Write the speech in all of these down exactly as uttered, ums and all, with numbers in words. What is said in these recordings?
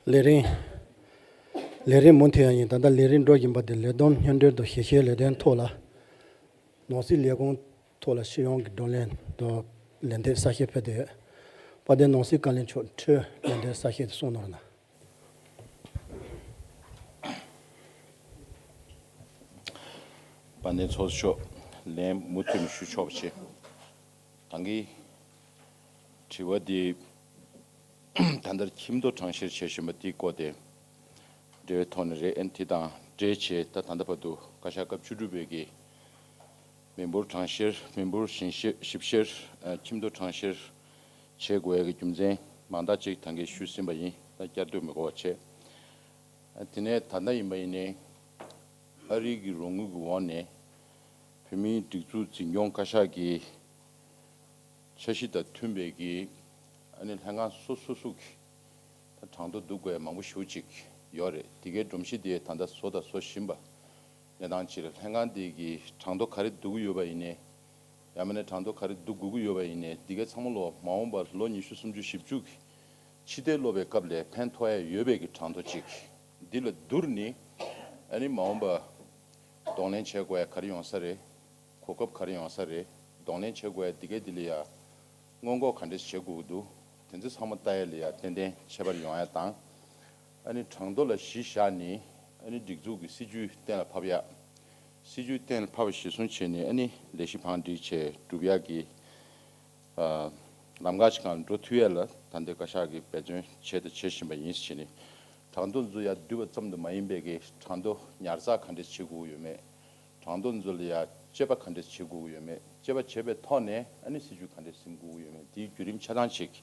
ལས་རིམ། ལས་རིམ་མུ་མཐུད་ཡང་ཡིན། ད་ལྟ་ལས་རིམ་འགྲོ་བཞིན་པ་དེ་ལས་བསྡོམས་སྙན་སྒྲོན་དང་ཞིབ་བཤེར་ལས་དོན་ཐོག་ལ། ནོར་སྲིད་ལས་ཁུངས་ཐོག་ལ་སྤྱི་ཡོངས་ཀྱི་བགྲོ་གླེང་དང་ལན་འདེབས་གསལ་བཤད་ཕེབས་བསྡད་ཡོད། དཔལ་ལྡན་ནོར་སྲིད་བཀའ་བློན་མཆོག་འཕྲོས་ལན་འདེབས་གསལ་བཤད་དེ་གསུང་གནང་རོགས་གནང་། དཔལ་ལྡན་ཚོགས་གཙོ་མཆོག་ལན་མུ་མཐུད་ནས་ཞུ་ཆོག་པ་བྱེད། ད་གིན་དྲི་བ་འདི་ད་ལྟར་ཁྱིམ་ཐོ་གྲངས་བཤེར་བྱེད་བཞིན་པ་འདི་སྐོར་དེ་འབྲེལ་བའི་ཐོག་ནས་རེད། ཨ་ནི་དེ་དང་འབྲེལ་བྱས་ད་ད་ལྟ་བར་དུ་བཀའ་ཤག་སྐབས་བཅུ་དྲུག་པའི་གི་མི་འབོར་གྲངས་བཤེར། མི་འབོར་ཞིབ་བཤེར། ཞིབ་བཤེར། ཨ། ཁྱིམ་ཐོ་གྲངས་བཤེར་བྱེད་དགོས་ཡ་གི་རྒྱུ་མཚན་མང་དག་ཅིག་ད་གིན་ཞུས་ཟིན་པ་ཡིན། ད་བསྐྱར་ཟློས་མི་དགོས་པ་བྱས། ཨ། དེ་ནས་ད་ལྟ་ཡིན་པ་ཡིན་ནའི་ཨ་རི་གི་རོགས་དངུལ་གྱི་འོག་ནས་བོད་མིའི་སྒྲིག་འཛུགས་འཛིན་སྐྱོང་བཀའ་ཤག་གི་འཆར་གཞི་དང་མཐུན་པའི་གི་ཨ་ནི་ལྷན་ཁང་སོ་སོ་སོ་གི་ད་གྲངས་ཐོ་བསྡུ་དགོས་ཡ་མང་པོ་ཞེ་པོ་ཅིག་ཡོད་རེད། དེ་གའི་སྒྲོམ་གཞི་དེ་ད་ལྟ་བཟོ་དང་བཟོ་བཞིན་པ་གནས་སྟངས་ཅིག་རེད། ལྷན་ཁང་དེ་གི་གྲངས་ཐོ་ག་རེ་བསྡུ་གི་ཡོད་པ་ཡིན་ནའི། ཡང་མིན་ན་གྲངས་ཐོ་ག་རེ་བསྡུ་དགོས་ཀྱི་ཡོད་པ་ཡིན་ནའི། འདི་གའི་ཚང་མ་ལོ་མ་འོངས་པར་ལོ་ཉི་ཤུ་སུམ་ཅུ་བཞི་བཅུ་གི་ཕྱི་བལྟས་སློབ་པའི་སྐབས་ལ་ཕན་ཐོགས་ཡ་ཡོད་པའི་གི་གྲངས་ཐོ་ཅིག་འདི་ལ་བསྡུར་ནས། ཨ་ནི་མ་འོངས་པ་གདོང་ལེན་བྱེད་དགོས་ཡ་ག་རེ་ཡོང་ས་རེད། གོ་སྐབས་ག་རེ་ཡོང་ས་རེད། གདོང་ལེན་བྱེད་དགོས་ཡ་འདི་གའི་འདི་ལ་ཡ་སྔོན་འགོག་ག་འདྲས་བྱེད་དགོས་ཀྱི་འདུག་དེ་ཚོ་ཚང་མ་ལྟ་ཡ་ལ་ཡ་ཏན་ཏན་ཁྱད་པར་ཡོང་ཡ་དང་། ཨ་ནི་གྲངས་ཐོ་ལ་གཞི་བཞག་ནས་ཨ་ནི་སྒྲིག་འཛུགས་ཀྱི་སྲིད་ཇུས་གཏན་ལ་ཕབ་ཡ། སྲིད་ཇུས་གཏན་ལ་ཕབ་པ་གཞིར་བཟུང་བྱས་ནས་ཨ་ནི་ལས་གཞི་བང་སྒྲིག་བྱས་སྒྲུབ་ཡ་གི་ཨ་ལམ་ཁ་ཞིག་སྒང་འགྲོ་ཐུབ་ཡ་ལ་ད་ལྟའི་བཀའ་ཤག་གིས་འབད་བརྩོན་བྱས་དང་བྱེད་བཞིན་པ་ཡིན་ཟེར་བྱས་ནས། གྲངས་ཐོ་འཛུལ་ཡ་བསྡུས་པ་ཙམ་དུ་མ་ཡིན་པའི་གི་གྲངས་ཐོ་ཉར་ཚགས་ག་འདྲས་བྱེད་དགོས་ཡོད་མེད། གྲངས་ཐོ་འཛུལ་ཡ་དཔྱད་པ་ག་འདྲས་བྱེད་དགོས་ཀྱི་ཡོད་མེད། དཔྱད་པ་བྱས་པའི་ཐོག་ནས་ཨ་ནི་སྲིད་ཇུས་ག་འདྲས་འཛིན་དགོས་ཀྱི་ཡོད་མེད། དེའི་བརྒྱུད་རིམ་ཆ་ཚང་ཅིག་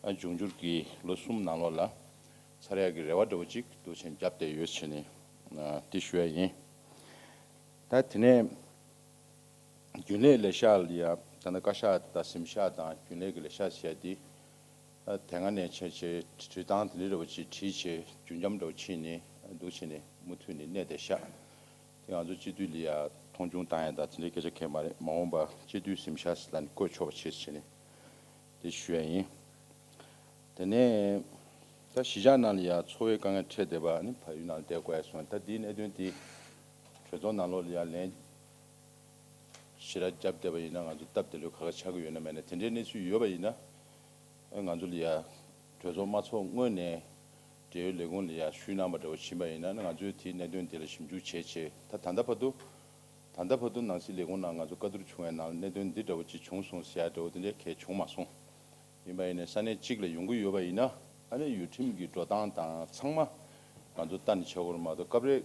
ཨ་འབྱུང་འགྱུར་གྱི་ལོ་གསུམ་ནང་ལོགས་ལ་ཚར་ཡག་གི་རེ་བ་འདྲ་བོ་ཅིག་འདུག་བྱས་བརྒྱབ་བསྡད་ཡོད་ཟེར་ནས་ཨ་དེ་ཞུ་ཡ་ཡིན། ད་དེ་ནས་རྒྱུན་ལས་ལས་ཤག་ལ་ཡ་ད་ནི་བཀའ་ཤག་དང་གཟིམ་ཤག་དང་རྒྱུན་ལས་ཀྱི་ལས་ཤག་ཟེར་ཡ་དེ། ཨ་དེ་སྔ་ནས་བྱས་བྱས་བྲིས་སྟངས་དེ་འདྲ་འདྲ་བོ་ཅིག་བྲིས་བྱས་རྒྱུན་འབྱམས་འདྲ་བོ་ཕྱིན་ནས་འདུག་བྱས་ནས་མུ་མཐུད་ནས་གནས་བསྡད་ཤག་དེ་ང་ཚོ་སྤྱི་འཐུས་ལ་ཡ་མཐོང་ཆུང་བཏང་ཡ་ད་དེ་འདྲའི་སྐད་ཆ་གང་ཡང་མ་རེད། མ་འོངས་པ་སྤྱི་འཐུས་གཟིམ་ཤག་ཟེར་ལ་ནི་བསྐོ་ཆོག་པ་བྱེད་ཟེར་ནས་དེ་ཞུ་ཡ་ཡིན། དེ་ནས་ད་གཞིས་ཆགས་ནང་ལ་ཡ་འཚོ་བའི་དཀའ་ངལ་འཕྲད་བསྡད་པ་ནི་ཕ་ཡུལ་ནང་ལ་བསྡད་དགོས་ཡ་སོང་། ད་འདིའི་གནད་དོན་དེ་གྲོས་ཚོགས་ནང་ལོགས་ལ་ཡ་ལན་ཞེ་དྲག་བརྒྱབ་བསྡད་པ་ཡིན་ན་ང་ཚོ་སྟབས་བདེ་ལོས་ག་ག་ཆགས་ཀྱི་ཡོད་ན་མེད་ན། དེ་འདྲའི་གནས་ཚུལ་ཡོད་པ་ཡིན་ན། ཨ་ང་ཚོ་ལ་ཡ་གྲོས་ཚོགས་མ་ཚོགས་སྔོན་ནས་འབྲེལ་ཡོད་ལས་ཁུངས་ལ་ཡ་ཞུས་གནང་བ་འདྲ་བོ་ཕྱིན་པ་ཡིན་ན་ང་ཚོས་དེའི་གནད་དོན་དེ་ལ་ཞིབ་འཇུག་བྱས་བྱས་ད་ད་ལྟ་བར་དུ། ད་ལྟ་བར་དུ་ནང་སྲིད་ལས་ཁུངས་ནང་ང་ཚོ་བཀའ་བསྡུར་བྱུང་བའི་ནང་གནད་དོན་འདི་འདྲ་བོ་ཅིག་བྱུང་སོང་ཟེར་ཡ་འདྲ་བོ་དེ་འདྲའི་གལ་བྱུང་མ་སོང་། ཡིན་པ་ཡིན་ནའི་ས་གནས་གཅིག་ལ་ཡོང་གི་ཡོད་པ་ཡིན་ན་ཨ་ནི་ཡུལ་ཁྲིམས་ཀྱི་འགྲོ་སྟངས་དང་ཚང་མ་ང་ཚོ་ལྟ་ནས་བྱ་དགོས་རེད་མ་གཏོགས། སྐབས་རེ་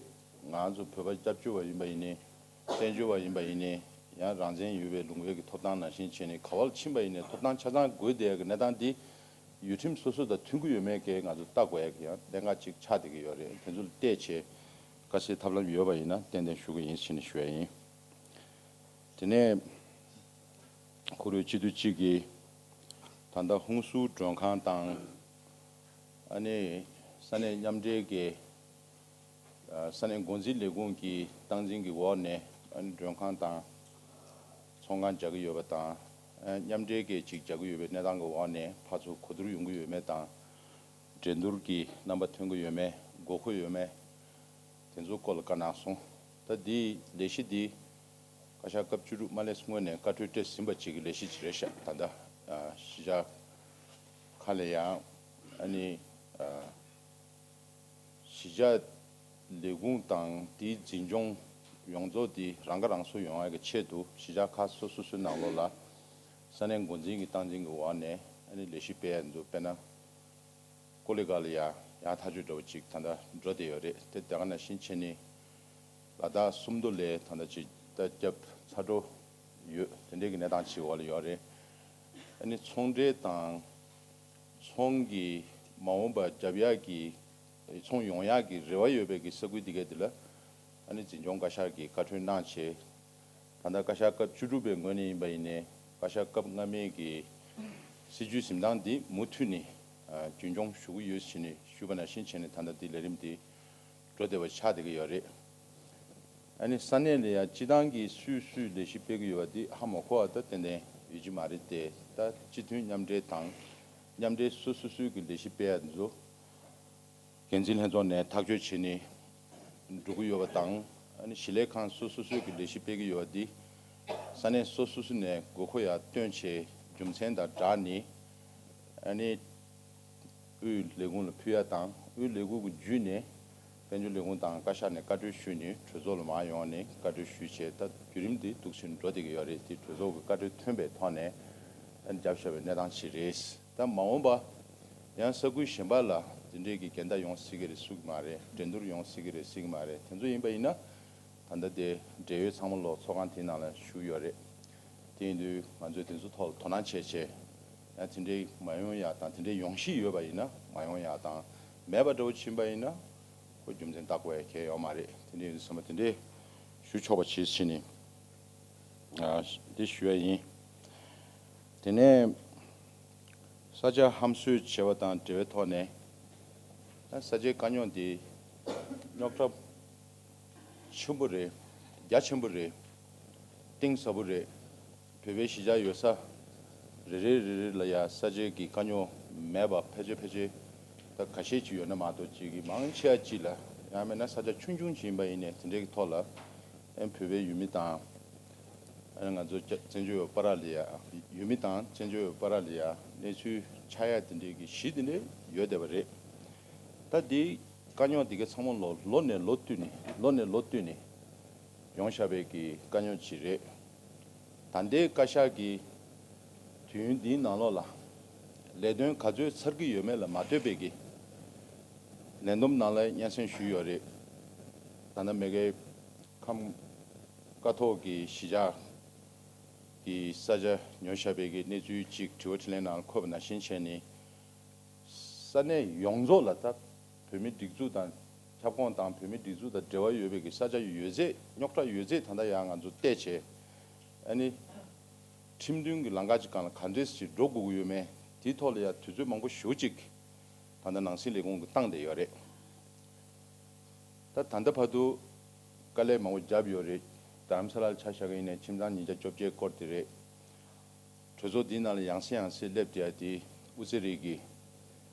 ང་ཚོ་བོད་པ་སྐྱབས་བཅོལ་བ་ཡིན་པ་ཡིན་ནའི། བཙན་བྱོལ་བ་ཡིན་པ་ཡིན་ནའི། ཡང་རང་བཙན་ཡོད་པའི་ལུང་པའི་གི་ཐོབ་ཐང་ནང་བཞིན་བྱས་ནས་ག་བ་ལ་ཕྱིན་པ་ཡིན་ནའི་ཐོབ་ཐང་ཆ་ཚང་དགོས་བསྡད་ཡ་གི་གནས་སྟངས་འདི་ཡུལ་ཁྲིམས་སོ་སོ་དང་མཐུན་གྱི་ཡོད་མེད་གི་ང་ཚོ་ལྟ་དགོས་ཡ་གི་ཡང་གནད་འགག་ཅིག་ཆགས་བསྡད་ཀྱི་ཡོད་རེད། དེ་ཚོ་ལ་བལྟས་བྱས་དཀའ་སེལ་ཐབས་ལམ་ཡོད་པ་ཡིན་ན་ཏན་ཏན་ཞུ་གི་ཡིན་ཟེར་ནས་ཞུ་ཡ་ཡིན། དེ་ནས་ཁོ་རའི་སྤྱི་འཐུས་གཅིག་གིས་ད་ལྟ་ཧུན་སུར་མགྲོན་ཁང་དང་། ཨ་ནི་ས་གནས་མཉམ་འབྲེལ་གྱི་ས་གནས་འགོ་འཛིན་ལས་ཁུངས་ཀྱི་སྟངས་འཛིན་གྱི་འོག་ནས་ཨ་ནི་མགྲོན་ཁང་དང་ཚོང་ཁང་རྒྱག་གི་ཡོད་པ་དང་། ཨ་མཉམ་འབྲེལ་གྱི་ཅིག་རྒྱག་གི་ཡོད་པའི་གནས་སྟངས་ཀྱི་འོག་ནས་ཕར་ཚུར་གོ་བསྡུར་ཡོང་གི་ཡོད་མེད་དང་། འགྲན་བསྡུར་གྱི་རྣམ་པ་ཐོན་གྱི་ཡོད་མེད། དགོས་མཁོ་ཡོད་མེད། དེ་ཚོ་སྐོར་ལ་བཀའ་གནང་སོང་། ད་འདིའི་ལས་གཞི་འདི་བཀའ་ཤག་སྐབས་བཅུ་དྲུག་མ་སླེབས་སྔོན་ནས་བཀའ་འཁྲོལ་སྤྲད་ཟིན་པ་ཅིག་གི་ལས་གཞི་ཅིག་རེད་ཤག་ད་ལྟ་ཨ་གཞིས་ཆགས་ཁག་ལ་ཡང་ཨ་ནི་ཨ་གཞིས་ཆགས་ལས་ཁུངས་དང་དེའི་འཛིན་སྐྱོང་ཡོངས་རྫོགས་དེ་རང་ཁ་རང་གསོ་ཡོང་ཡ་གི་ཆེད་དུ་གཞིས་ཆགས་ཁག་སོ་སོ་སོའི་ནང་ལོགས་ལ་ས་གནས་འགོ་འཛིན་གྱི་སྟངས་འཛིན་གྱི་འོག་ནས་ཨ་ནི་ལས་གཞི་སྤེལ་ཡ་འདུག་དཔེར་ན། ཀོ་ལི་གྷལ་ལ་ཡ་ཡང་ཐག་གཅོད་འདྲ་བོ་ཅིག་ད་ལྟ་འགྲོ་བསྡད་ཡོད་རེད། དེ་དེ་ག་ནང་བཞིན་བྱས་ནས་ལ་དྭགས་སུམ་མདོ་ལ་ད་ལྟ་ཅིག་ད་བརྒྱབ་ཚར་འགྲོ་ཡོད། དེ་འདྲའི་གི་གནས་སྟངས་ཅིག་འོག་ལ་ཡོད་རེད། ཨ་ནི་ཚོང་འབྲེལ་དང་ཚོང་གི་མ་འོངས་པ་རྒྱབ་ཡག་གི་ཚོང་ཡོང་ཡག་གི་རེ་བ་ཡོད་པའི་གི་ས་ཁུལ་དེ་ག་དེ་ལ་ཨ་ནི་འཛིན་སྐྱོང་བཀའ་ཤག་གིས་བཀའ་འཁྲོལ་གནང་བྱས། ད་ལྟ་བཀའ་ཤག་སྐབས་བཅུ་དྲུག་པའི་ངོས་ནས་ཡིན་པ་ཡིན་ནའི་བཀའ་ཤག་སྐབས་སྔ་མའི་གི་སྲིད་ཇུས་འཛིན་སྟངས་འདི་མུ་མཐུད་ནས་ཨ་རྒྱུན་སྐྱོང་ཞུ་གི་ཡོད་ཟེར་ནས་ཞུས་པ་ནང་བཞིན་བྱས་ནས་ད་ལྟ་འདི་ལས་རིམ་འདི་འགྲོ་བསྡད་པ་ཆགས་བསྡད་ཀྱི་ཡོད་རེད། ཨ་ནི་ས་གནས་ལ་ཡང་སྤྱི་བཏང་གི་སུས་སུས་ལས་གཞི་སྤེལ་གྱི་ཡོད་པ་འདི་ཧ་མ་གོ་བ་ད་ཏན་ཏན་ཡོད་ཀྱི་མ་རེད་དེ། ད་སྤྱི་མཐུན་མཉམ་འབྲེལ་དང་མཉམ་འབྲེལ་སོ་སོ་སོའི་གི་ལས་གཞི་སྤེལ་ཡ་འདི་ཚོ་ འགན་འཛིན་ལྷན་ཚོགས་ནས་ཐག་གཅོད་བྱས་ནས་འགྲོ་གི་ཡོད་པ་དང་། ཨ་ནི་གཞིས་ལས་ཁང་སོ་སོ་སོའི་གི་ལས་གཞི་སྤེལ་གི་ཡོད་པ་འདི་ས་གནས་སོ་སོ་སོ་ནས་དགོས་མཁོ་ཡར་བཏོན་བྱས། རྒྱུ་མཚན་དང་སྦྲགས་ནས་ཨ་ནི་དབུས་ལས་ཁུངས་ལ་ཕུལ་ཡ་དང་། དབུས་ལས་ཁུངས་ཀྱི་བརྒྱུད་ནས་དཔལ་འབྱོར་ལས་ཁུངས་དང་བཀའ་ཤག་ནས་བཀའ་འཁྲོལ་ཞུས་ནས་གྲོས་ཚོགས་ལ་མར་ཡོང་ནས་བཀའ་འཁྲོལ་ཞུས་བྱས། ད་བརྒྱུད་རིམ་འདི་འདུག་སེ་འགྲོ་བསྡད་ཀྱི་ཡོད་རེད། དེ་གྲོས་ཚོགས་ཀྱི་བཀའ་འཁྲོལ་ཐོན་པའི་ཐོག་ནས་ཨ་ནི་བརྒྱབ་བཞག་པའི་གནས་སྟངས་ཤིག་རེད། ད་མ་འོངས་པ་ཡང་ས་ཁུལ་གཞན་པ་ལ་འདི་འདྲའི་གི་འགལ་ཟླ་ཡོང་སྲིད་ཀྱི་རེད་ཟེར་གྱི་མ་རེད། འགྲན་བསྡུར་ཡོང་སྲིད་ཀྱི་རེད་ཟེར་གྱི་མ་རེད། དེ་ཚོ་ཡིན་པ་ཡིན་ན་ད་ལྟ་དེ་འབྲེལ་ཡོད་ཚང་མ་ལོག་ཚོགས་ཁང་དེའི་ནང་ལ་ཞུགས་ཡོད་རེད། དེ་ཡིན་དུས་ང་ཚོས་དེ་ཚོ་ཐོག་ལ་དོ་སྣང་བྱས་བྱས། ཡང་དེ་འདྲའི་མ་ཡོང་ཡག་དང་། དེ་འདྲའི་ཡོང་གཞི་ཡོད་པ་ཡིན་ན་མ་ཡོང་ཡག་དང་། མེད་པ་འདྲ་བོ་ཕྱིན་པ་ཡིན་ན་ཁོ་རྒྱུ་མཚན་བཏགས་དགོས་ཡ་གང་ཡང་ཡོད་མ་རེད། དེ་འདྲའི་ཡིན་དུས་ཚང་མ་དེ་འདྲའི་ཞུ་ཆོག་པ་བྱེད་བྱས་ནས་ཨ་འདི་ཞུ་ཡ་ཡིན། དེ་ནས་ས་ཆ་ཧམ་བཟོས་བྱས་པ་དང་འབྲེལ་བའི་ཐོག་ནས། ད་ས་ཆའི་དཀའ་རྙོག་འདི་རྙོག་དྲ་ཆེན་པོ་རེད། རྒྱ་ཆེན་པོ་རེད། གཏིང་ཟབ་པོ་རེད། བོད་པའི་གཞིས་ཆགས་ཡོད་ས་རེ་རེ་རེ་རེ་ལ་ཡ་ས་ཆའི་གི་དཀའ་རྙོག་མེད་པ་ཕལ་ཆེར་ཕལ་ཆེར་ད་ཁ་ཤས་ཅིག་ཡོད་ན་མ་གཏོགས། ཅིག་གི་མང་ཆེ་བ་ཅིག་ལ། ཡང་མིན་ན་ས་ཆ་ཆུང་ཆུང་ཅིག་ཡིན་པ་ཡིན་ནའི་དེ་འདྲའི་གི་ཐོག་ལ་ཨེ་བོད་པའི་ཡུལ་མི་དང་ཨ་ང་ཚོ་བཙན་བྱོལ་བ་བར་ལ་ཡ། ཡུལ་མི་དང་བཙན་བྱོལ་བ་བར་ལ་ཡ་གནས་ཚུལ་ཆགས་ཡ་དེ་འདྲའི་གི་གཞི་དེ་འདྲ་ཡོད་བསྡད་པ་རེད། ད་འདི་དཀའ་རྙོག་འདི་ག་ཚང་མ་ལོ་ལོ་ནས་ལོ་བསྟུད་ནས་ལོ་ནས་ལོ་བསྟུད་ནས་ཡོང་བཞག་པའི་གི་དཀའ་རྙོག་ཅིག་རེད། ད་ལྟའི་བཀའ་ཤག་གི་དུས་ཡུན་འདིའི་ནང་ལོགས་ལ་ལས་དོན་ག་ཚོད་ཚར་གྱི་ཡོད་མེད་ལ་མ་ལྟོས་པའི་གི་ལས་བསྡོམས་ནང་ལ་སྙན་སེང་ཞུས་ཡོད་རེད། ད་ལྟ་མ་གིའི་ཁམས་ཀ་ཐོག་གི་གཞིས་ཆགས་ཀྱི་ས་ཆ་ཉོ་བཞག་པའི་གི་གནས་ཚུལ་ཅིག་དྲི་བ་དྲིས་ལན་ནང་ལ་འཁོད་པ་ནང་བཞིན་བྱས་ནས། ས་གནས་ཡོངས་རྫོགས་ལ་ད་བོད་མི་སྒྲིག་འཛུགས་དང་ཁྱབ་ཁོངས་དང་བོད་མི་སྒྲིག་འཛུགས་དང་འབྲེལ་བ་ཡོད་པའི་གི་ས་ཆ་ཡོད་ཚད། རྙོག་དྲ་ཡོད་ཚད་ད་ལྟ་ཡང་ང་ཚོ་བལྟས་བྱས། ཨ་ནི་ཁྲིམས་མཐུན་གྱི་ལམ་ཁ་ཅིག་སྒང་ལ་ག་འདྲས་ཅིག་འགྲོ་དགོས་ཀྱི་ཡོད་མེད་དེའི་ཐོག་ལ་ཡང་དུས་ཚོད་མང་པོ་ཞེ་པོ་ཅིག་ད་ལྟ་ནང་སྲིད་ལས་ཁུངས་ཀྱིས་བཏང་བསྡད་ཡོད་རེད། ད་ད་ལྟ་བར་དུ་དཀའ་ལས་མང་པོ་བརྒྱབ་ཡོད་རེད། རྡ་རམ་ས་ལར་ཆ་བཞག་གི་ཡིན་ནའི་ཁྱིམ་ཚང་ཉིས་བརྒྱ་བཅོ་བརྒྱད་སྐོར་དེ་རེད། གྲོས་ཚོགས་འདིའི་ནང་ལ་ཡང་སེ་ཡང་སེ་སླེབས་བསྡད་ཡ་དེ་དབུ་རྩེ་རིགས་ཀྱི་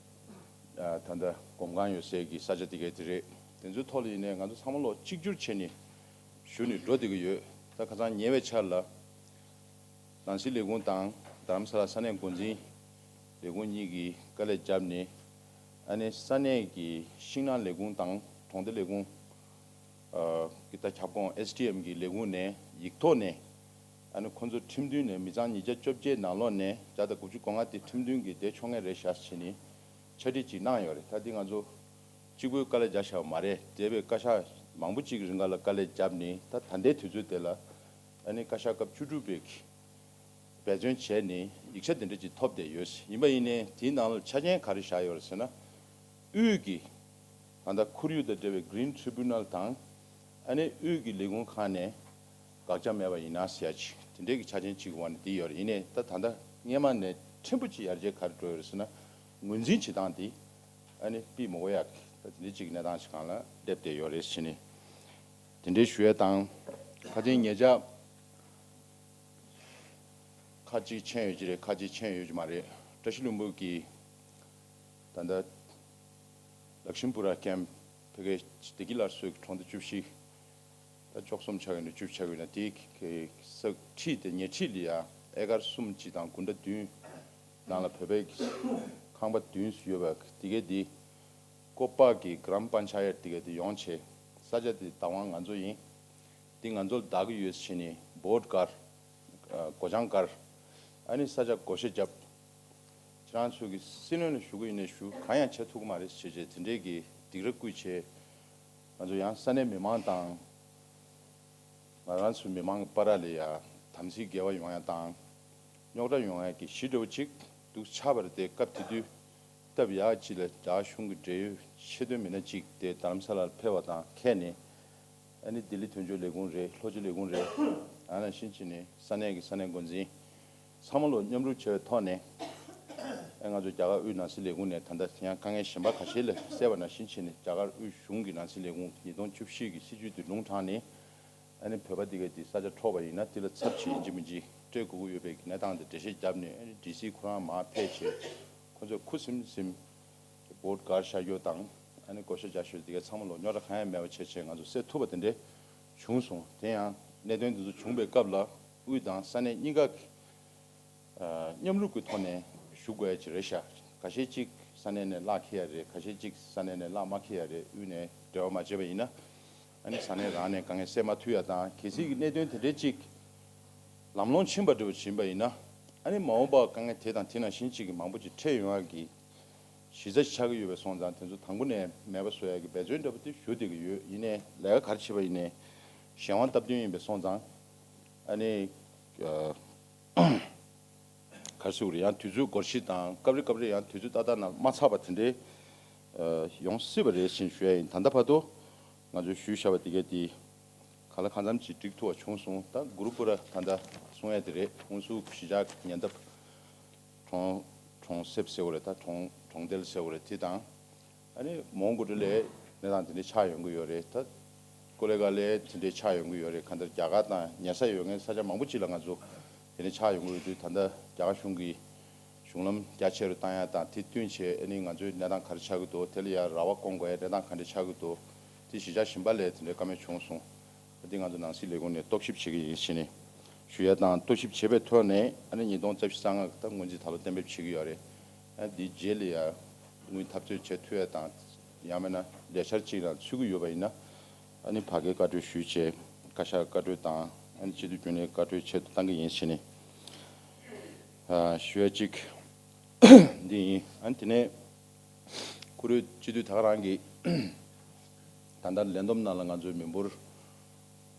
ཨ་ད་ལྟ་སྒོམ་ཁང་ཡོད་སའི་གི་ས་ཆ་དེ་ག་དེ་རེད། དེ་ཚོའི་ཐོག་ལ་ཡིན་ནའི་ང་ཚོ་ཚང་མ་ལོག་གཅིག་གྱུར་བྱས་ནས་ཞུ་ནས་འགྲོ་བསྡད་ཀྱི་ཡོད། ད་ཁ་སང་ཉེ་བའི་ཆར་ལ་ནང་སྲིད་ལས་ཁུངས་དང་རྡ་རམ་ས་ལ་ས་གནས་འགོ་འཛིན་ལས་ཁུངས་གཉིས་ཀྱིས་དཀའ་ལས་བརྒྱབ་ནས། ཨ་ནི་ས་གནས་ཀྱི་ཤིང་ནགས་ལས་ཁུངས་དང་གྲོང་སྡེ་ལས་ཁུངས་ཀྱི་ད་ཁྱབ་ཁོངས་ཨེས་ཌི་ཨེམ་གྱི་ལས་ཁུངས་ནས་ཡིག་ཐོག་ནས། ཨ་ནི་ཁོང་ཚོ་ཁྲིམས་མཐུན་ནས་མི་ཚང་ཉིས་བརྒྱ་བཅོ་བརྒྱད་ནང་ལོགས་ནས་བརྒྱ་དང་དགུ་བཅུ་གོ་ལྔ་དེ་ཁྲིམས་མཐུན་གྱི་བསྡད་ཆོག་མཁན་རེད་ཤག་ཟེར་ནས་ཕྱག་བྲིས་ཅིག་གནང་ཡོད་རེད། ད་འདི་ང་ཚོ་གཅིག་པུས་དཀའ་ལས་རྒྱག་བཞག་པ་མ་རེད། འདས་པའི་བཀའ་ཤག་མང་པོ་ཅིག་རིང་ག་ལ་དཀའ་ལས་བརྒྱབ་ནས། ད་ད་ལྟའི་དུས་ཚོད་དེ་ལ་ཨ་ནི་བཀའ་ཤག་སྐབས་བཅུ་དྲུག་པས་འབད་བརྩོན་བྱས་ནས་ཡིག་ཆ་དེ་འདྲ་ཅིག་ཐོབ་བསྡད་ཡོད། ཡིན་པ་ཡིན་ནའི་དེའི་ནང་ལ་ཆ་རྐྱེན་ག་རེ་བཞག་ཡོད་རེད་ཟེར་ན། དབུས་ཀྱི་ད་ལྟ་ཁོར་ཡུག་དང་འབྲེལ་བའི་Green Tribunal དང་། ཨ་ནི་དབུས་ཀྱི་ལས་ཁུངས་ཁག་ནས་དགག་བྱ་མེད་པ་ཡིན་ན་ཟེར་ཡ་ཅིག་དེ་འདྲའི་གི་ཆ་རྐྱེན་ཅིག་གི་འོག་ནས་འདི་ཡོད་རེད། ཡིན་ནའི་ད་ད་ལྟ་སྔས་མ་ནས་ཕྲན་བུ་ཅིག་ཡར་རྒྱས་ག་རེ་འགྲོ་ཡོད་རེད་ཟེར་ན། ངོས་འཛིན་བྱེད་སྟངས་འདི་ཨ་ནི་པི་མོ་གོ་ཡག་ད་དེ་འདྲའི་ཅིག་གནས་སྟངས་ཤིག་སྒང་ལ་སླེབས་བསྡད་ཡོད་རེད་ཟེར་ནས་དེ་འདྲའི་ཞུ་ཡས་དང་། ཁ་སང་ཉེ་ཆར་ཁ་གཅིག་མཁྱེན་ཡོད་ཀྱི་རེད། ཁ་གཅིག་མཁྱེན་ཡོད་ཀྱི་མ་རེད། བཀྲ་ཤིས་ལྷུན་པོ་གིས་ད་ལྟ་ལག་ཤིམ་པུ་ར་ཀེམ་ཕ་གིའི་བདེ་སྐྱིད་སླར་གསོའི་གྲོང་སྡེ་བཅུ་བཞི། ད་བཅུ་གསུམ་ཆགས་ཡོད་ན་བཅུ་ཆགས་ཡོད་ན། དེའི་ས་ཁྲི་དེ་ཉེ་འཁྲིས་ལ་ཡ་ཨེ་ཀར་གསུམ་གཅིག་དང་དགུན་ཌ་བདུན། ནང་ལ་བོད་པའི་ཁང་པ་བདུན་ཡོད་པ་དེ་གའི་འདི་ཀོ་པ་གི་གྲམ་པན་ཆ་ཡར་དེ་གའི་འདི་ཡོང་བྱས། ས་ཆ་དེ་བདག་དབང་ང་ཚོ་ཡིན། འདི་ང་ཚོ་ལ་བདག་གི་ཡོད་ཟེར་ནས་བོཊ་བཀར། ཨ་སྒོ་བྱང་བཀར། ཨ་ནི་ས་ཆ་བགོ་བཤའ་བརྒྱབ། ཁྱེད་རང་ཚོ་གི་སྲིད་བློན་ལ་ཞུ་གི་ཡིན་ནའི་ཞུ། གང་ཡང་བྱེད་ཐུབ་ཀྱི་མ་རེད་ཟེར་བྱས་དེ་འདྲའི་གི་སྡིགས་ར་བསྐུལ་བྱས། ང་ཚོ་ཡང་ས་གནས་མི་མང་དང་ང་རང་ཚོའི་མི་མང་གི་བར་ལ་ཡ་དམ་ཚིག་འགལ་བ་ཡོང་ཡ་དང་རྙོག་དྲ་ཡོང་ཡ་གི་གཞི་འདྲ་བོ་ཅིག་འདུག་ཆགས་པ་རེད་དེ། སྐབས་དེ་དུས་སྟབས་ཡག་ཅིག་ལ་རྒྱ་གཞུང་གི་འབྲེལ་ཡོད་ཤེས་འདོད་མི་སྣ་ཅིག་དེ་རྡ་རམ་ས་ལར་ཕེབས་པ་དང་ཁེལ་ནས། ཨ་ནི་ལྡི་ལི་དོན་གཅོད་ལས་ཁུངས་རེད། ལྷོ་སྤྱི་ལས་ཁུངས་རེད། ཨ་ནང་བཞིན་བྱས་ནས་ས་གནས་ཀྱི་ས་གནས་འགོ་འཛིན་ཚང་མ་ལོ་མཉམ་རུབ་བྱས་པའི་ཐོག་ནས། ཨ་ང་ཚོ་རྒྱ་གར་དབུས་ནང་སྲིད་ལས་ཁུངས་ནས་ད་ལྟ་ཡང་དཀའ་ངལ་གཞན་པ་ཁ་ཤས་ལ་སེལ་བ་ནང་བཞིན་བྱས་ནས། རྒྱ་གར་དབུས་གཞུང་གི་ནང་སྲིད་ལས་ཁུངས་ཉིས་སྟོང་བཅུ་བཞི་གི་སྲིད་བྱུས་དེ་ལུང་དྲངས་ནས། ཨ་ནི་བོད་པ་འདི་གའི་འདི་ས་ཆ་འཕྲོག་པ་ཡིན་ན་དེ་ལ་ཚབས་ཆེ་ཡིན་གཅིག་མིན་གཅིག་སྤྲད་དགོས་ཀྱི་ཡོད་པའི་གནས་སྟངས་དེ་འགྲེལ་བཤད་བརྒྱབ་ནས། ཨ་ནི་ཌི་སི་ཁོ་རང་མར་ཕེབས་བྱས་ཁོ་ཚོས་ཁུ་སིམ་སིམ་བོཊ་བཀར་བཞག་རྒྱུ་དང་ ཨ་ནི་བགོ་བཤའ་རྒྱག་ཞོར་དེ་གའི་ཚང་མ་ལོ་རྙོག་དྲ་གང་ཡང་མེད་པ་བྱས་བྱས་ང་ཚོ་སེལ་ཐུབ་པ་དེ་འདྲས་བྱུང་སོང་། དེ་ཡང་གནད་དོན་དེ་ཚོ་བྱུང་པའི་སྐབས་ལ་དབུས་དང་ས་གནས་གཉིས་ཀ་གི་ཨ་མཉམ་རུབ་ཀྱི་ཐོག་ནས་ཞུ་དགོས་ཡ་ཅིག་རེད་ཤག་ཁ་ཤས་ཅིག་ས་གནས་ནས་གླགས་འཁེལ་ཡ་རེད། ཁ་ཤས་ཅིག་ས་གནས་ནས་གླགས་མ་འཁེལ་ཡ་རེད། དབུས་ནས་འབྲེལ་བ་མ་བྱས་པ་ཡིན་ན། ཨ་ནི་ས་གནས་རང་ནས་དཀའ་ངལ་སེལ་མ་ཐུབ་ཡ་དང་། གལ་སྲིད་ཀྱི་གནད་དོན་དེ་འདྲའི་ཅིག་ལམ་ལྷོང་ཕྱིན་པ་འདྲ་བོ་ཕྱིན་པ་ཡིན་ན། ཨ་ནི་མ་འོངས་པ་དཀའ་ངལ་དེ་དང་དེ་ནང་བཞིན་ཅིག་གི་མང་པོ་ཅིག་འཕྲད་ཡོང་ཡ་གི་གཞི་རྩ་ཆགས་ཀྱི་ཡོད་པའི་སོང་ཙང་། དེ་ཚོ་དང་པོ་ནས་མེད་པ་བཟོ་ཡ་གི་འབད་བརྩོན་འདྲ་པོ་དེ་ཞུ་བསྡད་ཀྱི་ཡོད། ཡིན་ནའི་ལས་ཀ་ག་རེ་བྱེད་པ་ཡིན་ནའི་གཞན་དབང་སྟབས་བསྟུན་ཡིན་པའི་སོང་ཙང་། ཨ་ནི་ཨ་ག་རེ་ཟེར་དགོས་རེད། ཡང་དུས་ཚོད་འགོར་གཞི་དང་། སྐབས་རེ་སྐབས་རེ་ཡང་དུས་ཚོད་ཏག་ཏག་ནང་མ་ཚར་བ་དེ་འདྲའི་ཨ་ཡོང་སྲིད་པ་རེད་ཅེས་ཞུ་ཡ་ཡིན། ད་ལྟ་བར་དུ་ང་ཚོས་ཞུས་བཞག་པ་དེ་གས་དེ་གང་ལ་གང་འཚམ་ཅིག་འགྲིག་ཐུབ་པ་བྱུང་སོང་། ད་གུ་རུ་པུ་ར་ད་ལྟ་གསུང་ཡ་དེ་རེད། ཧུན་སུར་གཞིས་ཆགས་ཉེ་འདབས་གྲོང་གྲོང་གསེབ་ཟེར་དགོས་རེད། ད་གྲོང་གྲོང་རྡལ་ཟེར་དགོས་རེད། དེ་དང་། ཨ་ནི་མོན་གྷོ་ལ་གནས་སྟངས་དེ་འདྲའི་ཆགས་ཡོང་གི་ཡོད་རེད། ད་ཀོ་ལི་གྷལ་ལ་དེ་འདྲའི་ཆགས་ཡོང་གི་ཡོད་རེད། གང་ལྟར་རྒྱ་གར་དང་ཉེ་ས་ཡོད་མཁན་ས་ཆ་མང་པོ་ཅིག་ལ་ང་ཚོ་དེ་འདྲའི་ཆགས་ཡོང་གི་ཡོད་དུས། ད་ལྟ་རྒྱ་གར་གཞུང་གིས་གཞུང་ལམ་རྒྱ་ཆེ་རུ་བཏང་ཡ་དང་། དེ་བསྟུན་བྱས་ཨ་ནི་ང་ཚོའི་གནས་སྟངས་ག་རེ་ཆགས་ཀྱི་འདུག་དེ་ལ་ཡ་ར་བ་བསྐོང་དགོས་ཡ་གནས་སྟངས་ག་འདྲ་ཆགས་ཀྱི་འདུག་དེ་གཞིས་ཆགས་གཞན་པ་ལ་དེ་འདྲའི་བཀའ་མོལ་བྱུང་སོང་། འདི་ང་ཚོ་ནང་སྲིད་ལས་ཁུངས་ནས་རྟོག་ཞིབ་བྱེད་ཀྱི་ཡིན་ཞེས་ནས་ཞུ་ཡ་དང་། རྟོག་ཞིབ་བྱས་པའི་ཐོག་ནས་ཨ་ནི་ཉིས་སྟོང་རྩ་བཞི་གསང་སྔགས་ད་སྔོན་རྩིས་ད་ལོ་གཏན་འབེབས་བྱེད་ཀྱི་ཡོད་རེད། ཨ་འདིའི་རྗེས་ལ་ཡ་དངུལ་འཐབ་རྩོད་བྱེད་ཐུབ་ཡ་དང་། ཡང་མིན་ན་ལས་འཆར་གཅིག་ལ་ཚུད་ཀྱི་ཡོད་པ་ཡིན་ན། ཨ་ནི་ཕ་གིར་བཀའ་འཁྲོལ་ཞུས་བྱས། བཀའ་ཤག་བཀའ་འཁྲོལ་དང་། ཨ་ནི་སྤྱི་འཐུས་རྒྱུན་ལས་བཀའ་འཁྲོལ་ཆེད་དུ་བཏང་གི་ཡིན་ཞེས་ནས་ཨ་ཞུ་ཡ་གཅིག་འདི་ཡིན། ཨ་ནི་དེ་ནས་བཀུར་འོས་སྤྱི་འཐུས་ད་ག་རང་གིས་ད་ལྟ་ལས་བསྡོམས་ནང་ལ་ང་ཚོའི་མི་འབོར་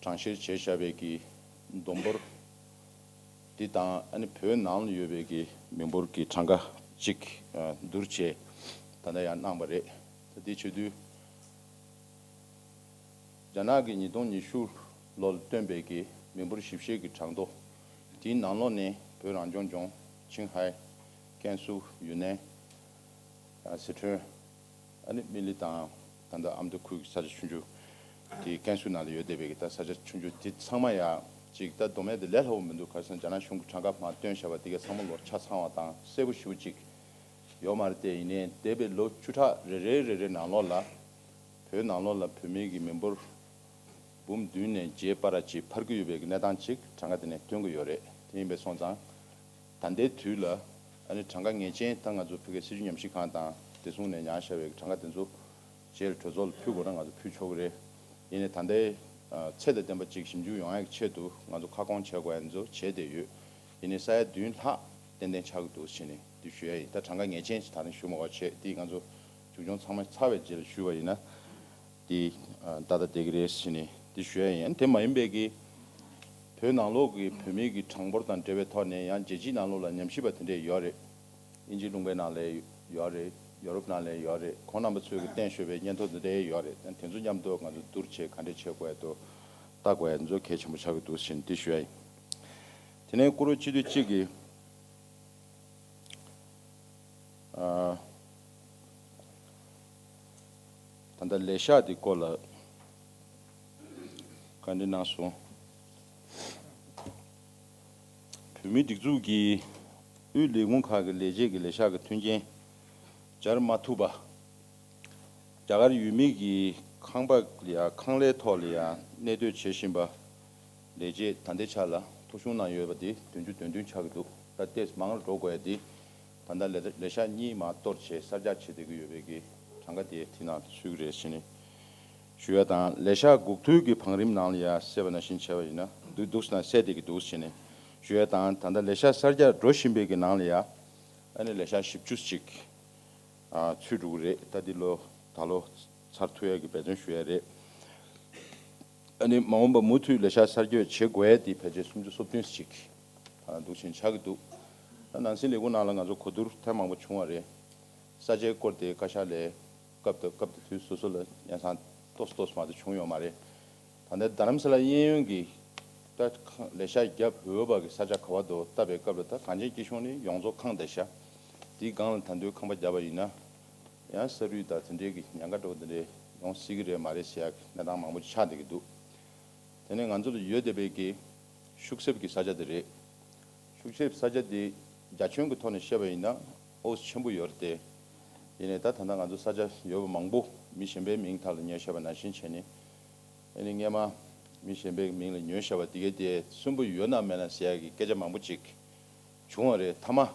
གྲངས་བཤེར་བྱས་བཞག་པའི་གི་བསྡོམས་འབོར་འདི་དང་། ཨ་ནི་བོད་ནང་ལ་ཡོད་པའི་གི་མི་འབོར་གྱི་གྲངས་ཀ་གཅིག་ཨ་བསྡུར་བྱས་ད་ལྟ་ཡང་གནང་བ་རེད། ད་དེ་བྱེད་དུས། རྒྱ་ནག་གིས་ཉིས་སྟོང་ཉི་ཤུ་ལོར་བཏོན་པའི་གི་མི་འབོར་ཞིབ་བཤེར་གྱི་གྲངས་ཐོ་དེའི་ནང་ལོགས་ནས་བོད་རང་སྐྱོང་ལྗོངས། ཆིང་ཧའེ། ཀན་སུའུ། ཡུན་ནན། ཨ་སི་ཁྲོན། ཨ་ནི་སྨན་གླིང་དང་། ད་ལྟ་ཨ་མདོ་ཁུལ་གྱི་ས་ཆ་ཆུང་ཆུང་དེ། ཀན་སུའུ་ནང་ལ་ཡོད་བསྡད་པའི་གི་ད་ས་ཆ་ཆུང་ཆུང་དེ་ཚང་མ་ཡ་ཅིག་ད་བསྡོམས་ཡ་དེ་ལས་སླ་པོ་མི་འདུག་ག་རེ་ཟེར་ན་རྒྱ་ནག་གཞུང་གིས་གྲངས་ཀ་མར་བཏོན་བཞག་པ་དེ་ག་ཚང་མ་ལོ་ཆ་ཚང་བ་དང་གསལ་པོ་ཞེ་པོ་ཅིག་ཡོད་མ་རེད་དེ། ཡིན་ནའི་འདས་པའི་ལོ་བཅུ་ཕྲག་རེ་རེ་རེ་རེའི་ནང་ལོགས་ལ་བོད་ནང་ལོགས་ལ་བོད་མིའི་གི་མི་འབོར་འབུམ་བདུན་ནས་བརྒྱད་བར་ཅིག་འཕར་གྱི་ཡོད་པའི་གི་གནས་སྟངས་ཅིག་གྲངས་ཀ་དེ་ནས་སྟོན་གྱི་ཡོད་རེད། དེ་ཡིན་པའི་སོང་ཙང་། ད་ལྟའི་དུས་ལ་ཨ་ནི་གྲངས་ཀ་ངེས་ཅན་ད་ང་ཚོ་བོད་སྐད་སྲིད་བྱུས་ཉམས་ཞིབ་ཁང་དང་བདེ་སྲུང་ནས་ཉར་བཞག་པའི་གྲངས་ཀ་དེ་ཚོ་རྗེས་ལ་གྲོས་ཚོགས་ལ་ཕུལ་དགོས་ན་ང་ཚོ་ཕུལ་ཆོག་གི་རེད། ཡིན་ནའི་ད་ལྟའི་ཨ་ཚད་དང་ལྡན་པ་ཅིག་ཞིབ་འཇུག་ཡོང་ཡག་གི་ཆེད་དུ་ང་ཚོ་ཁ་སྐོང་བྱེད་དགོས་ཡ་ཚོ་བྱས་བསྡད་ཡོད། ཡིན་ནའི་ས་ཡ་བདུན་ལྷག་ཏན་ཏན་ཆགས་ཀྱི་འདུག་ཟེར་ནས་འདི་ཞུ་ཡ་ཡིན། ད་གྲངས་ཀ་ངེས་ཅན་ཞིག་ད་ནི་ཞུ་མ་དགོས་བྱས། འདི་ང་ཚོ་བྱུང་ཆུང་ཚང་མ་ཚར་བའི་རྗེས་ལ་ཞུས་པ་ཡིན་ན། དེ་ཨ་ཏག་ཏག་བསྡད་ཀྱི་རེད་ཟེར་ནས་འདི་ཞུ་ཡ་ཡིན། དེ་མ་ཡིན་པའི་གི་བོད་ནང་ལོགས་ཀྱི་བོད་མིའི་གི་གྲངས་འབོར་དང་འབྲེལ་བའི་ཐོག་ནས་ཡང་རྒྱལ་སྤྱིའི་ནང་ལོགས་ལ་ཉམས་ཞིབ་པ་དེ་འདྲས་ཡོད་རེད། དབྱིན་ཇིའི་ལུང་པའི་ནང་ལ་ཡོད་རེད། ཡོ་རོབ་ནང་ལ་ཡོད་རེད། ཁོང་རྣམ་པ་ཚོས་གི་བསྟན་ཤོད་པའི་སྙན་ཐོ་འདི་འདྲས་ཡོད་རེད། དེ་ཚོ་མཉམ་དུ་ང་ཚོ་བསྡུར་བྱས་ག་འདྲས་བྱེད་དགོས་ཡ་འདུག་ལྟ་དགོས་ཡ་འདི་ཚོ་གལ་ཆེན་པོ་ཆགས་ཀྱི་འདུག་ཟེར་ནས་འདི་ཞུ་ཡ་ཡིན། དེ་ནས་བཀུར་འོས་སྤྱི་འཐུས་གཅིག་གིས། ཨ། ད་ལྟ་ལས་ཤག་འདི་སྐོར་ལ་བཀའ་འདྲི་གནང་སོང་། བོད་མིའི་སྒྲིག་འཛུགས་ཀྱི་དབུས་ལས་ཁུངས་ཁག་གི་ལས་བྱེད་ཀྱི་ལས་ཤག་གི་མཐུན་རྐྱེན་སྦྱར་མ་ཐུབ་པ། རྒྱ་གར་ཡུལ་མི་གི་ཁང་པ་ལ་ཡ་ཁང་གླའི་ཐོག་ལ་ཡ་གནས་སྡོད་བྱེད་བཞིན་པ་ལས་བྱེད་ད་ལྟའི་ཆ་ལ་ཐོ་གཞུང་ནང་ཡོད་པ་དེ་བདུན་ཅུ་དོན་བདུན་ཆགས་ཀྱི་འདུག་ད་ལྟའི་མང་རུ་འགྲོ་དགོས་ཡ་དེ། ད་ལྟ་ལས་ལས་ཤག་གཉིས་མར་གཏོར་བྱས་གསར་རྒྱག་བྱེད་བསྡད་ཀྱི་ཡོད་པའི་གི་གྲངས་ཀ་དེ་དེ་ནང་ཚུད་ཀྱི་རེད་ཟེར་ནས་ཞུ་ཡ་དང་། ལས་ཤག་འགོ་ཁྲིད་ཀྱི་བང་རིམ་ནང་ལ་ཡ་གསལ་བ་ནང་བཞིན་བྱས་པ་ཡིན་ན་འདུག་འདུག་ཟེར་ན་གསལ་བསྡད་ཀྱི་འདུག་ཟེར་ནས་ཞུ་ཡ་དང་། ད་ལྟ་ལས་ཤག་གསར་རྒྱག་འགྲོ་བཞིན་པའི་གི་ནང་ལ་ཡ་ཨ་ནི་ལས་ཤག་བཞི་བཅུ་ཅིག་ཨ་ཚུད་འགྲོ་གི་རེད། ད་འདི་ལོ་ད་ལོ་ཚར་ཐུབ་ཡ་གི་འབད་བརྩོན་ཞུ་ཡ་རེད། ཨ་ནི་མ་འོངས་པ་མུ་མཐུད་ལས་ཤག་གསར་བསྐོ་བྱེད་དགོས་ཡ་དེ་ཕལ་ཆེར་སུམ་ཅུ་སོ་བདུན་ཅིག་ཨ་འདུག་བཞིན་ཆགས་ཀྱི་འདུག་ད་ནང་སྲིད་ལས་ཁུངས་ནང་ལ་ང་ཚོ་གོ་བསྡུར་ཐེངས་མང་པོ་བྱུང་བ་རེད། ས་ཆའི་སྐོར་དེ་བཀའ་ཤག་ལ་སྐབས་དང་སྐབས་དང་དུས་སོ་སོ་ལ་ཡང་སང་ཏོག་ཙམ་ཏོག་ཙམ་མ་གཏོགས་བྱུང་ཡོད་མ་རེད། ད་ལྟ་རྡ་རམ་ས་ལ་གཡས་གཡོན་གྱི་ད་ཁང་ལས་ཤག་བརྒྱབ་འོས་པ་གི་ས་ཆ་ག་བ་དུ་བལྟ་བའི་སྐབས་ལ་ད་གངས་ཅན་སྐྱིད་གཤོངས་ནི་ཡོངས་རྫོགས་ཁང་བསྡད་ཤག་དེའི་སྒང་ལ་ད་དུང་ཁང་པ་བརྒྱབ་པ་ཡིན་ན་ཡང་ས་རུད་དང་དེ་འདྲའི་གི་ཉེན་ཁ་འདྲ་བོ་དེ་འདྲའི་ཡོང་སྲིད་ཀྱི་རེད་མ་རེད་ཟེར་ཡག་གི་གནས་སྟངས་མང་པོ་ཆགས་བསྡད་ཀྱི་འདུག་དེ་ནས་ང་ཚོ་ལ་ཡོད་བསྡད་པའི་གི་ཤུག་གསེབ་ཀྱི་ས་ཆ་དེ་རེད། ཤུག་གསེབ་ས་ཆ་དེ་རྒྱ་ཁྱོན་གྱི་ཐོག་ནས་བཤད་པ་ཡིན་ན་ཨོ་ཆེན་པོ་ཡོད་རེད་དེ། ཡིན་ནའི་ད་ད་ལྟ་ང་ཚོ་ས་ཆ་ཡོད་པ་མང་པོ་ མི་གཞན་པའི་མིང་ཐག་ལ་ཉོས་བཞག་པ་ནང་བཞིན་བྱས་ནས། ཨ་ནི་སྔས་མ་མི་གཞན་པའི་མིང་ལ་ཉོས་བཞག་པ་དེ་གའི་དེ་གསོན་པོ་ཡོད་ན་མེད་ན་ཟེར་ཡག་གི་སྐད་ཆ་མང་པོ་ཅིག་བྱུང་བ་རེད། མཐའ་མ།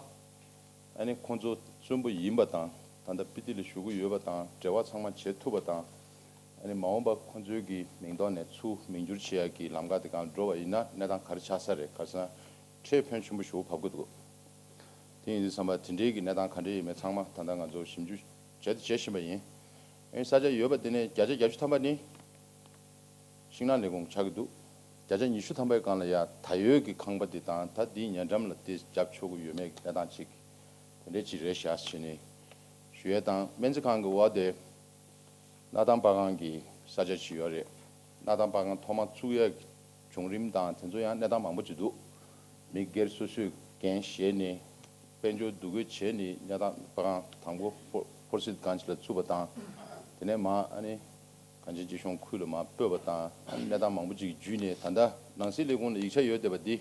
ཨ་ནི་ཁོང་ཚོ་གསོན་པོ་ཡིན་པ་དང་། ད་ལྟ་སྤི་ཏི་ལ་བཞུགས་ཀྱི་ཡོད་པ་དང་། འབྲེལ་བ་ཚང་མ་བྱེད་ཐུབ་པ་དང་། ཨ་ནི་མ་འོངས་པ་ཁོང་ཚོའི་གི་མིང་ཐོག་ནས་ཚུར་མིང་བསྒྱུར་བྱེད་ཡག་གི་ལམ་ཁ་དེ་སྒང་འགྲོ་བ་ཡིན་ན་གནས་སྟངས་ག་རེ་ཆགས་ས་རེད། ག་རེ་ཟེར་ན་ཁྲལ་ཕོན་ཆེན་པོ་ཞེ་པོ་བབས་ཀྱི་འདུག་དེ་ཡིན་དུས་ཙམ་པ་དེ་འདྲའི་གི་གནས་སྟངས་ག་འདྲ་ཡོད་མེད་ཚང་མ་ད་ལྟ་ང་ཚོ་ཞིབ་འཇུག་བྱས་དང་བྱེད་བཞིན་པ་ཡིན། ཨ་ནི་ས་ཆ་ཡོད་པ་དེ་ནས་བརྒྱ་ཆ་བརྒྱད་ཅུ་ཐམ་པ་ནི་ཤིང་ནགས་ལས་ཁུངས་ཆགས་ཀྱི་འདུག་བརྒྱ་ཆ་ཉི་ཤུ་ཐམ་པའི་སྒང་ལ་ཡ་ད་ཡོད་ཀྱི་ཁང་པ་འདི་དང་ད་འདིའི་ཉེ་འགྲམ་ལ་འདི་རྒྱབ་ཆོག་གི་ཡོད་མེད་ཀྱི་གནས་སྟངས་ཅིག་དེ་འདྲའི་ཅིག་རེད་ཤག་ཟེར་ནས་ཞུ་ཡས་དང་། སྨན་རྩིས་ཁང་གི་འོག་དེ་གནའ་ཐང་པར་ཁང་གི་ས་ཆ་ཅིག་ཡོད་རེད། གནའ་ཐང་པར་ཁང་ཐོག་མ་བཙུགས་ཡས་ཀྱི་བྱུང་རིམ་དང་དེ་ཚོ་ཡང་གནས་སྟངས་མང་པོ་ཅིག་འདུག་མི་སྒེར་སོ་སོས་འགན་བཞེས་ནས་དཔལ་འབྱོར་འདུ་འགོད་བྱས་ནས་གནའ་ཐང་པར་ཁང་དང་པོ་ཧྥོ་ཧྥོར་སིད་གྷན་ཇི་ལ་བཙུགས་པ་དང་། དེ་ནས་མར་ཨ་ནི་གངས་ཅན་སྐྱིད་གཤོངས་ཁུལ་ལ་མར་སྤོས་པ་དང་། ཨ་ནི་གནས་སྟངས་མང་པོ་ཅིག་བརྒྱུད་ནས་ད་ལྟ་ནང་སྲིད་ལས་ཁུངས་ལ་ཡིག་ཆ་ཡོད་བསྡད་པ་འདི་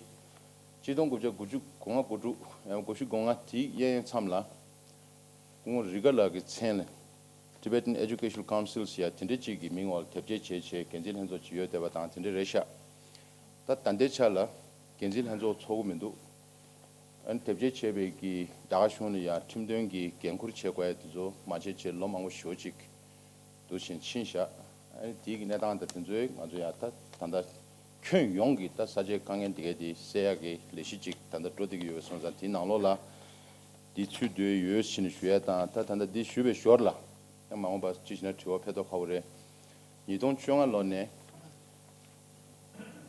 གཅིག་སྟོང་དགུ་བརྒྱ་དགུ་བཅུ་གོ་ལྔ་གོ་དྲུག་ཡང་གོ་བཞི་གོ་ལྔ་དེའི་གཡས་གཡོན་མཚམས་ལ་སྐུ་ངོ་རི་ཀ་ལགས་ཀྱི་མཚན་ལ་Tibetan Educational Council ཟེར་ཡ་དེ་འདྲ་ཅིག་གི་མིང་འོག་ལ་དེབ་སྐྱེལ་བྱས་བྱས་འགན་འཛིན་ལྷན་ཚོགས་ཅིག་ཡོད་བསྡད་པ་དང་དེ་འདྲ་རེད་ཤག་ད་ད་ལྟའི་ཆ་ལ་འགན་འཛིན་ལྷན་ཚོགས་ཚོགས་ཀྱི་མི་འདུག་ཨ་ནི་དེབ་སྐྱེལ་བྱས་པའི་གི་རྒྱ་གར་གཞུང་ལ་ཡ་ཁྲིམས་དོན་གྱི་འགན་འཁུར་བྱེད་དགོས་ཡ་དེ་ཚོ་མ་བྱས་བྱས་ལོ་མང་པོ་ཞེ་པོ་ཅིག་འདུག་བཞིན་ཕྱིན་བཞག་ཨ་ནི་དེའི་གི་གནས་སྟངས་དང་དེ་ཚོའི་ང་ཚོ་ཡ་ད་ད་ལྟ་ཁྱོན་ཡོངས་ཀྱི་ད་ས་ཆའི་དཀའ་ངལ་འདི་གའི་དེ་སེལ་ཡག་གི་ལས་གཞི་ཅིག་ད་ལྟ་འགྲོ་བསྡད་ཀྱི་ཡོད་པ་སོང་ཙང་། དེའི་ནང་ལོགས་ལ་འདི་ཚུད་འདོད་ཡོད་ཕྱིན་ཞུ་ཡ་དང་། ད་ད་ལྟ་འདི་ཞུས་པའི་ཞོར་ལ་ཡང་མ་འོངས་པ་ཅི་ཞིག་ན་དྲི་བ་ཕེབས་མདོག་ཁ་པོ་རེད། ཉིས་སྟོང་བཅོ་ལྔ་ལོ་ནས་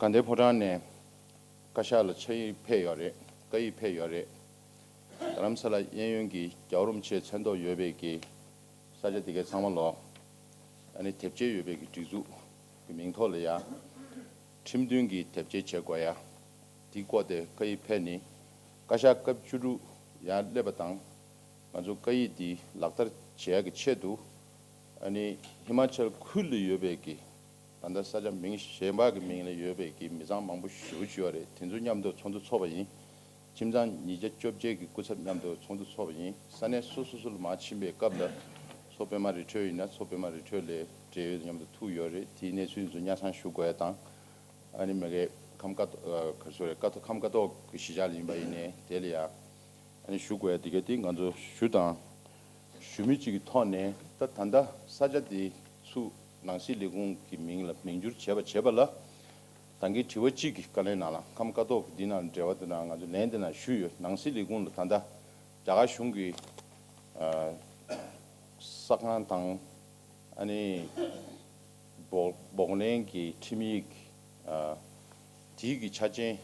དགའ་ལྡན་ཕོ་བྲང་ནས་བཀའ་ཤག་ལ་ཕྱག་ཡིག་ཕེབས་ཡོད་རེད། བཀའ་ཡིག་ཕེབས་ཡོད་རེད། རྡ་རམ་ས་ལ་གཡས་གཡོན་གྱི་རྒྱལ་བ་རིན་པོ་ཆེའི་མཚན་ཐོག་ཡོད་པའི་གི་ས་ཆ་དེ་གའི་ཚང་མ་ལོ། ཨ་ནི་དེབ་སྐྱེལ་ཡོད་པའི་གི་སྒྲིག་འཛུགས་ཀྱི་མིང་ཐོག་ལ་ཡ་ཁྲིམས་མཐུན་གྱི་དེབ་སྐྱེལ་བྱེད་དགོས་ཡ། དེའི་སྐོར་དེ་བཀའ་ཡིག་ཕེབས་ནི། བཀའ་ཤག་སྐབས་བཅུ་དྲུག་ཡར་སླེབས་པ་དང་། ང་ཚོ་བཀའ་ཡིག་འདི་ལག་བསྟར་བྱེད་ཡ་གི་ཆེད་དུ། ཨ་ནི་ཧི་མ་ཅལ་ཁུལ་ལ་ཡོད་པའི་གི་ད་ལྟ་ས་ཆ་མིང་གཞན་པ་གི་མིང་ལ་ཡོད་པའི་གི་མི་ཚང་མང་པོ་ཞེ་པོ་ཅིག་ཡོད་རེད། དེ་ཚོ་མཉམ་དུ་ཚོགས་འདུ་ཚོགས་པ་ཡིན། ཁྱིམ་ཚང་ཉིས་བརྒྱ་བཅོ་བརྒྱད་ཀྱི་སྐུ་ཚབ་མཉམ་དུ་ཚོགས་འདུ་ཚོགས་པ་ཡིན། ས་གནས་སོ་སོ་སོ་ལ་མར་ཕྱིན་པའི་སྐབས་ལ་མཚོ་པདྨ་རི་ཁྲོད་ཡིན་ན་མཚོ་པདྨ་རི་ཁྲོད་ལ་འབྲེལ་ཡོད་མཉམ་དུ་ཐུག་ཡོད་རེད། དེའི་གནས་ཚུལ་ཚོ་སྙན་སེང་ཞུ་དགོས་ཡ་དང་། ཨ་ནི་མ་གི་ཁམས་ཀ་ཏོ་ཨ་ག་རེ་ཟེར་རེད། ཀ་ཐོག་ཁམས་ཀ་ཐོག་གི་གཞིས་ཆགས་ལ་ཡིན་པ་ཡིན་ནའི་དེ་ལ་ཡ་ཨ་ནི་ཞུ་དགོས་ཡ་དེ་ག་དེ་ང་ཚོ་ཞུ་དང་། ཞུ་མི་གཅིག་གི་ཐོག་ནས་ད་ད་ལྟ་ས་ཆ་དེ་ཚུར་ནང་སྲིད་ལས་ཁུངས་ཀྱི་མིང་ལ་མིང་བསྒྱུར་བྱས་པ་བྱས་པ་ལ་ད་གིན་དྲི་བ་གཅིག་གི་བཀའ་ལན་ནང་ལ་ཁམས་ཀ་ཐོག་གི་འདི་ནང་འབྲེལ་བ་དེ་ནང་ང་ཚོ་ལན་དེ་ནང་ཞུས་ཡོད། ནང་སྲིད་ལས་ཁུངས་ལ་ད་ལྟ་རྒྱ་གར་གཞུང་གི་ཨ་ས་ཁང་དང་ཨ་ནི་འབོག་འབོག་ལེན་གྱི་ཁྲིམས་ཡིག་ཨ་དེའི་གི་ཆ་རྐྱེན་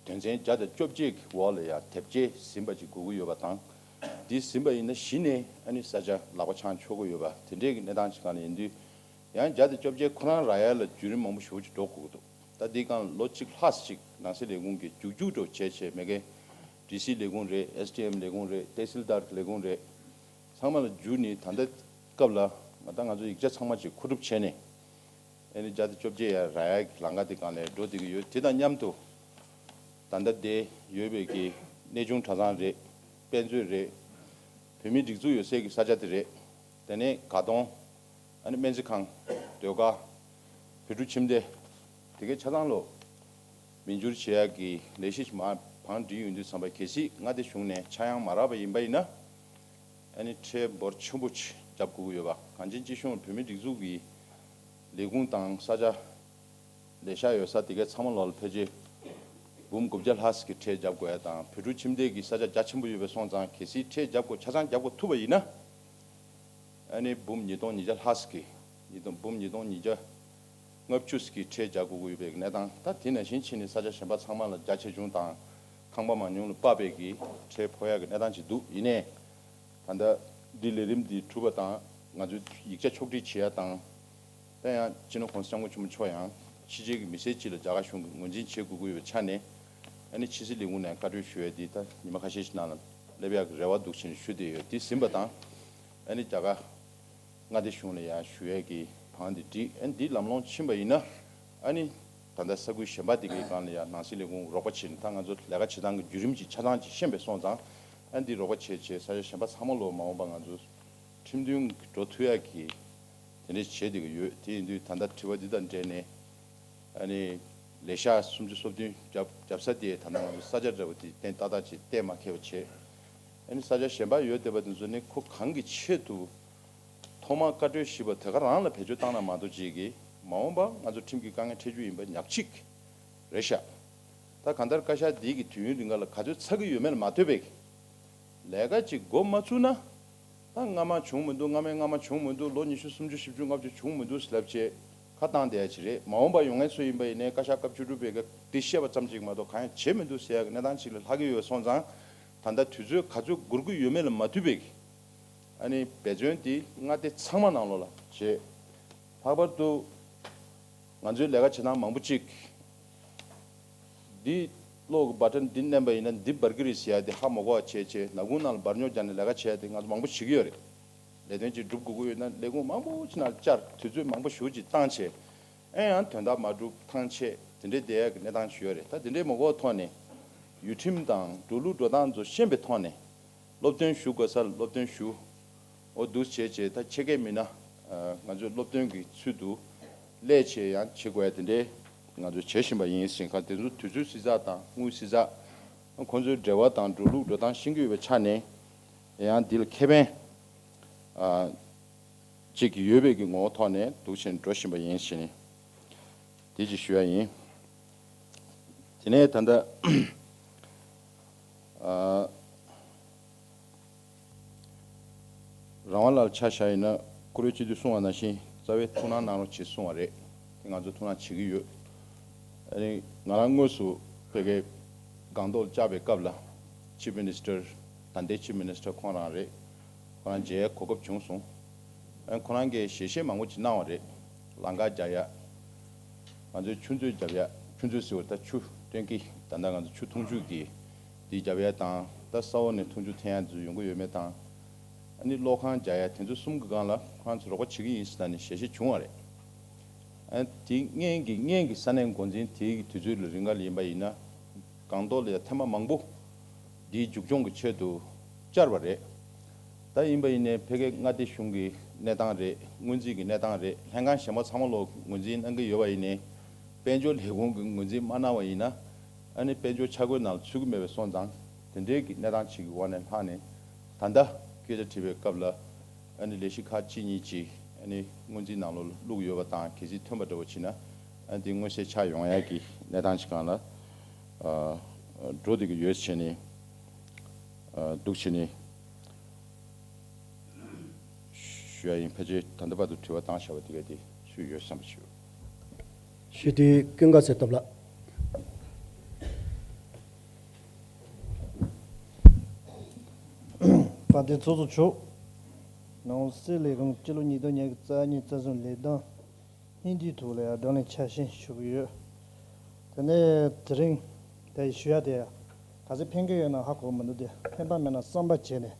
དོན་ཚན་བརྒྱ་དང་བཅོ་བརྒྱད་ཀྱི་འོག་ལ་ཡང་དེབ་སྐྱེལ་ཟིན་པ་ཅིག་དགོས་ཀྱི་ཡོད་པ་དང་། འདི་ཟིན་པ་ཡིན་ན་གཞི་ནས་ཨ་ནི་ས་ཆ་ལག་པ་འཆང་ཆོག་གི་ཡོད་པ་དེ་འདྲའི་གི་གནས་སྟངས་ཅིག་སྒང་ལ་ཡིན་དུས། ཡང་བརྒྱ་དང་བཅོ་བརྒྱད་ཁོ་རང་རག་ཡ་ལ་བརྒྱུད་རིམ་མང་པོ་ཞེ་པོ་ཅིག་འགྲོ་དགོས་ཀྱི་འདུག་ད་འདི་སྒང་ལོ་གཅིག་ལྷག་ཅིག་ནང་སྲིད་ལས་ཁུངས་ཀྱི་རྒྱུག་རྒྱུག་འགྲོ་བྱས་བྱས་མ་གི་ཌི་སི་ལས་ཁུངས་རེད། ཨེས་ཌི་ཨེམ་ལས་ཁུངས་རེད། ཏེ་སིལ་དར་གྱི་ལས་ཁུངས་རེད། ཚང་མ་ལ་བརྒྱུད་ནས་ད་ལྟ་སྐབས་ལ་ང་ད་ང་ཚོ་ཡིག་ཆ་ཚང་མ་ཅིག་མཁོ་སྒྲུབ་བྱས་ནས་ཨ་ནི་བརྒྱ་དང་བཅོ་བརྒྱད་ཡར་རག་ཡ་གི་ལམ་ཁ་དེ་སྒང་ལ་འགྲོ་བསྡད་ཀྱི་ཡོད། དེ་དང་མཉམ་དུ་ད་ལྟ་དེ་ཡོད་པའི་གི་གནས་ཆུང་གྲྭ་ཚང་རེད། དཔེ་མཛོད་རེད། བོད་མིའི་སྒྲིག་འཛུགས་ཡོད་སའི་གི་ས་ཆ་དེ་རེད། དེ་ནས་དགའ་གདོང་། ཨ་ནི་སྨན་རྩིས་ཁང་། ཟློས་གར། བོད་ཕྲུག་ཁྱིམ་སྡེ། དེ་གའི་ཆ་ཚང་ལོ། མིང་བསྒྱུར་བྱེད་ཡག་གི་ལས་གཞི་ཞིག་མར་བང་བསྒྲིགས་ཡོང་དུས་ཙམ་པ་གལ་སྲིད་མངའ་སྡེ་གཞུང་ནས་ཆག་ཡང་མ་རག་པ་ཡིན་པ་ཡིན་ན། ཨ་ནི་ཁྲལ་འབོར་ཆེན་པོ་ཅིག་རྒྱབ་དགོས་ཀྱི་ཡོད་པ། གངས་ཅན་སྐྱིད་གཤོངས་བོད་མིའི་སྒྲིག་འཛུགས་ཀྱི་ལས་ཁུངས་དང་ས་ཆ་ལས་ཤག་ཡོད་ས་དེ་གའི་ཚང་མ་ལོག་ལ་ཕལ་ཆེར་འབུམ་དགུ་བརྒྱ་ལྷག་ཙམ་གྱི་ཁྲལ་རྒྱབ་དགོས་ཡ་དང་། བོད་ཕྲུག་ཁྱིམ་སྡེ་གི་ས་ཆ་རྒྱ་ཆེན་པོ་ཡོད་པ་སོང་ཙང་གལ་སྲིད་ཁྲལ་རྒྱབ་དགོས་ཆ་ཚང་རྒྱབ་དགོས་ཐུབ་པ་ཡིན་ན། ཨ་ནི་འབུམ་ཉིས་སྟོང་ཉིས་བརྒྱ་ལྷག་ཙམ་གྱི། ཉིས་སྟོང་འབུམ་ཉིས་སྟོང་ཉིས་བརྒྱ་ལྔ་བཅུ་ཙམ་གྱི་ཁྲལ་རྒྱག་དགོས་ཀྱི་ཡོད་པའི་གནས་སྟངས། ད་དེ་ནང་བཞིན་ཕྱིན་ནས་ས་ཆ་གཞན་པ་ཚང་མ་ལ་རྒྱ་ཆེ་ཆུང་དང་ཁང་པ་མང་ཉུང་ལ་དཔག་པའི་གི་ཁྲལ་ཕོག་ཡག་གི་གནས་སྟངས་ཅིག་འདུག་ཡིན་ནའི་ད་ལྟ་འདི་ལས་རིམ་འདི་གྲུབ་པ་དང་ང་ཚོས་ཡིག་ཆ་ཕྱོགས་སྒྲིག་བྱེད་ཡ་དང་། ད་ཡང་སྤྱི་ནོར་༸གོང་ས་༸སྐྱབས་མགོན་ཆེན་པོ་མཆོག་ཡང་ཕྱི་རྒྱལ་གྱི་མི་སེར་ཅིག་ལ་རྒྱ་གར་གཞུང་གིས་ངོས་འཛིན་བྱེད་དགོས་ཀྱི་ཡོད་པའི་ཆ་ནས། ཨ་ནི་ཕྱི་སྲིད་ལས་ཁུངས་ནས་བཀའ་འཁྲོལ་ཞུ་ཡས་འདི་ད་ཉི་མ་ཁ་ཤས་ཤིག་ནང་ལ་སླེབས་ཡག་གི་རེ་བ་འདུག་ཅེས་ཞུ་བསྡད་ཡོད། འདི་ཟིན་པ་དང་། ཨ་ནི་རྒྱ་གར་མངའ་སྡེ་གཞུང་ལ་ཡང་ཞུ་ཡས་ཀྱི་བང་འདི་བསྒྲིགས། ཨ་ནི་འདི་ལམ་ལྷོང་ཕྱིན་པ་ཡིན་ན། ཨ་ནི་ད་ལྟ་ས་ཁུལ་གཞན་པ་དེ་གའི་སྒང་ལ་ཡང་ནང་སྲིད་ལས་ཁུངས་རོགས་པ་བྱས་ནས། ད་ང་ཚོ་ལས་ཀ་བྱེད་སྟངས་ཀྱི་བརྒྱུད་རིམ་ཅིག་ཆ་ཚང་ཅིག་ཤེས་པ་སོང་ཙང་། ཨ་ནི་འདི་རོགས་པ་བྱས་བྱས་ས་ཆ་གཞན་པ་ཚང་མ་ལོ་མ་འོངས་པ་ང་ཚོ་ཁྲིམས་མཐུན་གྱི་འགྲོ་ཐུབ་ཡག་གི་ དེ་འདྲས་བྱེད་བསྡད་ཀྱི་ཡོད། དེ་ཡིན་དུས་ད་ལྟ་དྲི་བ་འདི་དང་འབྲེལ་ནས་ཨ་ནི་ལས་ཤག་སུམ་ཅུ་སོ་བདུན་རྒྱབ་རྒྱབ་ས་དེ་ད་ལྟ་ང་ཚོ་ས་ཆ་འདྲ་བོ་དེ་གཏན་ཏག་ཏག་ཅིག་གཏན་མ་འཁེལ་བ་བྱས། ཨ་ནི་ས་ཆ་གཞན་པ་ཡོད་བསྡད་པ་དེ་ཚོ་ནི་ཁོ་གང་གི་ཆེད་དུ་ཐོག་མར་བཀའ་འཁྲོལ་ཞུས་པ་དེ་ག་རང་ལ་བེད་སྤྱོད་བཏང་ན་མ་གཏོགས་ཅིག་གིས་མ་འོངས་པ་ང་ཚོ་ཁྲིམས་ཀྱི་དཀའ་ངལ་འཕྲད་རྒྱུ་ཡིན་པ་ཉག་གཅིག་རེད་ཤག་ད་གང་ལྟར་བཀའ་ཤག་འདི་གི་དུས་ཡུན་རིང་ག་ལ་ག་ཚོད་ཚར་གི་ཡོད་མེད་ལ་མ་ལྟོས་པའི་ལས་ཀ་ཅིག་འགོ་མ་བཙུགས་ན། ད་སྔ་མ་བྱུང་མི་འདུག་སྔ་མའི་སྔ་མ་བྱུང་མི་འདུག་ལོ་ཉི་ཤུ་སུམ་ཅུ་བཞི་བཅུ་ལྔ་བཅུ་བྱུང་མི་འདུག་ཟེར་ལབ་བྱས་ཁ་བཏང་བསྡད་ཡ་ཅིག་རེད། མ་འོངས་པ་ཡོང་མཁན་ཚོ་ཡིན་པ་ཡིན་ནའི་བཀའ་ཤག་སྐབས་བཅུ་དྲུག་པའི་སྐབས་འདི་བཤད་པ་ཙམ་ཅིག་མ་གཏོགས་གང་ཡང་བྱེད་མི་འདུག་ཟེར་ཡ་གི་གནས་སྟངས་ཅིག་ལ་ལྷག་གི་ཡོད་སོང་ཙང་། ད་ལྟ་དུས་ཚོད་ག་ཚོད་འགོར་གི་ཡོད་མེད་ལ་མ་ལྟོས་པའི་ཨ་ནི་འབད་བརྩོན་འདི་མངའ་སྡེ་ཚང་མ་ནང་ལོགས་ལ་བྱས། ལྷག་པར་དུ་ང་ཚོའི་ལས་ཀ་བྱེད་སྟངས་མང་པོ་ཅིག་འདི་གློག་གི་བ་ཊན་འདི་མནན་པ་ཡིན་ན་འདི་འབར་གི་རེད་ཟེར་ཡ་དེ་ཧ་མ་གོ་བ་བྱས་བྱས་ནག་ཁུང་ནང་ལ་འབར་ཉོག་རྒྱག་ནས་ལས་ཀ་བྱས་ཏེ་ང་ཚོ་མང་པོ་བྱེད་ཀྱི་ཡོད་རེད། ལས་དོན་ཅིག་སྒྲུབ་དགོས་ཀྱི་ཡོད་ན་ལས་ཁུངས་མང་པོ་ཅིག་ནང་བཅར་དུས་ཚོད་མང་པོ་ཞེ་པོ་ཅིག་བཏང་བྱས་ཨེ་ཡང་དོན་དག་མ་སྒྲུབ་ཐང་ཆད་དེ་འདྲའི་བསྡད་ཡ་གི་གནས་སྟངས་ཅིག་ཡོད་རེད། ད་དེ་འདྲའི་མ་གོ་བ་ཐོག་ནས་ཡུལ་ཁྲིམས་དང་འགྲོ་ལུགས་འགྲོ་སྟངས་ཚོ་ཤེས་པའི་ཐོག་ནས་སློབ་སྟོན་ཞུ་དགོས་སར་སློབ་སྟོན་ཞུ། འོ་འདུག་བྱས་བྱས་ད་ཕྱེད་ཀས་མིན་ན་ང་ཚོས་སློབ་སྟོན་གྱི་ཚུལ་དུ་ལས་བྱས་ཡང་བྱེད་དགོས་ཡ་དེ་འདྲའི་ང་ཚོས་བྱེད་བཞིན་པ་ཡིན་ཟེར་ཁ། དེ་ཚོ་དུས་ཚོད་བསྲི་ཚགས་དང་དངུལ་བསྲི་ཚགས་ཁོང་ཚོའི་འབྲེལ་བ་དང་འགྲོ་ལུགས་འགྲོ་སྟངས་ཤེས་ཀྱི་ཡོད་པའི་ཆ་ནས་ཡང་འདི་ལ་ཁེ་ཕན་ཅིག་ཡོད་པའི་གི་ངོ་བོ་ཐོག་ནས་འདུག་བྱས་འགྲོ་བཞིན་པ་ཡིན་ཟེར་ནས་དེ་ཅིག་ཞུ་ཡ་ཡིན། དེ་ནས་ད་ལྟ་རང་དབང་ལགས་ཆ་བཞག་ཡིན་ན་བཀུར་འོས་སྤྱི་འཐུས་གསུང་བ་ནང་བཞིན་རྩ་བའི་ཐུགས་སྣང་གནང་རོགས་བྱེད་གསུང་བ་རེད། དེ་ང་ཚོ་ཐུགས་སྣང་བྱེད་ཀྱི་ཡོད། ཨ་ནི་ང་རང་དངོས་སུ་ཕ་གིའི་སྒང་ཏོག་བཅར་བའི་སྐབས་ལ་Chief Minister ད་ལྟའི་Chief Minister ཁོང་རང་རེད། ཁོ་རང་མཇལ་གོ་སྐབས་བྱུང་སོང་། ཨ་ཁོ་རང་གིས་ཞལ་བཞེས་མང་པོ་ཅིག་གནང་བ་རེད། ལམ་ཁ་རྒྱག་ཡ། ང་ཚོའི་ཆུ་མཛོད་རྒྱབ་ཡ། ཆུ་མཛོད་ཟེར་བ་ད་ཆུ་ཊེང་ཀི་ད་ལྟ་ང་ཚོ་ཆུ་འཐུང་ཆུ་གི་འདི་རྒྱབ་ཡ་དང་ད་ས་འོག་ནས་འཐུང་ཆུ་འཐེན་ཡ་ཚོ་ཡོང་གི་ཡོད་མེད་དང་། ཨ་ནི་གློག་ཁང་རྒྱག་ཡ་དེ་ཚོ་གསུམ་གི་སྒང་ལ་ཁོ་རང་ཚོ་རོགས་པ་བྱེད་ཀྱི་ཡིན་ཟེར་ནས་ཞལ་བཞེས་བྱུང་བ་རེད། ཨ་དེ་སྔན་གྱི་སྔན་གྱི་ས་གནས་འགོ་འཛིན་དེའི་དུས་ཚོད་ལ་རིང་ག་ལ་ཡིན་པ་ཡིན་ན་སྒང་ཏོག་ལ་ཡ་ཐེངས་མ་མང་པོ་འདིའི་མཇུག་སྐྱོང་གི་ཆེད་དུ་བཅར་བ་རེད། ད་ཡིན་པ་ཡིན་ནའི་ཕ་གིའི་མངའ་སྡེ་གཞུང་གི་གནས་སྟངས་རེད། སྔོན་རྩིས་ཀྱི་གནས་སྟངས་རེད། ལྷན་ཁང་གཞན་པ་ཚང་མ་ལོག་ངོས་འཛིན་གནང་གི་ཡོད་པ་ཡིན་ནའི་དཔལ་འབྱོར་ལས་ཁུངས་ཀྱི་ངོས་འཛིན་མ་གནང་བ་ཡིན་ན་ཨ་ནི་དཔལ་འབྱོར་ཆ་བགོས་ནང་ལ་ཚུད་ཀྱི་མེད་པའི་སོང་ཙང་དེ་འདྲའི་གི་གནས་སྟངས་ཅིག་གི་འོག་ནས་ལྷག་ནས་ད་ལྟ་སྐད་ཆ་དྲིས་པའི་སྐབས་ལ་ཨ་ནི་ལས་གཞི་ཁག་གཅིག་གཉིས་ཅིག་ཨ་ནི་སྔོན་རྩིས་ནང་ལོགས་བླུགས་ཡོད་པ་དང་གལ་སྲིད་ཐོན་པ་འདྲ་བོ་ཕྱིན་ན་ཨ་ནི་དེ་མངོན་གསལ་ཆགས་ཡོང་ཡ་གི་གནས་སྟངས་ཅིག་སྒང་ལ་ཨ་འགྲོ་བསྡད་ཀྱི་ཡོད་བྱས་ནས་ཨ་འདུག་བྱས་ནས། ཞུ་ཡ་ཡིན། ཕལ་ཆེར་ད་ལྟ་བར་དུ་དྲི་བ་བཏང་བཞག་པ་དེ་ག་དེ་ཞུས་ཡོད་བསམ་པ་ཞུ། ཞུ་དུས་ཀུན་དགའ་ཚེ་སྟོབས་ལགས། དཔལ་ལྡན་ཚོགས་གཙོ་མཆོག་ནང་སྲིད་ལས་ཁུངས་སྤྱི་ལོ་ཉིས་སྟོང་ཉི་ཤུ་རྩ་གཉིས་རྩ་གསུམ་ལས་དོན་སྙིང་བསྡུས་ཐོག་ལ་ཡང་བགྲོ་གླེང་ཆ་ཤས་ཞུ་གི་ཡོད། དེ་ནས་དེ་རིང་དེ་ཞུ་ཡ་དེ་ག་ཚོད་ཕན་གྱི་ཡོད་ན་ཧ་གོ་མི་འདུག་དེ་ཕན་པ་མེད་ན་བསམ་པ་བྱས་ནས་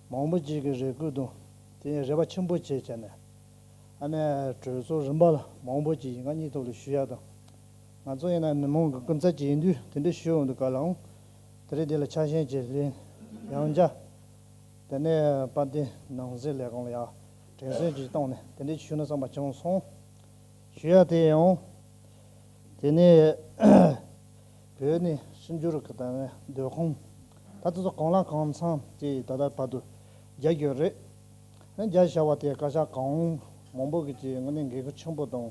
མང་པོ་ཅིག་གི་རེ་སྐུལ་དང་དེ་ཡང་རེ་བ་ཆེན་པོ་བྱས་བྱས་ནས་ཨ་ནེ་གྲོས་ཚོགས་རིམ་པ་ལ་མང་པོ་ཅིག་ཡིན་ང་གཉིས་ཐོག་ལ་ཞུ་ཡ་དང་། ང་ཚོ་ཡིན་ན་མི་མང་གི་སྐུ་ཚབ་ཅིག་ཡིན་དུས་དེ་འདྲ་ཞུ་འོང་དུས་ག་ལའང་དེ་རིང་དེ་ལ་ཆ་ཤས་ཅིག་ལེན་ཡང་བྱ། དེ་ནས་དཔལ་ལྡན་ནང་སྲིད་ལས་ཁུངས་ལ་ཡང་དྲན་གསོ་ཅིག་བཏང་ནས་དེ་འདྲ་ཞུ་ན་བསམ་པ་བྱུང་སོང་། ཞུ་ཡ་དེ་ཡང་དེ་ནས་བོད་ནས་ཕྱི་འབྱོར་གྱི་ད་ནས་སྡོད་ཁང་ད་དེ་ཚོ་གང་ལ་གང་འཚམ་ཅིག་ད་ལྟ་བར་དུ་རྒྱག་ཡོད་རེད། ཨ་རྒྱག་བྱ་བ་དེ་བཀའ་ཤག་གང་མང་པོ་གི་ཅིག་དངོས་གནས་འགན་ཁུར་ཆེན་པོ་དང་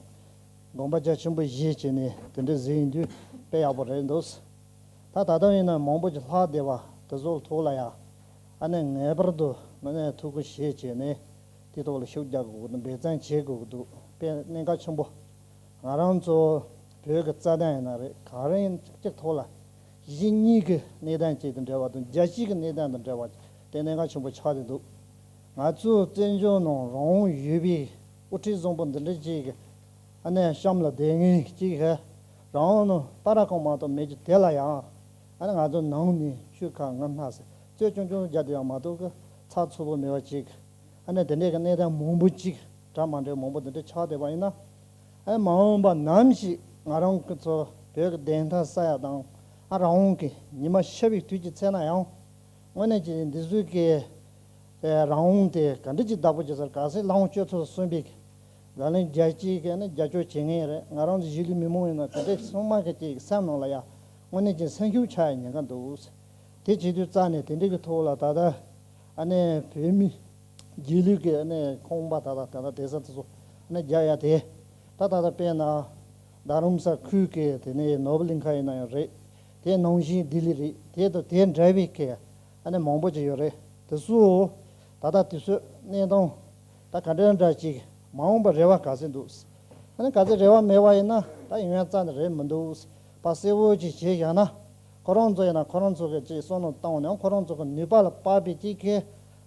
དགོངས་པ་རྒྱ་ཆེན་པོ་བཞེས་བྱས་ནས་དེ་འདྲ་ཟེར་ཡིན་དུས་དཔེ་ཡག་པོ་རེད་འདུག་ད་ད་ལྟ་ཡིན་ན་མང་པོ་ཅིག་ལྷག་བསྡད་པ་དེ་ཚོ་ཐོག་ལ་ཡ་ཨ་ནི་ངེས་པར་དུ་དངོས་གནས་ཐུགས་ཁུར་བཞེས་བྱས་ནས་དེ་ཐོག་ལ་ཤུགས་རྒྱག་དགོས་ཀྱི་འདུག་འབད་བརྩོན་བྱེད་དགོས་ཀྱི་འདུག་དཔེ་གནད་འགག་ཆེན་པོ། ང་རང་ཚོ་བོད་ཀྱི་རྩ་དོན་ཡིན་ན་རེད་གང་རུང་ཡིན་གཅིག་གཅིག་ཐོག་ལ་གཞི་གཉིས་ཀྱི་གནས་སྟངས་གཅིག་དང་འབྲེལ་བ་དང་རྒྱལ་སྤྱིའི་གི་གནས་སྟངས་དང་འབྲེལ་བ་དེ་གནད་འགག་ཆེན་པོ་ཆགས་བསྡད་འདུག་ང་ཚོའི་བཙན་བྱོལ་ནང་རང་དབང་ཡོད་པའི་དབུ་ཁྲིད་བཟང་པོ་འདི་འདྲ་ཅིག་གི་ཨ་ནེ་གཤམ་ལ་བསྡད་མཁན་གཅིག་གི་རང་དབང་ནང་སྤར་ར་གང་མ་གཏོགས་མེད་ཀྱི་དེ་ལ་ཡང་ཨ་ནེ་ང་ཚོ་ནང་ནས་ཆོས་ཁ་ངན་སྣ་ཟེར་རྩོད་རྐྱང་རྐྱང་རྒྱག་བསྡད་ཡ་མ་གཏོགས་གི་ཚགས་ཚུད་པོ་མེད་པ་ཅིག་ཨ་ནི་དེ་འདྲའི་གི་གནས་སྟངས་མང་པོ་ཅིག་འདྲ་མ་འདྲ་མང་པོ་དེ་འདྲ་ཆགས་བསྡད་པ་ཡིན་ན། ཨ་མ་འོངས་པ་ནམ་ཞིག་ང་རང་གི་ཚོ་བོད་ཀྱི་བདེན་མཐའ་གསལ་ཡ་དང་ཨ་རང་དབང་གི་ཉི་མ་ཤར་བའི་དུས་ཀྱི་ཚེ་ན་ཡང་དངོས་གནས་ཀྱི་འདི་ཚོའི་གི་ཨེ་རང་དབང་དེ་ག་འདྲ་ཅིག་བདག་པོ་བྱེད་ས་ག་ཚོད་ལྷ་དབང་སྤྱོད་ཚུལ་གསུངས་པའི་གི་ ལག་ལེན་རྒྱ་སྐྱེད་ཀྱི་ནི་རྒྱབ་སྐྱོར་བྱེད་མཁན་རེད། ང་རང་ཚོ་གཞིས་ལུས་མི་མང་ཡིན་ན་དེ་འདྲའི་སྲུང་མ་གི་ཅིག་སེམས་ནང་ལ་ཡ་དངོས་གནས་ཀྱི་སེམས་ཤུགས་ཆག་ཡ་ཉེན་ཁ་འདུག། དེ་བྱེད་དུས་རྩ་ནས་དེ་འདྲའི་གི་ཐོག་ལ་ད་ལྟ་ཨ་ནི་བོད་མི་གཞིས་ལུས་ཀྱི་ཨ་ནི་ཁང་པ་ད་ལྟ་ད་ལྟ་བསྡད་ས་དེ་ཚོ་ཨ་ནི་རྒྱག་ཡ་དེ། ད་ད་ལྟ་དཔེར་ན་རྡ་རམ་ས་ཁུལ་གྱི་དེ་ནས་ནོར་བུ་གླིང་ཁ་ཡིན་ན་ཡང་རེད། དེ་ནང་བཞིན་ལྡི་ལི་རེད། དེ་དང་དེ་འདྲ་བའི་གི་ཨ་ནི་མང་པོ་ཅིག་ཡོད་རེད། དེ་ཚོ་ད་ལྟ་དུས་ཚོད་གནས་སྟངས་ད་ག་འདྲ་འདྲ་ཅིག་མ་འོངས་པར་རེ་བ་ག་ཚོད་འདུག། ཨ་ནི་ག་ཚོད་རེ་བ་མེད་པ་ཡིན་ན་ད་ཡོང་ཡ་རྩ་ནས་རེད་མི་འདུག། ཕར་གསལ་བོ་ཅིག་བྱས་བཞག་ན་ཁོ་རང་ཚོ་ཡིན་ན་ཁོ་རང་ཚོ་གི་ཅིག་བསམ་བློ་བཏང་ནས་ཁོ་རང་ཚོ་གི་ནུས་པ་ལ་དཔག་པའི་ཅིག་གི་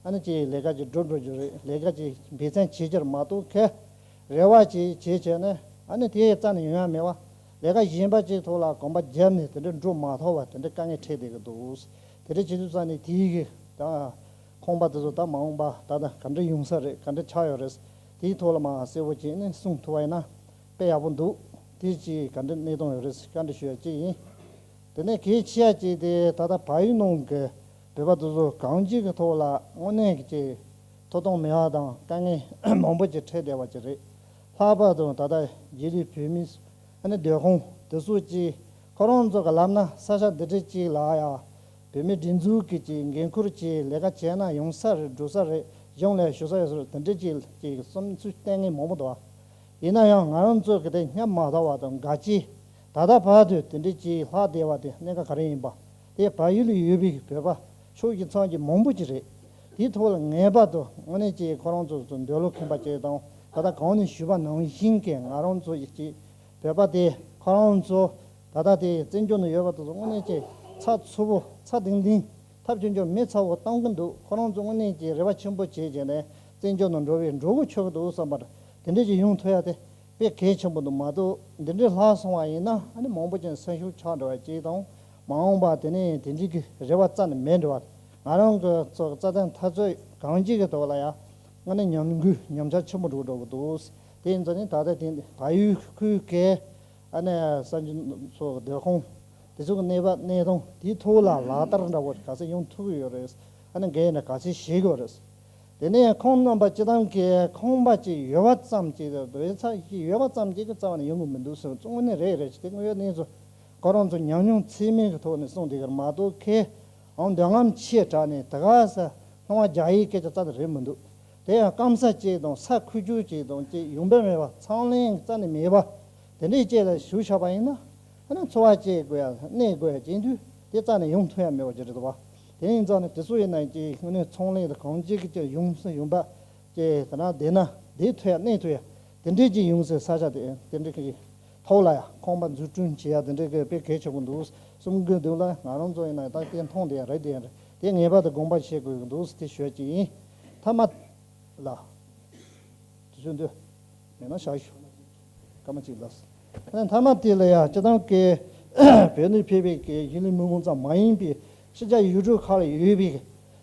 ཨ་ནི་ཅིག་ལས་ཀ་ཅིག་སྒྲུབ་འགྲོ་རྒྱུ་རེད། ལས་ཀ་ཅིག་འབད་བརྩོན་བྱེད་རྒྱུར་མ་གཏོགས་གི་རེ་བ་ཅིག་བྱས་བྱས་ནས་ཨ་ནི་དེ་རྩ་ནས་ཡོང་ཡ་མེད་པ། ལས་ཀ་གཞན་པ་ཅིག་ཐོག་ལ་གོམ་པ་བརྒྱབ་ནས་དེ་འདྲ་འགྲོ་མ་ཐུབ་པ་དེ་འདྲ་དཀའ་ངལ་འཕྲད་བསྡད་ཀྱི་འདུག། དེ་འདྲ་བྱེད་དུས་ཙང་ནས་དེའི་གི་ད་ཁང་པ་དེ་ཚོ་ད་མ་འོངས་པ་ད་ལྟ་ག་འདྲ་ཡོང་ས་རེད། ག་འདྲ་ཆགས་ཡོད་རེད། དེའི་ཐོག་ལ་མར་གསལ་པོ་བྱས་ནས་གསུང་ཐུབ་པ་ཡིན་ན་དཔེ་ཡག་པོ་འདུག། དེ་ཅིག་ག་འདྲ་གནས་སྟངས་ཡོད་རེད་བཀའ་འདྲི་ཞུ་ཡ་ཅིག་ཡིན། དེ་ནས་གལ་ཆེ་ཡ་ཅིག་དེ་ད་ལྟ་བལ་ཡུལ་ནང་གི་བོད་པ་དེ་ཚོ་གང་ཅིའི་ཐོག་ལ་དངོས་གནས་ཀྱི་ཐོབ་ཐང་མེད་པ་དང་དཀའ་ངལ་མང་པོ་ཅིག་འཕྲད་བསྡད་པ་ཅིག་རེད། ལྷག་པར་དུ་ད་ལྟ་རྗེས་ལུས་བོད་མི་ཨ་ནི་སྡོད་ཁང་དེ་ཚོ་ཅིག་ཁོ་རང་ཚོ་གི་ལབ་ན་ས་ཆ་འདི་འདྲ་ཅིག་ལ་ཡ་བོད་མི་སྒྲིག་འཛུགས་ཀྱི་ཅིག་འགན་ཁུར་ཅིག་ལས་ཀ་བྱས་ན་ཡོང་ས་རེད། འགྲོ་ས་རེད། གཞུང་ལ་ཞུ་ས་ཡོད་ས་རེད། དེ་འདྲ་ཅིག་ཅིག་བསམ་ཚུལ་བསྟན་མཁན་མང་པོ་འདུག་ཨ། ཡིན་ན་ཡང་ང་རང་ཚོ་གི་དེ་སྙམ་མ་ལྟ་བ་དང་འགའ་ཅིག་ད་ལྟ་བར་དུ་དེ་འདྲ་ཅིག་ལྷག་བསྡད་པ་དེ་གནད་འགག་ག་རེ་ཡིན་པ། དེ་བལ་ཡུལ་ལ་ཡོད་པའི་བོད་པ་ཕྱོགས་ཀྱི་ཚང་གི་མང་པོ་ཅིག་རེད། དེའི་ཐོག་ལ་ངེས་པར་དུ་དངོས་གནས་ཅིག་ཁོ་རང་ཚོ་ཚོ་འདོད་བློ་ཁེངས་པ་ཅིག་དང་ད་ལྟ་གོང་ནས་ཞུས་པ་ནང་བཞིན་གྱི་ང་རང་ཚོ་ཡི་ཅིག་བོད་པ་དེ་ཁོ་རང་ཚོ་ད་ལྟ་དེ་བཙན་བྱོལ་ནང་ཡོད་པ་དེ་ཚོ་དངོས་གནས་ཅིག་ཚགས་ཚུད་པོ་ཚ་ཏིང་ཏིང་ཐབས་ཆུང་ཆུང་མི་ཚ་བོ་གཏོང་གི་འདུག། ཁོ་རང་ཚོ་དངོས་གནས་ཀྱི་རེ་བ་ཆེན་པོ་བྱས་བྱས་ནས་བཙན་བྱོལ་ནང་འགྲོ་བའི་འགྲོ་སྒོ་ཆོད་ཀྱི་འདུག་བསམ་པར་དེ་འདྲས་ཀྱི་ཡོང་ཐུབ་ཡ་དེ་དཔེ་གལ་ཆེན་པོ་འདུག་མ་གཏོགས་འདི་འདྲས་ལྷག་སོང་བ་ཡིན་ན་ཨ་ནི་མང་པོ་ཅན་སེམས་ཤུགས་ཆག་འགྲོ་བ་ཅིག་དང་མ་འོངས་པ་དེ་ནས་དེ་འདྲས་ཀྱི་རེ་བ་རྩ་ནས་མེད་འགྲོ་བ། ང་རང་གི་ཚོ་རྩ་དོན་འཐབ་རྩོད་གང་ཅིག་གི་ཐོག་ལ་ཡ་ཨ་ནི་ཉམས་རྒུད་ཉམས་ཆག་ཆེན་པོ་འགྲོ་འགྲོ་གི་འདུག། དེ་ཡིན་ཙང་ནི་ད་ལྟ་དེ་བལ་ཡུལ་ཁུལ་གྱི་ཨ་ནི་གསར་འགྱུར་ཚོ་སྡོད་ཁང་དེ་ཚོ་གི་གནས་བབ་གནས་སྟངས་དེའི་ཐོག་ལ་ལག་བསྟར་འདྲ་བོ་ག་ཚོད་ཡོང་ཐུབ་ཀྱི་ཡོད་རེད། ཨ་ནི་འགན་ཡིན་ན་ག་ཚོད་བཞེས་ཀྱི་ཡོད་རེད། དེ་ནས་ཁོང་རྣམ་པ་སྤྱི་བཏང་གི་ཁང་པ་ཅིག་ཡོད་པ་ཙམ་ཅིག་དང་སྡོད་ས་ཞིག་ཡོད་པ་ཙམ་ཅིག་གི་རྩ་བ་ནས་ཡོང་གི་མི་འདུག་ཟེར། བཙོང་ནི་རེད་རེད་ཅེས་དེ་དངོས་ཡོད་གནས་ཚུལ་ཁོ་རང་ཚོ་ཉམས་མྱོང་ཚད་མེད་ཀྱི་ཐོག་ནས་གསུངས་བསྡད་ཀྱི་རེད་མ་གཏོགས་ཁེ་འང་འདོད་རྔམ་ཆེ་དྲགས་ནས་དེ་ག་ས་སྣང་བ་རྒྱག་ཡས་སྐད་ཆ་རྩ་ནས་རེད་མི་འདུག། དེ་ཡང་སྐམ་ས་གཅིག་དང་ས་ཁུག་ཀྱོག་གཅིག་དང་གཅིག་ཡོང་འབབ་མེད་པ་ཚང་ལེན་རྩ་ནས་མེད་པ་དེ་འདྲའི་ཅིག་ལ་ཞུགས་བཞག་པ་ཡིན་ན། ཨ་ནི་འཚོ་བ་སྐྱེལ་དགོས་ཡ་གནས་དགོས་ཡ་བྱེད་དུས་དེ་རྩ་ནས་ཡོང་ཐུབ་ཡ་མེད་པ་ཅིག་རེད་འདུག་བ། དེ་ཡིན་ཙང་ནས་དེ་ཚོ་ཡིན་ན་ཅིག་དངོས་གནས་ཚོང་ལས་དང་གང་ཅིག་གི་ཅིག་ཡོང་ས་ཡོང་འབབ་ཅིག་དེ་ན་བསྡད་ན་བསྡད་ཐུབ་ཡ་གནས་ཐུབ་ཡ་དེ་འདྲའི་ཅིག་ཡོང་སའི་ས་ཆ་དེ་དེ་འདྲའི་གི་ཐོག་ལ་ཡ་ཁང་པ་འཛུགས་སྐྲུན་བྱེད་ཡ་དེ་འདྲའི་གི་དཔེ་གལ་ཆེན་པོ་འདུག་གསུང་གི་འདུག་ལ། ང་རང་ཚོ་ཡིན་ན་ད་དེ་མཐོང་བསྡད་ཡ་རེད་དེ་རེད། དེ་ངེས་པར་དུ་དགོངས་པ་བཞེས་དགོས་ཀྱི་འདུག་དེ་ཞུ་ཡ་ཅིག་ཡིན། མཐའ་མ་ལ། དུས་ཚོད་འདི་མེད་ན་བཞག་ཞུ། སྐར་མ་གཅིག་ལ། ཨ་ནི་མཐའ་མ་དེ་ལ་ཡང་སྤྱི་བཏང་གི་བོད་ནས་ཕེབས་པའི་གི་གཞིས་ལུས་མི་མང་ཙམ་མ་ཡིན་པའི་ཕྱི་རྒྱལ་ཡུལ་གྲུ་ཁག་ལ་ཡོད་པའི་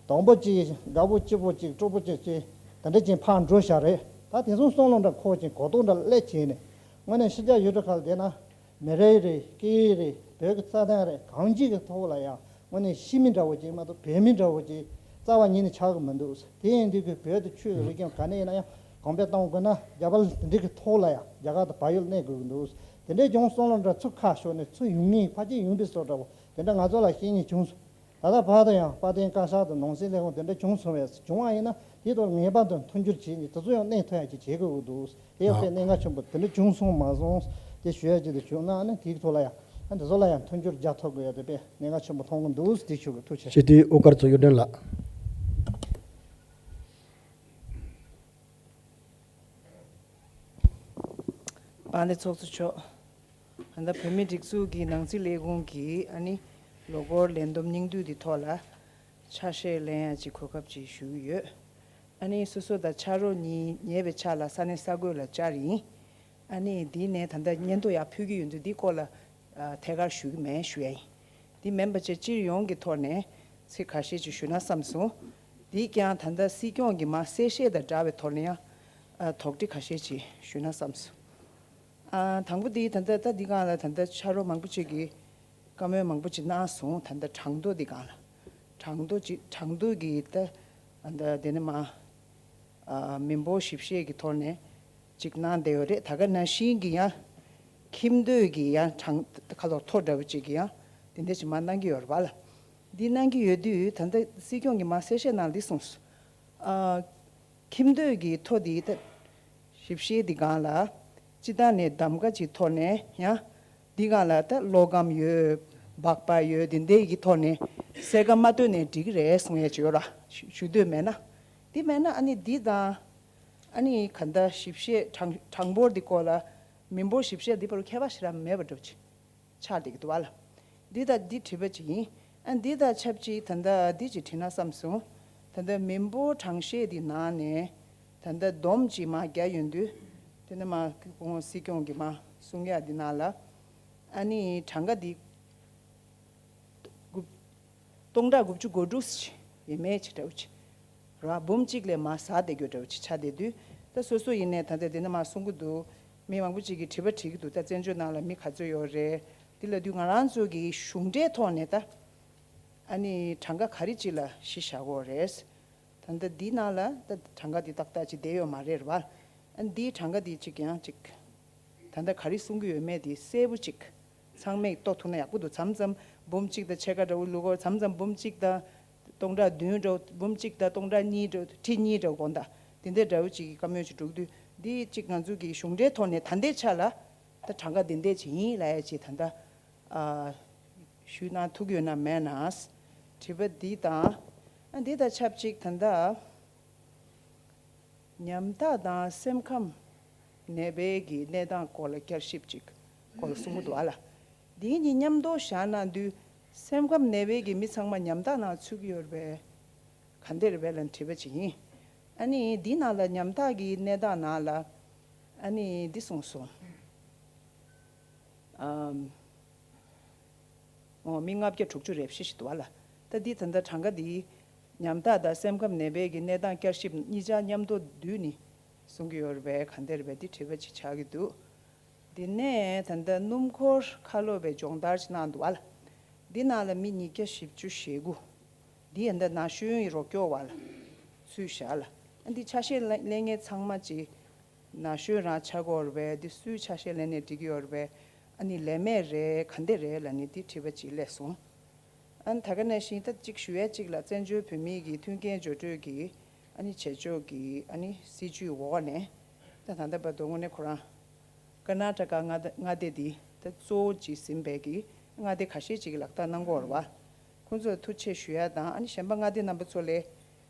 དང་པོ་གཅིག་དགའ་པོ་སྐྱིད་པོ་གཅིག་སྤྲོ་པོ་གཅིག་ཅིག་དེ་འདྲ་ཅིག་ཕར་འགྲོ་བཞག་རེད། ད་དེ་ཚོ་བསམ་བློ་འདྲ་འཁོར་ཅིག་གོ་རྟོགས་འདྲ་སླེབས་བྱས་ནས་དངོས་གནས་ཕྱི་རྒྱལ་ཡུལ་གྲུ་ཁག་ལ་བསྡད་ན། མི་རིགས་རེད། སྐད་ཡིག་རེད། བོད་ཀྱི་རྩ་དོན་རེད། གང་ཅིའི་ཐོག་ལ་ཡང་དངོས་གནས་ཤི་མི་འདྲ་བོ་ཅིག་མ་གཏོགས་བོད་མི་འདྲ་བོ་ཅིག་རྩ་བ་ཉིད་ནས་ཆགས་ཀྱི་མི་འདུག། དེ་ཡིན་དུས་ཀྱི་བོད་དུ་ཆོས་རིག་གཞུང་ག་ནས་ཡིན་ན་ཡང་གོང་འཕེལ་གཏོང་དགོས་ན་རྒྱ་བལ་དེ་འདྲའི་གི་ཐོག་ལ་ཡང་རྒྱ་གར་དང་བལ་ཡུལ་གནས་དགོས་ཀྱི་འདུག། དེ་འདྲའི་ཀྱང་བསམ་བློ་འདྲ་ཚུར་ཁ་ཤོར་ནས་ཚུར་ཡོང་ངེས་ཕལ་ཆེར་ཡོང་པའི་བཟོ་འདྲ་བོ་དེ་འདྲ་ང་ཚོ་ལ་བཤད་ཉེས་བྱུང་སོང་། ད་ལྟ་བར་དུ་ཡང་དཔལ་ལྡན་བཀའ་ཤག་དང་ནང་སྲིད་ལས་ཁུངས་དེ་འདྲ་བྱུང་སོང་བས། བྱུང་བ་ཡིན་ན་དེའི་ཐོག་ངེས་པར་དུ་མཐུན་འགྱུར་བྱས་ནས་དེ་ཚོ་ཡང་གནས་ཐུབ་ཡ་ཅིག་བྱེད་དགོས་ཀྱི་འདུག། དེ་ཡང་དཔེ་གནད་འགག་ཆེན་པོ་དེ་འདྲ་བྱུང་སོང་མ་སོང་དེ་ཞུ་ཡ་ཅིག་དེ་བྱུང་ན་ནི་དེའི་ཐོག་ལ་ཡང་ཨ་འདི་ཚོ་ལ་ཡང་མཐུན་འགྱུར་རྒྱག་ཐུབ་དགོས་ཡ་དེ་དཔེ་གནད་འགག་ཆེན་པོ་མཐོང་གི་འདུག། དེ་ཞུ་གི་ཐུགས་རྗེ་ཆེ། སྤྱི་འཐུས་དབུ་དཀར་ཚོ་གཡུ་སྒྲོན་ལགས། དཔལ་ལྡན་ཚོགས་གཙོ་མཆོག། ད་ལྟ་བོད་མིའི་སྒྲིག་འཛུགས་ཀྱི་ནང་སྲིད་ལས་ཁུངས་ཀྱི་ཨ་ནི་ལོ་འཁོར་ལས་བསྡོམས་སྙིང་བསྡུས་ཀྱི་ཐོག་ལ་ཆ་ཤས་ལེན་ཡ་ཅིག་གོ་སྐབས་ཅིག་ཞུ་གི་ཡོད། ཨ་ནི་སོ་སོ་དང་ཕྱག་རོགས་གཉིས་ཉེ་བའི་ཆར་ལ་ས་གནས་གསར་འགོད་ལ་བཅར་ཡིན། ཨ་ནི་འདི་ནས་ད་ལྟ་སྙན་ཐོ་ཡར་ཕུལ་གྱི་ཡོད་འདུག། འདི་སྐོར་ལ་ཨ་ཐད་ཀར་ཞུ་གི་མེད་ཞུ་ཡ་ཡིན། འདི་མིན་པ་བྱས་སྤྱིར་ཡོངས་ཀྱི་ཐོག་ནས་ཚིག་ཁ་ཤས་ཅིག་ཞུས་ན་བསམ་སོང་། འདིས་ཀྱང་ད་ལྟ་སྲིད་སྐྱོང་གི་མར་གསལ་བཤད་དང་འདྲ་བའི་ཐོག་ནས་ཡང་ཨ་དོགས་འདྲི་ཁ་ཤས་ཅིག་ཞུས་ན་བསམ་སོང་། ཨ་དང་པོ་དེ་ད་ལྟ་ད་འདི་སྒང་ལ་ད་ལྟ་ཕྱག་རོགས་མང་པོ་ཅིག་གིས་བཀའ་མོལ་མང་པོ་ཅིག་གནང་སོང་། ད་ལྟ་གྲངས་ཐོ་འདི་སྒང་ལ་གྲངས་ཐོ་ཅིག་གྲངས་ཐོ་གི་ད་ད་ལྟ་དེ་ནས་མ་ཨ་མི་འབོར་ཞིབ་བཤེར་གྱི་ཐོག་ནས་ ཅིག་གནང་བསྡད་ཡོད་རེད། ད་ག་ནང་བཞིན་གྱི་ཡང་ཁྱིམ་སྡོད་ཀྱི་ཡང་གྲངས་ཁ་ལོ་ཐོ་འདྲ་བོ་ཅིག་གི་ཡང་དེ་འདྲ་ཅིག་མར་གནང་གི་ཡོད་རེད་པ་ལ། འདི་གནང་གི་ཡོད་དུས་ད་ལྟ་སྲིད་སྐྱོང་གིས་མར་གསལ་བཤད་ནང་འདི་གསུངས་སོང་། ཨ། ཁྱིམ་སྡོད་ཀྱི་ཐོ་འདི་ད་ཞིབ་བཤེར་འདི་སྒང་ལ་སྤྱི་བཏང་ནས་གདམ་ག་ཅིག་ཐོག་ནས་ཡང་འདི་སྒང་ལ་ད་བློ་ཁམས་ཡོད། སྦག་སྦག་ཡོད། འདི་འདྲའི་གི་ཐོག་ནས་གསལ་ཁ་མ་བཏོན་ནས་འགྲིག་གི་རེད་གསུང་ཡས་ཅིག་ཡོད་ར། ཞུ་ཞུ་འདོད་མེད་ན། འདི་མེད་ན་ཨ་ནི་འདི་དང་། ཨ་ནི་ག་འདྲ་ཞིབ་བཤེར་གྲངས་གྲངས་འབོར་འདི་སྐོར་ལ་མི་འབོར་ཞིབ་བཤེར་འདི་བར་ཁྱད་པར་ཞེ་དྲག་མེད་པ་འདྲ་བོ་ཅིག་ཆགས་བསྡད་ཀྱི་འདུག་བ་ལ། འདི་དང་འདི་བྲིས་པ་ཅིག་ཡིན། ཨ་འདི་དང་ཆབས་ཅིག་ད་ལྟ་འདི་ཅིག་བྲིས་ན་བསམ་སོང་། ད་ལྟ་མི་འབོར་གྲངས་བཤེར་འདི་ནང་ནས་ད་ལྟ་བསྡོམས་ཅིག་མར་བརྒྱབ་ཡོང་དུས། དེ་ནས་མར་སྐུ་ངོ་སྲིད་སྐྱོང་གིས་མར་གསུང་ཡག་འདི་ནང་ལ། ཨ་ནི་གྲངས་ཀ་འདི། དགུ། སྟོང་ཕྲག་དགུ་བཅུ་གོ་དྲུག་ཡས་མས་ཅིག་འདྲ་བོ་ཅིག་ར། འབུམ་གཅིག་ལས་མར་ཟག་བསྡད་རྒྱུ་འདྲ་བོ་ཅིག་ཆགས་བསྡད་དུས། ད་སོ་སོ་ཡིན་ནའི་ད་ལྟ་འདི་ནས་མར་གསུང་གི་འདུག་མི་མང་པོ་ཅིག་གིས་དྲི་བ་དྲིས་ཀྱི་འདུག་ད་བཙན་བྱོལ་ནང་ལ་མི་ག་ཚོད་ཡོད་རེད། འདི་ལབ་དུས་ང་རང་ཚོ་གི་གཞུང་འབྲེལ་ཐོག་ནས་ད་ཨ་ནི་གྲངས་ཀ་ག་རེ་ཅིག་ལ་གཞི་བཞག་གི་ཡོད་རེད། ད་ལྟ་འདི་ནང་ལ་ད་གྲངས་ཀ་འདི་ཏག་ཏག་ཅིག་བསྡད་ཡོད་མ་རེད་ར་བ། ཨ་འདིའི་གྲངས་ཀ་འདི་ཅིག་ཡང་ཅིག་ད་ལྟ་ག་རེ་གསུང་གི་ཡོད་མེད་དེ་གསལ་པོ་ཅིག་ཚང་མས་རྟོགས་ཐུབ་ན་ཡག་པོ་འདུག་མཚམས་མཚམས་འབུམ་གཅིག་དང་ཕྱེད་ཀ་འདྲ་བོ་བླུག་གོ་མཚམས་མཚམས་འབུམ་གཅིག་དང་སྟོང་ཕྲག་བདུན་འདྲ་བོ། འབུམ་གཅིག་དང་སྟོང་ཕྲག་གཉིས་འདྲ་བོ། ཁྲི་གཉིས་འདྲ་བོ་དགོངས་དག་དེ་འདྲ་འདྲ་བོ་ཅིག་གི་བཀའ་མོལ་ཅིག་འགྲོ་གི་འདུག་འདི་ཅིག་ང་ཚོ་གི་གཞུང་འབྲེལ་ཐོག་ནས་ད་ལྟའི་ཆ་ལ་ད་གྲངས་ཀ་འདི་འདྲ་ཅིག་ཡིན་ལབ་ཡ་ཅིག་ད་ལྟ་ཨ་ཞུས་གནང་ཐུབ་ཀྱི་ཡོད་ན་མེད་ན། དྲི་བ་འདི་དང་། ཨ་འདི་དང་ཆབས་ཅིག་ད་ལྟ། ཉམ་ཐག་དང་སེམས་ཁམས་ནད་པའི་གི་གནས་སྟངས་སྐོར་ལ་བསྐྱར་ཞིབ་ཅིག་སྐོར་ལ་གསུང་གི་འདུག་ཨ་ལ། འདི་གཉིས་མཉམ་དུ་བཞག་གནང་དུས་སེམས་ཁམས་ནད་པའི་གི་མི་ཚང་མ་ཉམ་ཐག་ནང་ཚུད་ཀྱི་ཡོད་རེད་པས། ག་འདྲ་རེད་པས་ལབ་དྲི་བ་ཅིག་ཡིན། ཨ་ནི་འདི་ནང་ལ་ཉམ་ཐག་གི་གནས་སྟངས་ནང་ལ་ཨ་ནི་འདི་གསུངས་སོང་། ཨམ། འོ་མི་ལྔ་བརྒྱ་དྲུག་ཅུ་རེ་བཞི་ཞིག་འདུག་བ་ལ། ད་འདི་ད་ལྟ་གྲངས་ཀ་འདི་ཉམ་ཐག་དང་སེམས་ཁམས་ནད་པའི་གི་གནས་སྟངས་བསྐྱར་ཞིབ་གཉིས་ཆ་མཉམ་དུ་བསྡུས་ནས་གསུང་གི་ཡོད་རེད་པས། ག་འདྲ་རེད་པས་འདི་དྲི་བ་ཅིག་ཆགས་ཀྱི་འདུག་འདི་ནས་ད་ལྟ་སྣུམ་འཁོར་ཁ་ལོ་བའི་སྦྱོང་བརྡར་ཅིག་གནང་འདུག་བ་ལ། འདི་ནང་ལ་མི་ཉིས་བརྒྱ་བཞི་བཅུ་ཞེ་དགུ། འདི་ཡང་ད་ན་གཞོན་ཡི་རོགས་སྐྱོར་བ་ལ་ཚུད་བཞག་ལ། ཨ་འདི་ཆ་ཤས་ལེན་མཁན་ཚང་མ་ཅིག་ན་གཞོན་རང་ཆགས་ཀྱི་ཡོད་རེད་པས། འདི་སུའི་ཆ་ཤས་ལེན་ནས་འགྲིག་གི་ཡོད་རེད་པས། ཨ་ནི་ལས་མེད་རེད་ག་འདྲ་རེད་ལབ་ནས་འདི་དྲི་བ་ཅིག་སླེབས་སོང་། ཨ་ནི་ད་ག་ནང་བཞིན་ད་གཅིག་ཞུ་ཡས་གཅིག་ལ་བཙན་བྱོལ་བོད་མིའི་གི་མཐུན་རྐྱེན་སྦྱོར་སྤྲོད་ཀྱི་ཨ་ནི་བྱེད་ཕྱོགས་ཀྱི་ཨ་ནི་སྲིད་ཇུས་འོག་ནས་ད་ད་ལྟ་བར་དུ་དངོས་གནས་ཁོ་རང་ཀར་ནཱ་ཊ་ཀ་མངའ་སྡེ་མངའ་སྡེ་འདི་ད་གཙོ་བོ་ཅིག་ཟིན་པའི་གི་མངའ་སྡེ་ཁ་ཤས་ཅིག་གིས་ལག་བསྟར་གནང་གི་ཡོད་རེད་པ། ཁོང་ཚོར་ཐུགས་རྗེ་ཆེ་ཞུ་ཡ་དང་། ཨ་ནི་གཞན་པ་མངའ་སྡེ་རྣམ་པ་ཚོ་ལ་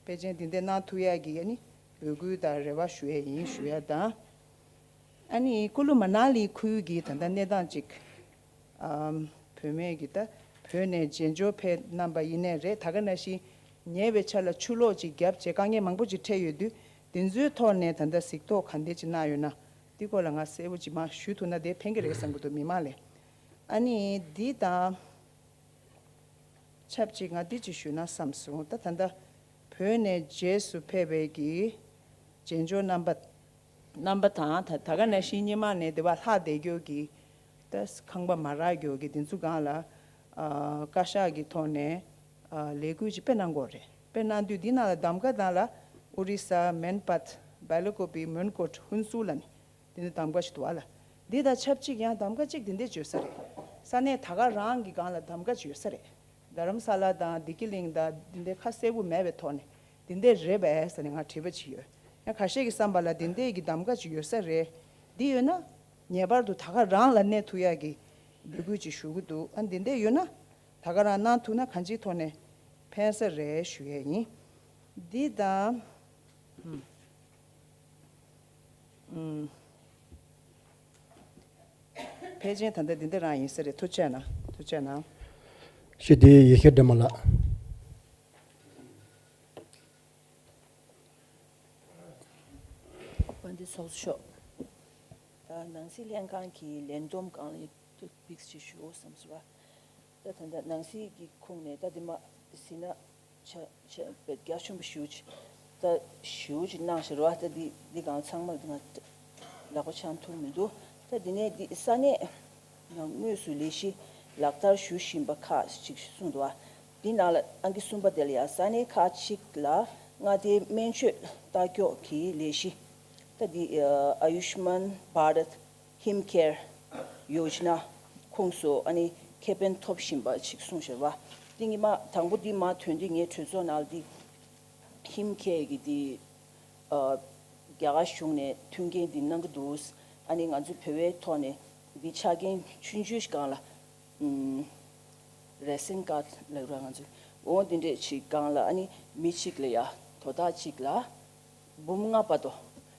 དཔེ་ཅན་འདི་འདྲ་གནང་ཐུབ་ཡ་གི་ཨ་ནི་འབོད་སྐུལ་དང་རེ་བ་ཞུ་ཡ་ཡིན་ཞུ་ཡ་དང་། ཨ་ནི་ཀུ་ལུ་མ་ན་ལི་ཁུལ་གྱི་ད་ལྟ་གནས་སྟངས་ཅིག་ཨམ། བུད་མེད་ཀྱི་ད་བོད་ནས་རྗེས་འབྱོར་ཕེབས་གནང་པ་ཡིན་ནའི་རེད། ད་ག་ནང་བཞིན་ཉེ་བའི་ཆར་ལ་ཆུ་ལོག་ཅིག་བརྒྱབ་བྱས་དཀའ་ངལ་མང་པོ་ཅིག་འཕྲད་ཡོད་དུས། འདི་ཚོའི་ཐོག་ནས་ད་ལྟ་གཟིགས་རྟོག་ག་འདྲ་ཅིག་གནང་ཡོད་ན། འདི་སྐོར་ལ་ང་གསལ་པོ་ཅིག་མར་ཞུ་ཐུབ་ན་དེ་ཕན་གྱི་རེད་བསམ་གྱི་འདུག་མི་མང་ལ། ཨ་ནི་འདི་དང་ཆབས་ཅིག་ང་འདི་ཅིག་ཞུས་ན་བསམ་སོང་། ད་ད་ལྟ་བོད་ནས་རྗེས་སུ་ཕེབས་པའི་གི་རྗེས་འབྱོར་རྣམ་པ་རྣམ་པ་དང་། ད་ད་ག་ནང་བཞིན་སྔོན་མ་ནས་འདི་བར་ལྷག་བསྡད་རྒྱུ་གི་ད་ཁང་པ་མ་རག་རྒྱུ་གི་འདི་ཚོ་སྒང་ལ་ཨ་བཀའ་ཤག་གི་ཐོག་ནས་ཨ་ལས་འགུལ་ཅིག་སྤེལ་གནང་དགོས་རེད། སྤེལ་གནང་དུས་འདི་ནང་ལ་གདམ་ག་ནང་ལ་ཨོ་རི་ས། མན་པད། སྦེ་ལ་ཀོ་པི། མོན་གྷོ། ཧུན་སུར་ལབ་ནས་འདི་ནས་གདམ་ག་ཞིག་འདུག་ཨ་ལ། འདི་དང་ཆབས་ཅིག་ཡང་གདམ་ག་ཅིག་འདི་འདྲས་བྱོས་ས་རེད། ས་གནས་ད་ག་རང་གི་སྒང་ལ་གདམ་ག་ཅིག་ཡོད་ས་རེད། རྡ་རམ་ས་ལ་དང་བདེ་སྐྱིད་གླིང་དང་འདི་འདྲས་ཁ་གསལ་པོ་མེད་པའི་ཐོག་ནས་འདི་འདྲས་རེད་པས་ཟེར་ནས་ང་དྲི་བ་ཅིག་ཡོད། ཡང་ཁ་ཤས་ཀྱི་བསམ་པ་ལ་འདི་འདྲས་ཀྱི་གདམ་ག་ཅིག་ཡོད་ས་རེད། འདི་ཡོད་ན་ངེས་པར་དུ་ད་ག་རང་ལ་གནས་ཐུབ་ཡག་གི་འབོད་སྐུལ་ཅིག་ཞུ་གི་འདུག་ཨ་འདི་འདྲས་ཡོད་ན་ད་ག་རང་གནང་ཐུབ་ན་གང་ཅིའི་ཐོག་ནས་ཕན་ས་རེད་ཞུ་ཡས་ཡིན། འདི་དང་། ཨུམ། ཕལ་ཆེར་ད་ལྟ་འདི་འདྲ་རང་ཡིན་ས་རེད། ཐུགས་རྗེ་གནང་། ཐུགས་རྗེ་གནང་། ཞུ་དེ་ཡེ་ཤེས་སྒྲོལ་མ་ལགས། དཔལ་ལྡན་ཚོགས་གཙོ་མཆོག་ད་ནང་སྲིད་ལྷན་ཁང་གི་ལས་བསྡོམས་སྒང་ལ་ཐུགས་ཕིགས་ཅིག་ཞུ་བསམ་སོང་བ། ད་ད་ལྟ་ནང་སྲིད་ཀྱི་ཁོངས་ནས་ད་དེ་མ་ཟིན་ན་ཆ་ཆ་བེད་རྒྱ་ཆེན་པོ་ཞེ་པོ་ཅིག་ད་ཞེ་པོ་ཅིག་གནང་ཤག་རེད་བ། ད་འདི་འདི་གང་ཚང་མ་ང་ལག་པ་འཆང་ཐུབ་མི་འདུག་ད་འདི་ནས་འདི་ས་གནས་ནང་དངོས་སུ་ལས་གཞི་ལག་བསྟར་ཞུ་བཞིན་པ་ཁག་ཅིག་གསུངས་འདུག་བ། འདི་ནང་ལ་ཨང་ཀི་གསུམ་པ་དེ་ལ་ཡང་ས་གནས་ཁག་ཅིག་ལ་མངའ་སྡེའི་སྨན་བཅོས་ལྟ་སྐྱོང་གི་ལས་གཞི་ ད་འདི་ཨ་ཨ་ཡུཤ་མན་བྷ་རད་ཧིམ་ཁེར་ཡོ་ཇི་ན་ཁོངས་སུ་ཨ་ནི་ཁེ་ཕན་ཐོབ་བཞིན་པ་ཅིག་གསུངས་བཞག་པ། འདི་ངས་མ་དང་པོ་འདི་མ་ཐོན་དུས་ངས་གྲོས་ཚོགས་ནང་ལ་འདི་ཧིམ་ཁེར་གྱི་འདི་ཨ་རྒྱ་གར་གཞུང་ནས་མཐུན་རྐྱེན་འདི་གནང་གི་འདུག་ཨ་ནི་ང་ཚོ་བོད་པའི་ཐོག་ནས་འདི་ཆ་རྐྱེན་ཆུང་ཆུང་ཞིག་སྒང་ལ་ཨུམ་རེ་སན་ཀར་ལབ་ར་ང་ཚོས་འོ་འདི་འདྲས་ཅིག་སྒང་ལ་ཨ་ནི་མི་གཅིག་ལ་ཡ་དོ་བདག་གཅིག་ལ་འབུམ་ལྔ་བར་དུ་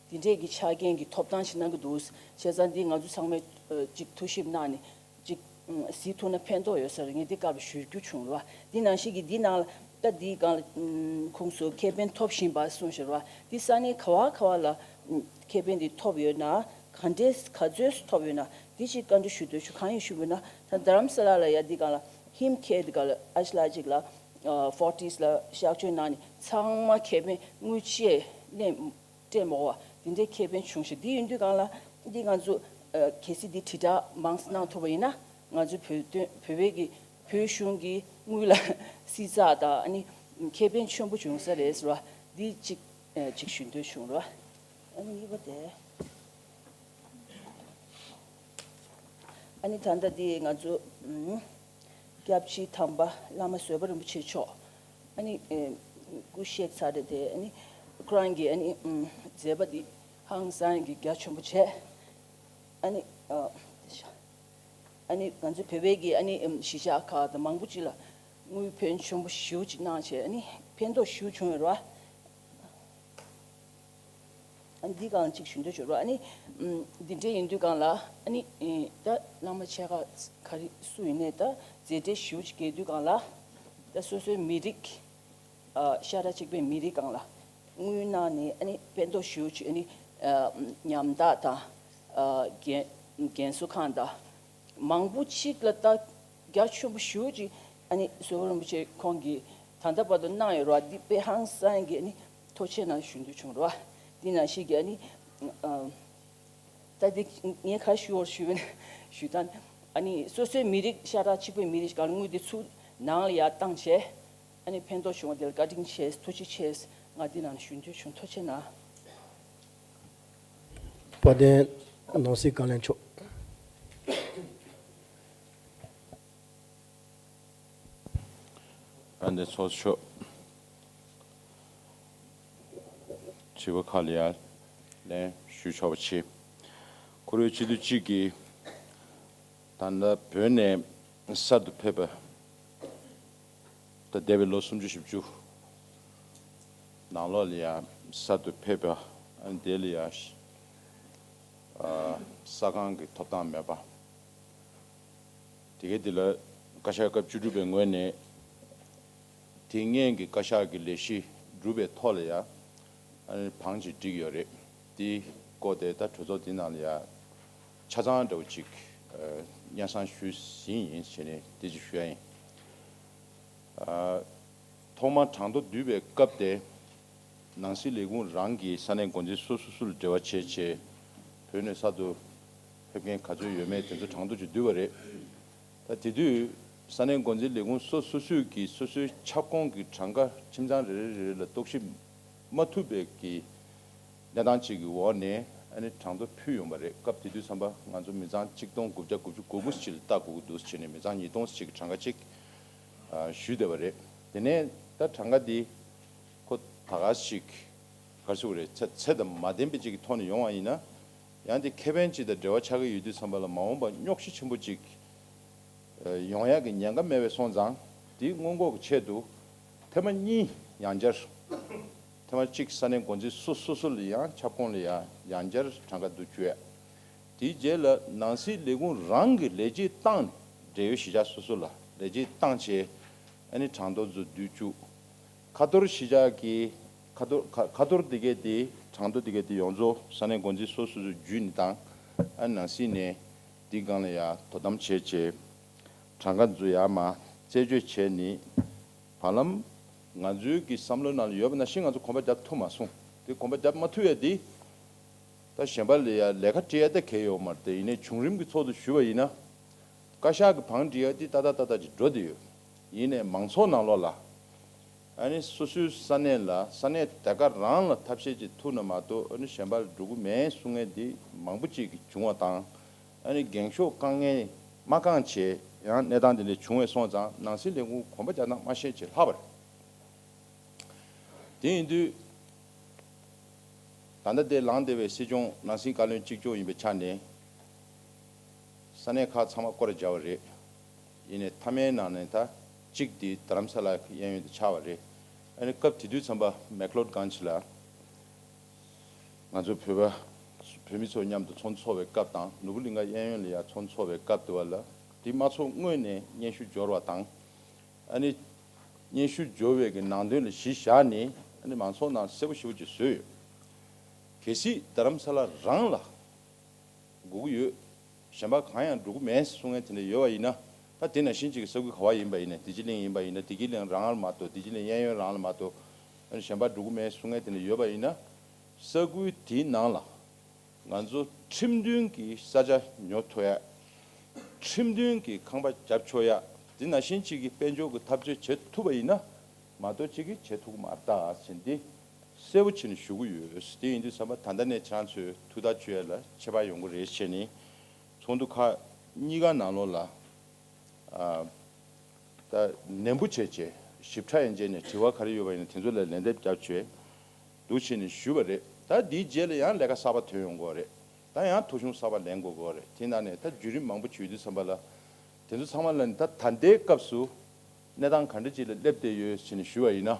འདི་འདྲས་ཀྱི་ཆ་རྐྱེན་གྱི་ཐོབ་ཐང་ཞིག་གནང་གི་འདུག་བྱས་ཙང་འདི་ང་ཚོ་ཚང་མས་ཨ་ཅིག་ཐུགས་ཞིབ་གནང་ནས་ཅིག་ཨུམ་གཟིགས་ཐུབ་ན་ཕན་ཐོགས་ཡོད་ས་རེད། ངས་འདི་སྐབས་ལ་ཞུ་རྒྱུ་བྱུང་ར། འདི་ནང་བཞིན་གྱི་འདི་ནང་ལ་ད་འདིའི་སྒང་ལ་ཨུམ་ཁོངས་སུ་ཁེ་ཕན་ཐོབ་བཞིན་པ་གསུངས་བཞག་ར། འདི་ས་གནས་ག་བ་ག་བ་ལ་ཨུམ་ཁེ་ཕན་འདི་ཐོབ་ཡོད་ན་ག་འདྲས་ག་ཚོད་ཐོབ་ཡོད་ན་འདི་ཅིག་བཀའ་འདྲི་ཞུ་འདོད་བྱུང་། གང་ཡིན་ཞུས་པ་ན་ད་རྡ་རམ་ས་ལ་ལ་ཡ་འདི་སྒང་ལ་ཧིམ་ཁེར་འདི་སྒང་ལ་ཨ་ཅག་ལགས་ཅིག་ལ་ཨ་ཕོར་ཊིས་ལ་གཤགས་བཅོས་གནང་ནས་ཚང་མ་ཁེ་ཕན་དངུལ་ཆད་ལེན་སྤྲད་མ་དགོས་པ་འདི་འདྲའི་ཁེ་ཕན་བྱུང་ཞིང་། འདི་ཡིན་དུས་སྒང་ལ་འདི་ང་ཚོ་ཨ་གལ་སྲིད་འདི་དྲིལ་བསྒྲགས་མང་ཙམ་གནང་ཐུབ་པ་ཡིན་ན་ང་ཚོའི་བོད་དོན་བོད་པའི་གི་བོད་གཞུང་གི་དངུལ་ལ་བསྲི་ཚགས་དང་ཨ་ནི་ཁེ་ཕན་ཆེན་པོ་བྱུང་ས་རེད་ཟེར་བ་འདི་གཅིག་ཨ་གཅིག་ཞུ་འདོད་བྱུང་ར། ཨ་ནི་གཉིས་པ་དེ། ཨ་ནི་ད་ལྟ་འདི་ང་ཚོ་ཨུམ་སྐྱབས་རྗེ་དམ་པ་བླ་མ་བཟོད་པ་རིན་པོ་ཆེ་མཆོག་ཨ་ནི་ཨེ་སྐུ་གཤེགས་ཚར་རེད་དེ། ཨ་ནི་ཁོ་རང་གི་ཨ་ནི་ཨུམ་མཛད་པ་འདི་ཧང་སང་གི་རྒྱ་ཆེན་པོ་བྱས། ཨ་ནི་ཨ་ཨ་ནི་ང་ཚོ་བོད་པའི་གི་ཨ་ནི་ཨུམ་གཞིས་ཆགས་ཁག་དང་མང་པོ་ཅིག་ལ་དངུལ་ཕོན་ཆེན་པོ་ཞེ་པོ་ཅིག་གནང་བྱས། ཨ་ནི་ཕན་ཐོགས་ཞེ་པོ་བྱུང་ཡོད་རེད་བ། ཨ་ནི་འདི་སྒང་གཅིག་ཞུ་འདོད་བྱུང་ར། ཨ་ནི་ཨམ་འདི་འདྲ་ཡིན་དུས་སྒང་ལ་ཨ་ནི་ཨེ་ད་བླ་མ་ཆེ་ཁག་ག་རེ་སུ་ཡིན་ནའི་ད་མཛད་བྲེལ་ཞེ་པོ་ཅིག་བརྒལ་དུས་སྒང་ལ་ད་སོ་སོའི་མི་རིགས་ཨ་ཤ་ཁྲག་གཅིག་པའི་མི་རིགས་སྒང་ལ་དངུལ་གནང་ནས་ཨ་ནི་ཕན་ཐོགས་ཞེ་པོ་ཅིག་ཨ་ནི་ཨ་ཉམ་ཐག་དང་ཨ་རྒན་རྒན་གསོ་ཁང་དང་། མང་པོ་ཅིག་ལ་ད་རྒྱ་ཆེན་པོ་ཞེ་པོ་ཅིག་ཨ་ནི་ཟུར་པ་རིན་པོ་ཆེ་ཁོང་གིས་ད་ལྟ་བར་དུ་གནང་ཡོད་རེད་བ། འདི་དཔེ་ཧང་སང་གི་ཨ་ནི་ཐུགས་རྗེ་ཆེ་གནང་ཞུ་འདོད་བྱུང་རེད་བ། འདི་ནང་བཞིན་གྱི་ཨ་ནི་ཨ་ད་འདི་ངས་ག་རེ་ཞུ་བར་ཞུ་བའི་ཞུ་ད་ཨ་ནི་སོ་སོའི་མི་རིགས་ཤ་ཁྲག་གཅིག་པའི་མི་རིགས་གང་དངུལ་འདི་ཚུར་ནང་ལ་ཡར་བཏང་བྱས་ཨ་ནི་ཕན་ཐོགས་བྱུང་བ་དེ་ལ་བཀའ་དྲིན་ཆེ་ཐུགས་རྗེ་ཆེ་ང་འདི་ནང་ཞུ་འདོད་བྱུང་། ཐུགས་རྗེ་གནང་། དཔལ་ལྡན་ནང་སྲིད་བཀའ་བློན་མཆོག་དཔལ་ལྡན་ཚོགས་གཙོ་མཆོག་དྲི་བ་ཁག་ལ་ཡང་ལན་ཞུ་ཆོག་པ་བྱེད། ཁོ་རའི་སྤྱི་འཐུས་གཅིག་གིས་ད་ལྟ་བོད་ནས་གསར་དུ་ཕེབས་པ། ད་འདས་པའི་ལོ་སུམ་ཅུ་བཞི་བཅུ་ནང་ལོགས་ལ་ཡང་གསར་དུ་ཕེབས་པ་ཨ་ནི་དེ་ལ་ཡང་ཨ་ས་ཁང་གི་ཐོབ་ཐང་མེད་པ། དེ་གའི་དེ་ལ་བཀའ་ཤག་སྐབས་བཅུ་དྲུག་པའི་ངོས་ནས་དེ་སྔོན་གྱི་བཀའ་ཤག་གི་ལས་གཞི་བསྒྲུབས་པའི་ཐོག་ལ་ཡང་ཨ་ནི་བང་ཅིག་བསྒྲིགས་ཡོད་རེད། དེའི་སྐོར་དེ་ད་གྲོས་ཚོགས་དེ་ནང་ལ་ཡང་ཆ་ཚང་འདྲ་བོ་ཅིག་ཨ་སྙན་སེང་ཞུས་ཟིན་ཡིན་བྱས་ནས་དེ་ཅིག་ཞུ་ཡ་ཡིན། ཨ་ཐོག་མར་གྲངས་ཐོ་བསྡུས་པའི་སྐབས་དེ་ནང་སྲིད་ལས་ཁུངས་རང་གིས་ས་གནས་འགོ་འཛིན་སོ་སོ་སོ་ལ་འབྲེལ་བ་བྱས་བྱས་བོད་ནས་གསར་དུ་ཕེབས་མཁན་ག་ཚོད་ཡོད་མེད་དེ་ཚོ་གྲངས་ཐོ་ཅིག་བསྡུས་པ་རེད། ད་དེ་དུས་ས་གནས་འགོ་འཛིན་ལས་ཁུངས་སོ་སོ་སོས་ཀྱིས་སོ་སོའི་ཁྱབ་ཁོངས་ཀྱི་གྲངས་ཀ་ཁྱིམ་ཚང་རེ་རེ་རེ་རེ་ལ་རྟོག་ཞིབ་མ་ཐུབ་པའི་གི་གནས་སྟངས་ཅིག་གི་འོག་ནས་ཨ་ནི་གྲངས་ཐོ་ཕུལ་ཡོང་བ་རེད། སྐབས་དེ་དུས་ཙམ་པ་ང་ཚོ་མི་ཚང་གཅིག་སྟོང་དགུ་བརྒྱ་དགུ་བཅུ་གོ་དགུ་ཅིག་ལ་ལྟ་དགོས་ཀྱི་འདུག་བྱས་ནས་མི་ཚང་ཉིས་སྟོང་ཅིག་གི་གྲངས་ཀ་ཅིག་ཨ་ཞུས་བསྡད་པ་རེད། དེ་ནས་ད་གྲངས་ཀ་འདི་ཁོ་ད་ག་ཞིག་ག་རེ་ཟེར་དགོས་རེད། ཚད་ཚད་དང་མ་ལྡན་པའི་ཅིག་གི་ཐོག་ནས་ཡོང་བ་ཡིན་ན་ཡང་དེ་ཁེ་ཕན་ཅིག་དང་འབྲེལ་བ་ཆགས་ཀྱི་ཡོད་དུས་ཙམ་པ་ལ་མ་འོངས་པ་རྙོག་གཞི་ཆེན་པོ་ཅིག་ཡོང་ཡག་གི་ཉེན་ཁ་མེད་པའི་སོང་ཙང་དེ་སྔོན་འགོག་གི་ཆེད་དུ་ཐེངས་མ་གཉིས་ཡང་བསྐྱར་ཐེངས་མ་གཅིག་ས་གནས་འགོ་འཛིན་སོ་སོ་སོ་ལ་ཡང་ཁྱབ་ཁོངས་ལ་ཡང་ཡང་བསྐྱར་གྲངས་ཀ་བསྡུ་བཅུག་ཡ། དེའི་རྗེས་ལ་ནང་སྲིད་ལས་ཁུངས་རང་གི་ལས་བྱེད་བཏང་ནས་འབྲེལ་ཡོད་གཞིས་ཆགས་སོ་སོ་ལ་ལས་བྱེད་བཏང་བྱས་ཨ་ནི་གྲངས་ཐོ་ཚོ་བསྡུ་བཅུག་ཁ་ཐོར་གཞིས་ཆགས་ཀྱི་ཁ་ཐོར་ཁ་ཁ་ཐོར་དེ་གས་དེ་གྲངས་ཐོ་དེ་གས་དེ་ཡོངས་རྫོགས་ས་གནས་འགོ་འཛིན་སོ་སོ་སོས་བརྒྱུད་ནས་དང་ཨ་ནི་ནང་སྲིད་ནས་དེའི་སྒང་ལ་ཡ་དོ་དམ་བྱས་བྱས་གྲངས་ཀ་ཚོ་ཡར་མར་རྩད་གཅོད་བྱས་ནས་བར་ལམ་ང་ཚོའི་གི་བསམ་བློ་ནང་ལ་ཡོད་པ་ནང་བཞིན་ང་ཚོ་གོམ་པ་རྒྱབ་ཐུབ་མ་སོང་། དེ་གོམ་པ་རྒྱབ་མ་ཐུབ་ཡ་དེ་ད་གཞན་པ་ལ་ཡ་ལས་ཀ་སྤྲད་ཡ་ད་གལ་ཡོད་མ་རེད་དེ། ཡིན་ནའི་བྱུང་རིམ་གྱི་ཚོགས་འདུ་ཞུས་པ་ཡིན་ན། བཀའ་ཤག་གི་བང་སྒྲིག་ཡ་དེ་ཏག་ཏག་ཏག་ཏག་ཅིག་འགྲོ་བསྡད་ཡོད། ཡིན་ནའི་མང་ཚོགས་ནང་ལོགས་ལ་ ཨ་ནི་སོ་སོའི་ས་གནས་ལ་ས་གནས་དེ་ག་རང་ལ་ཐབས་ཤེས་ཅིག་ཐུག་ན་མ་གཏོགས། ཨ་ནི་གཞན་པ་ལ་འགྲོ་གི་མེད་གསུང་མཁན་འདི་མང་པོ་ཅིག་གིས་བྱུང་བ་དང་། ཨ་ནི་འགེངས་ཤོག་བཀང་མཁན་མ་བཀང་བྱས་ཡང་གནས་སྟངས་དེ་འདྲ་བྱུང་བས་སོང་ཙང་། ནང་སྲིད་ལས་ཁུངས་གོམ་པ་རྒྱག་སྟངས་མ་ཤེས་བྱས་ལྷག་པ་རེད། དེ་ཡིན་དུས། ད་ལྟ་དེ་ལངས་བསྡད་པའི་སྲིད་སྐྱོང་ནང་སྲིད་བཀའ་བློན་གཅིག་ལྕོགས་ཡིན་པའི་ཆ་ནས། ས་གནས་ཁག་ཚང་མ་སྐོར་ར་བརྒྱབ་པ་རེད། ཡིན་ནའི་མཐའ་མའི་ནང་ནས་ད་གཅིག་དེ་རྡ་རམ་ས་ལ་གཡས་གཡོན་དུ་ཆགས་པ་རེད། ཨ་ནི་སྐབས་དེ་དུས་ཙམ་པ་མེག་ལོཌ་གྷན་ཇི་ལ་ང་ཚོ་བོད་པ་བོད་མི་ཚོ་མཉམ་དུ་ཚོགས་འདུ་ཚོགས་པའི་སྐབས་དང་། ནོར་བུ་གླིང་ག་གཡས་གཡོན་ལ་ཡ་ཚོགས་འདུ་ཚོགས་པའི་སྐབས་དེ་བ་ལ། དེ་མ་ཚོགས་སྔོན་ནས་སྙན་ཞུ་འབྱོར་བ་དང་། ཨ་ནི་སྙན་ཞུ་འབྱོར་བའི་གི་ནང་དོན་ལ་གཞི་བཞག་ནས། ཨ་ནི་མང་ཚོགས་ནང་གསལ་པོ་ཞེ་པོ་ཅིག་བཟོས་ཡོད། གལ་སྲིད་རྡ་རམ་ས་ལ་རང་ལ་དགོས་ཀྱི་ཡོད། གཞན་པ་གང་ཡང་འགྲོ་གི་མེད་གསུང་མཁན་དེ་འདྲ་ཡོད་པ་ཡིན་ན། ད་དེ་ནང་བཞིན་གཅིག་གི་ས་ཁུལ་ག་བ་ཡིན་པ་ཡིན་ན། བདེ་སྐྱིད་གླིང་ཡིན་པ་ཡིན་ན། བདེ་སྐྱིད་གླིང་རང་ལ་མ་གཏོགས། བདེ་སྐྱིད་གླིང་གཡས་གཡོན་རང་ལ་མ་གཏོགས། ཨ་ནི་གཞན་པ་འགྲོ་གི་མེད་གསུང་མཁན་དེ་འདྲ་ཡོད་པ་ཡིན་ན། ས་ཁུལ་དེའི་ནང་ལ་ང་ཚོ་ཁྲིམས་མཐུན་གྱི་ས་ཆ་ཉོ་ཐུབ་ཡ། ཁྲིམས་མཐུན་གྱི་ཁང་པ་རྒྱབ་ཆོག་ཡ། དེ་ནང་བཞིན་གཅིག་གི་དཔལ་འབྱོར་གྱི་འཐབ་རྩོད་བྱེད་ཐུབ་པ་ཡིན་ན་མ་གཏོགས། གཅིག་གིས་བྱེད་ཐུབ་ཀྱི་མ་རེད་ད་ཟེར་འདི་གསལ་པོ་བྱས་ནས་ཞུ་གི་ཡོད། དེ་ཡིན་དུས་ཙམ་པ་ད་ལྟ་ནས་ཁྱེད་རང་ཚོས་ཐུགས་ཐག་གཅོད་ཡ་ལ་ཁྱད་པར་ཡོང་གི་རེད་བྱས་ནས། ཚོགས་འདུ་ཁག་གཉིས་ཀ་ནང་ལོགས་ལ། ཨ། ད་ནན་པོ་བྱས་བྱས་ཞིབ་ཕྲ་ཡན་ཆད་ནས་དྲི་བ་ག་རེ་ཡོད་པ་ཡིན་ན་དེ་ཚོ་ལ་ལན་འདེབས་རྒྱབ་བྱས་འདུག་བྱས་ནས་ཞུས་པ་རེད། ད་འདིའི་རྗེས་ལ་ཡང་ལས་ཀ་གསར་པ་ཐོན་ཡོང་གི་རེད། ད་ཡང་ཐོ་གཞུང་གསར་པ་ལེན་དགོས་ཀྱི་རེད། དེ་ནང་ནས་ད་བརྒྱུད་རིམ་མང་པོ་བྱེད་དུས་ཙམ་པ་ལ། དེ་ཚོ་ཚང་མ་ལ་ནི་ད་ད་ལྟའི་སྐབས་སུ་གནས་སྟངས་ག་འདྲ་ཅིག་ལ་སླེབས་བསྡད་ཡོད་ཟེར་ནས་ཞུས་པ་ཡིན་ན།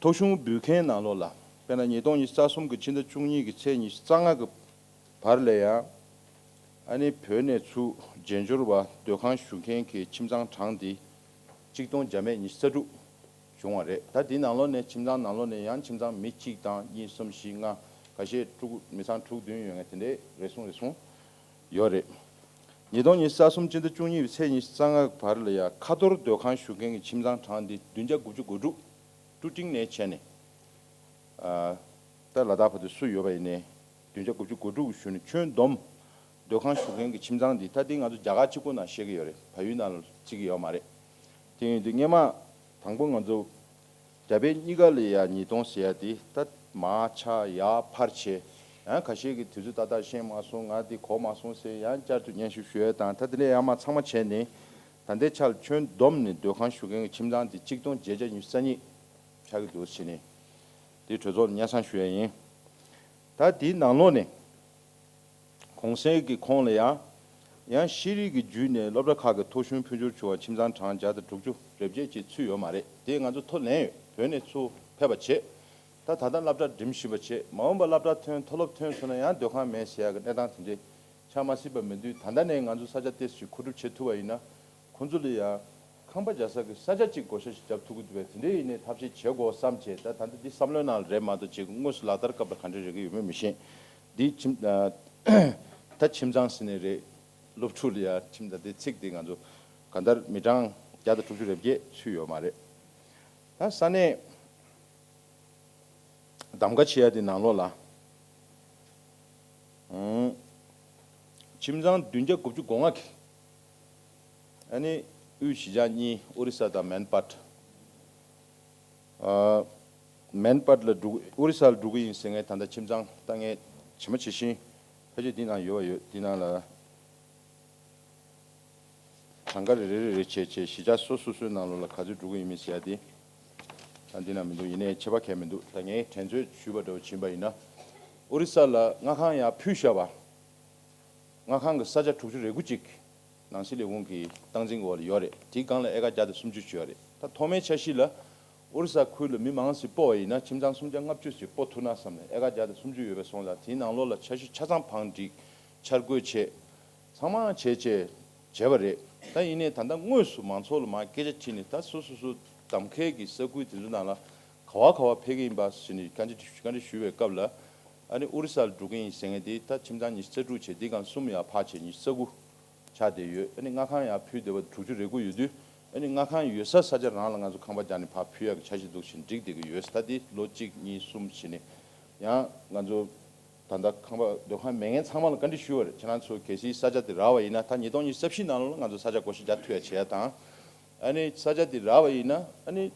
ཐོ་གཞུང་འབུལ་མཁན་ནང་ལོགས་ལ། དཔེར་ན་ཉིས་སྟོང་ཉི་ཤུ་རྩ་གསུམ་གྱི་ཕྱི་ཟླ་བཅུ་གཉིས་ཀྱི་ཚེས་ཉི་ཤུ་རྩ་ལྔ་གི་བར་ལ་ཡང་། ཨ་ནི་བོད་ནས་ཚུར་རྗེས་འབྱོར་བ་སྡོད་ཁང་ཞུ་མཁན་གྱི་ཁྱིམ་ཚང་གྲངས་འདི་གཅིག་སྟོང་བརྒྱ་མེད་ཉི་ཤུ་རྩ་དྲུག་བྱུང་བ་རེད། ད་འདི་ནང་ལོགས་ནས་ཁྱིམ་ཚང་ནང་ལོགས་ནས་ཡང་ཁྱིམ་ཚང་མི་གཅིག་དང་གཉིས་གསུམ་བཞི་ལྔ། ཁ་ཤས་དྲུག་མི་ཚང་དྲུག་བདུན་ཡོད་མཁན་དེ་འདྲའི་རེ་ཟུང་རེ་ཟུང་ཡོད་རེད། ཉིས་སྟོང་ཉི་ཤུ་རྩ་གསུམ་ཕྱི་ཟླ་བཅུ་གཉིས་པའི་ཚེས་ཉི་ཤུ་རྩ་ལྔ་བར་ལ་ཡང་ཁ་ཐོར་སྡོད་ཁང་ཞུ་མཁན་གྱི་ཁྱིམ་ཚང་གྲངས་འདི་བདུན་བརྒྱ་དགུ་བཅུ་གོ་དྲུག་ཀྲུ་ཀྲིང་ནས་བྱས་ནས། ཨ། ད་ལ་དྭགས་བར་དུ་སུ་ཡོད་པ་ཡིན་ནའི་བདུན་བརྒྱ་དགུ་བཅུ་གོ་དྲུག་ཞུ་ནས། ཁྱོན་བསྡོམས་སྡོད་ཁང་ཞུ་མཁན་གྱི་ཁྱིམ་ཚང་འདི། ད་འདི་ང་ཚོ་རྒྱ་གར་གཅིག་པུ་ནང་བཤད་ཀྱི་ཡོད་རེད། བལ་ཡུལ་ནང་ལ་བརྩི་གི་ཡོད་མ་རེད། དེ་ཡིན་དུས་སྔས་མ་དང་པོ་ང་ཚོ་རྒྱ་བལ་གཉིས་ཀ་ལ་ཡ་ཉིས་སྟོང་ཟེར་ཡ་དེ་ད་མར་ཆག་ཡར་འཕར་བྱས། ཡང་ཁ་ཤས་ཀྱིས་དུས་ཚོད་ཏག་ཏག་ཤེས་མ་སོང་། ང་འདི་གོ་མ་སོང་ཟེར་ཡང་བསྐྱར་དུ་སྙན་ཞུ་ཞུ་ཡ་དང་། ད་དེ་འདྲ་ཡང་མ་ཚང་མ་བྱས་ནས། ད་ལྟའི་ཆར་ལ་ཁྱོན་བསྡོམས་ནས་སྡོད་ཁང་ཞུ་མཁན་གྱི་ཁྱིམ་ཚང་དེ་གཅིག་སྟོང་བརྒྱད་བརྒྱ་ཉི་ཤུ་རྩ་གཉིས་ཆགས་ཀྱི་འདུག་ཟེར་ནས། དེ་གྲོས་ཚོགས་ལ་སྙན་སེང་ཞུ་ཡ་ཡིན། ད་དེའི་ནང་ལོགས་ནས་གོང་གསལ་གྱི་ཁོངས་ལ་ཡང་། ཡང་ཤེས་རིག་གི་བརྒྱུད་ནས་སློབ་གྲྭ་ཁག་གི་ཐོ་གཞུང་ཕུལ་འབྱོར་བྱུང་བ་ཁྱིམ་ཚང་གྲངས་བརྒྱ་དང་དྲུག་ཅུ་རེ་བརྒྱད་ཅིག་ཚུད་ཡོད་མ་རེད། དེ་ང་ཚོ་ཐོ་ལེན་ཡོད། བོད་ནས་ཚུར་ཕེབས་པ་བྱས། ད་ད་ལྟ་སློབ་གྲྭ་འགྲིམ་བཞིན་པ་བྱས། མ་འོངས་པ་སློབ་གྲྭ་ཐོན། མཐོ་སློབ་ཐོན་སོང་ན་ཡང་སྡོད་ཁང་མེད་ཟེར་ཡ་གི་གནས་སྟངས་དེ་འདྲས་ཆགས་མ་སྲིད་པ་མི་འདུག། ད་ལྟ་ནས་ང་ཚོ་ས་ཆ་ཏོག་ཙམ་ཞིག་མཁོ་སྒྲུབ་བྱེད་ཐུབ་པ་ཡིན་ན། ཁོང་ཚོ་ལ་ཡང་ཁང་པ་རྒྱག་ས་གི་ས་ཆ་གཅིག་བགོ་བཤའ་ཞིག་རྒྱབ་ཐུབ་ཀྱི་འདུག་པས། དེ་འདྲའི་ཡིན་ནའི་ཐབས་ཤེས་བྱེད་དགོས་བསམ་བྱས། ད་ད་ལྟ་འདི་བསམ་བློའི་ནང་ལ་རེད་མ་གཏོགས། ཅིག་དངོས་སུ་ལག་བསྟར་སྐབས་ལ་ག་འདྲ་རེད་ཀྱི་ཡོད་མེད་མི་ཤེས། འདི་ཁྱིམ། ད་ཁྱིམ་ཚང་ཟེར་ནའི་རེད། སློབ་ཕྲུག་ལ་ཡང་ཁྱིམ་ཚང་དེ་ཚིག་དེ་ང་ཚོ་གང་ལྟར་མི་གྲངས་བརྒྱ་དང་དྲུག་ཅུ་རེ་བརྒྱད་ཚུད་ཡོད་མ་རེད། ད་ས་གནས་གདམ་ག་བྱེད་ཡ་དེ་ནང་ལོགས་ལ། ཨང་། ཁྱིམ་ཚང་བདུན་བརྒྱ་དགུ་བཅུ་གོ་ལྔ་གི། ཨ་ནི་དབུས་གཞིས་ཆགས་གཉིས། ཨོ་རི་ས་དང་མན་པཊ། ཨ། མན་པཊ་ལ་འགྲོ། ཨོ་རི་ས་ལ་འགྲོ་གི་ཡིན་ཟེར་མཁན་ད་ལྟ་ཁྱིམ་ཚང་ལྟ་མཁན་ཇི་མ་ཇི་བཞིན་ཕལ་ཆེར་འདི་ནང་ཡོད་པ་ཡོད། འདི་ནང་ལ་གྲངས་ཀ་རེ་རེ་རེ་རེ་བྱས་བྱས། གཞིས་ཆགས་སོ་སོ་སོའི་ནང་ལོགས་ལ་ག་ཚོད་འགྲོ་གི་ཡིན་མིན་ཟེར་ཡ་དེ་ད་འདི་ན་མི་འདུག། ཡིན་ནའི་ཁྱད་པར་གང་ཡང་མི་འདུག། ད་ངས་དྲན་ཚོད་ཞུས་པ་འདྲ་བོ་ཕྱིན་པ་ཡིན་ན། ཨོ་རི་ས་ལ་མངའ་ཁང་ཡར་ཕུལ་བཞག་པ། མངའ་ཁང་གི་ས་ཆ་དྲུག་ཅུ་རེ་དགུ་གཅིག་ནང་སྲིད་ལས་ཁུངས་ཀྱི་སྟངས་འཛིན་གྱི་འོག་ལ་ཡོད་རེད། དེའི་སྒང་ལ་ཨེ་ཀར་བརྒྱ་དང་སུམ་ཅུ་ཅིག་ཡོད་རེད། ད་ཐོག་མའི་འཆར་གཞི་ལ་ཨོ་རི་ས་ཁུལ་ལ་མི་མང་ཙམ་སྤོ་བ་ཡིན་ན། ཁྱིམ་ཚང་སུམ་བརྒྱ་ལྔ་བཅུ་ཙམ་སྤོ་ཐུབ་ན་བསམ་ནས་ཨེ་ཀར་བརྒྱ་དང་སུམ་ཅུ་ཡོད་པའི་སོང་ཙང་། དེའི་ནང་ལོགས་ལ་འཆར་གཞི་ཆ་ཚང་བང་བསྒྲིགས། འཆར་འགོད་བྱས། ཚང་མ་བྱས་བྱས་བྱས་པ་རེད། ད་ཡིན་ནའི་ད་ལྟ་དངོས་སུ་མང་ཚོགས་ལ་མར་སྐད་ཆ་དྲིས་ནས། ད་སོ་སོ་སོ་གདམ་ཁའི་གི་ས་ཁུལ་དེ་ཚོ་ནང་ལ་ག་བ་ག་བ་ཕེབས་ཀྱི་ཡིན་པ་ཟེར་ནས་བཀའ་འདྲི་བཀའ་འདྲི་ཞུས་པའི་སྐབས་ལ། ཨ་ནི་ཨོ་རི་ས་ལ་འགྲོ་གི་ཡིན་ཟེར་མཁན་དེ་ད་ཁྱིམ་ཚང་ཉི་ཤུ་རྩ་དྲུག་བྱས། དེའི་སྒང་གསུམ་ཡར་ཕར་བྱས་ཉི་ཤུ་རྩ་དགུ་ཆགས་བསྡད་ཡོད། ཨ་ནི་མངའ་ཁང་ཡར་ཕུལ་བསྡད་པ་དྲུག་ཅུ་རེ་དགུ་ཡོད་དུས། ཨ་ནི་མངའ་ཁང་ཡོད་ས་ས་ཆ་རང་ལ་ང་ཚོ་ཁང་པ་རྒྱག་ནས་ཕར་ཕུལ་ཡག་གི་འཆར་གཞི་འདུག་བཞིན་བསྒྲིགས་བསྡད་ཀྱི་ཡོད། ད་དེ་ལོ་གཅིག་གཉིས་གསུམ་བྱས་ནས། ཡང་ང་ཚོ་ད་ལྟ་ཁང་པ་སྡོད་ཁང་མེད་མཁན་ཚང་མ་ལ་བཀའ་འདྲི་ཞུས་པ་རེད། ཁྱེད་རང་ཚོ་གལ་སྲིད་ས་ཆ་དེ་རག་པ་ཡིན་ན། ད་ཉིས་སྟོང་ཉི་ཤུ་རྩ་བཞི་ནང་ལོགས་ལ་ང་ཚོ་ས་ཆ་བགོ་བཤའ་རྒྱག་ཐུབ་ཡ་བྱེད་ཡ་དང་། ཨ་ནི་ས་ཆ་དེ་རག་པ་ཡིན་ན་ཨ་ནི།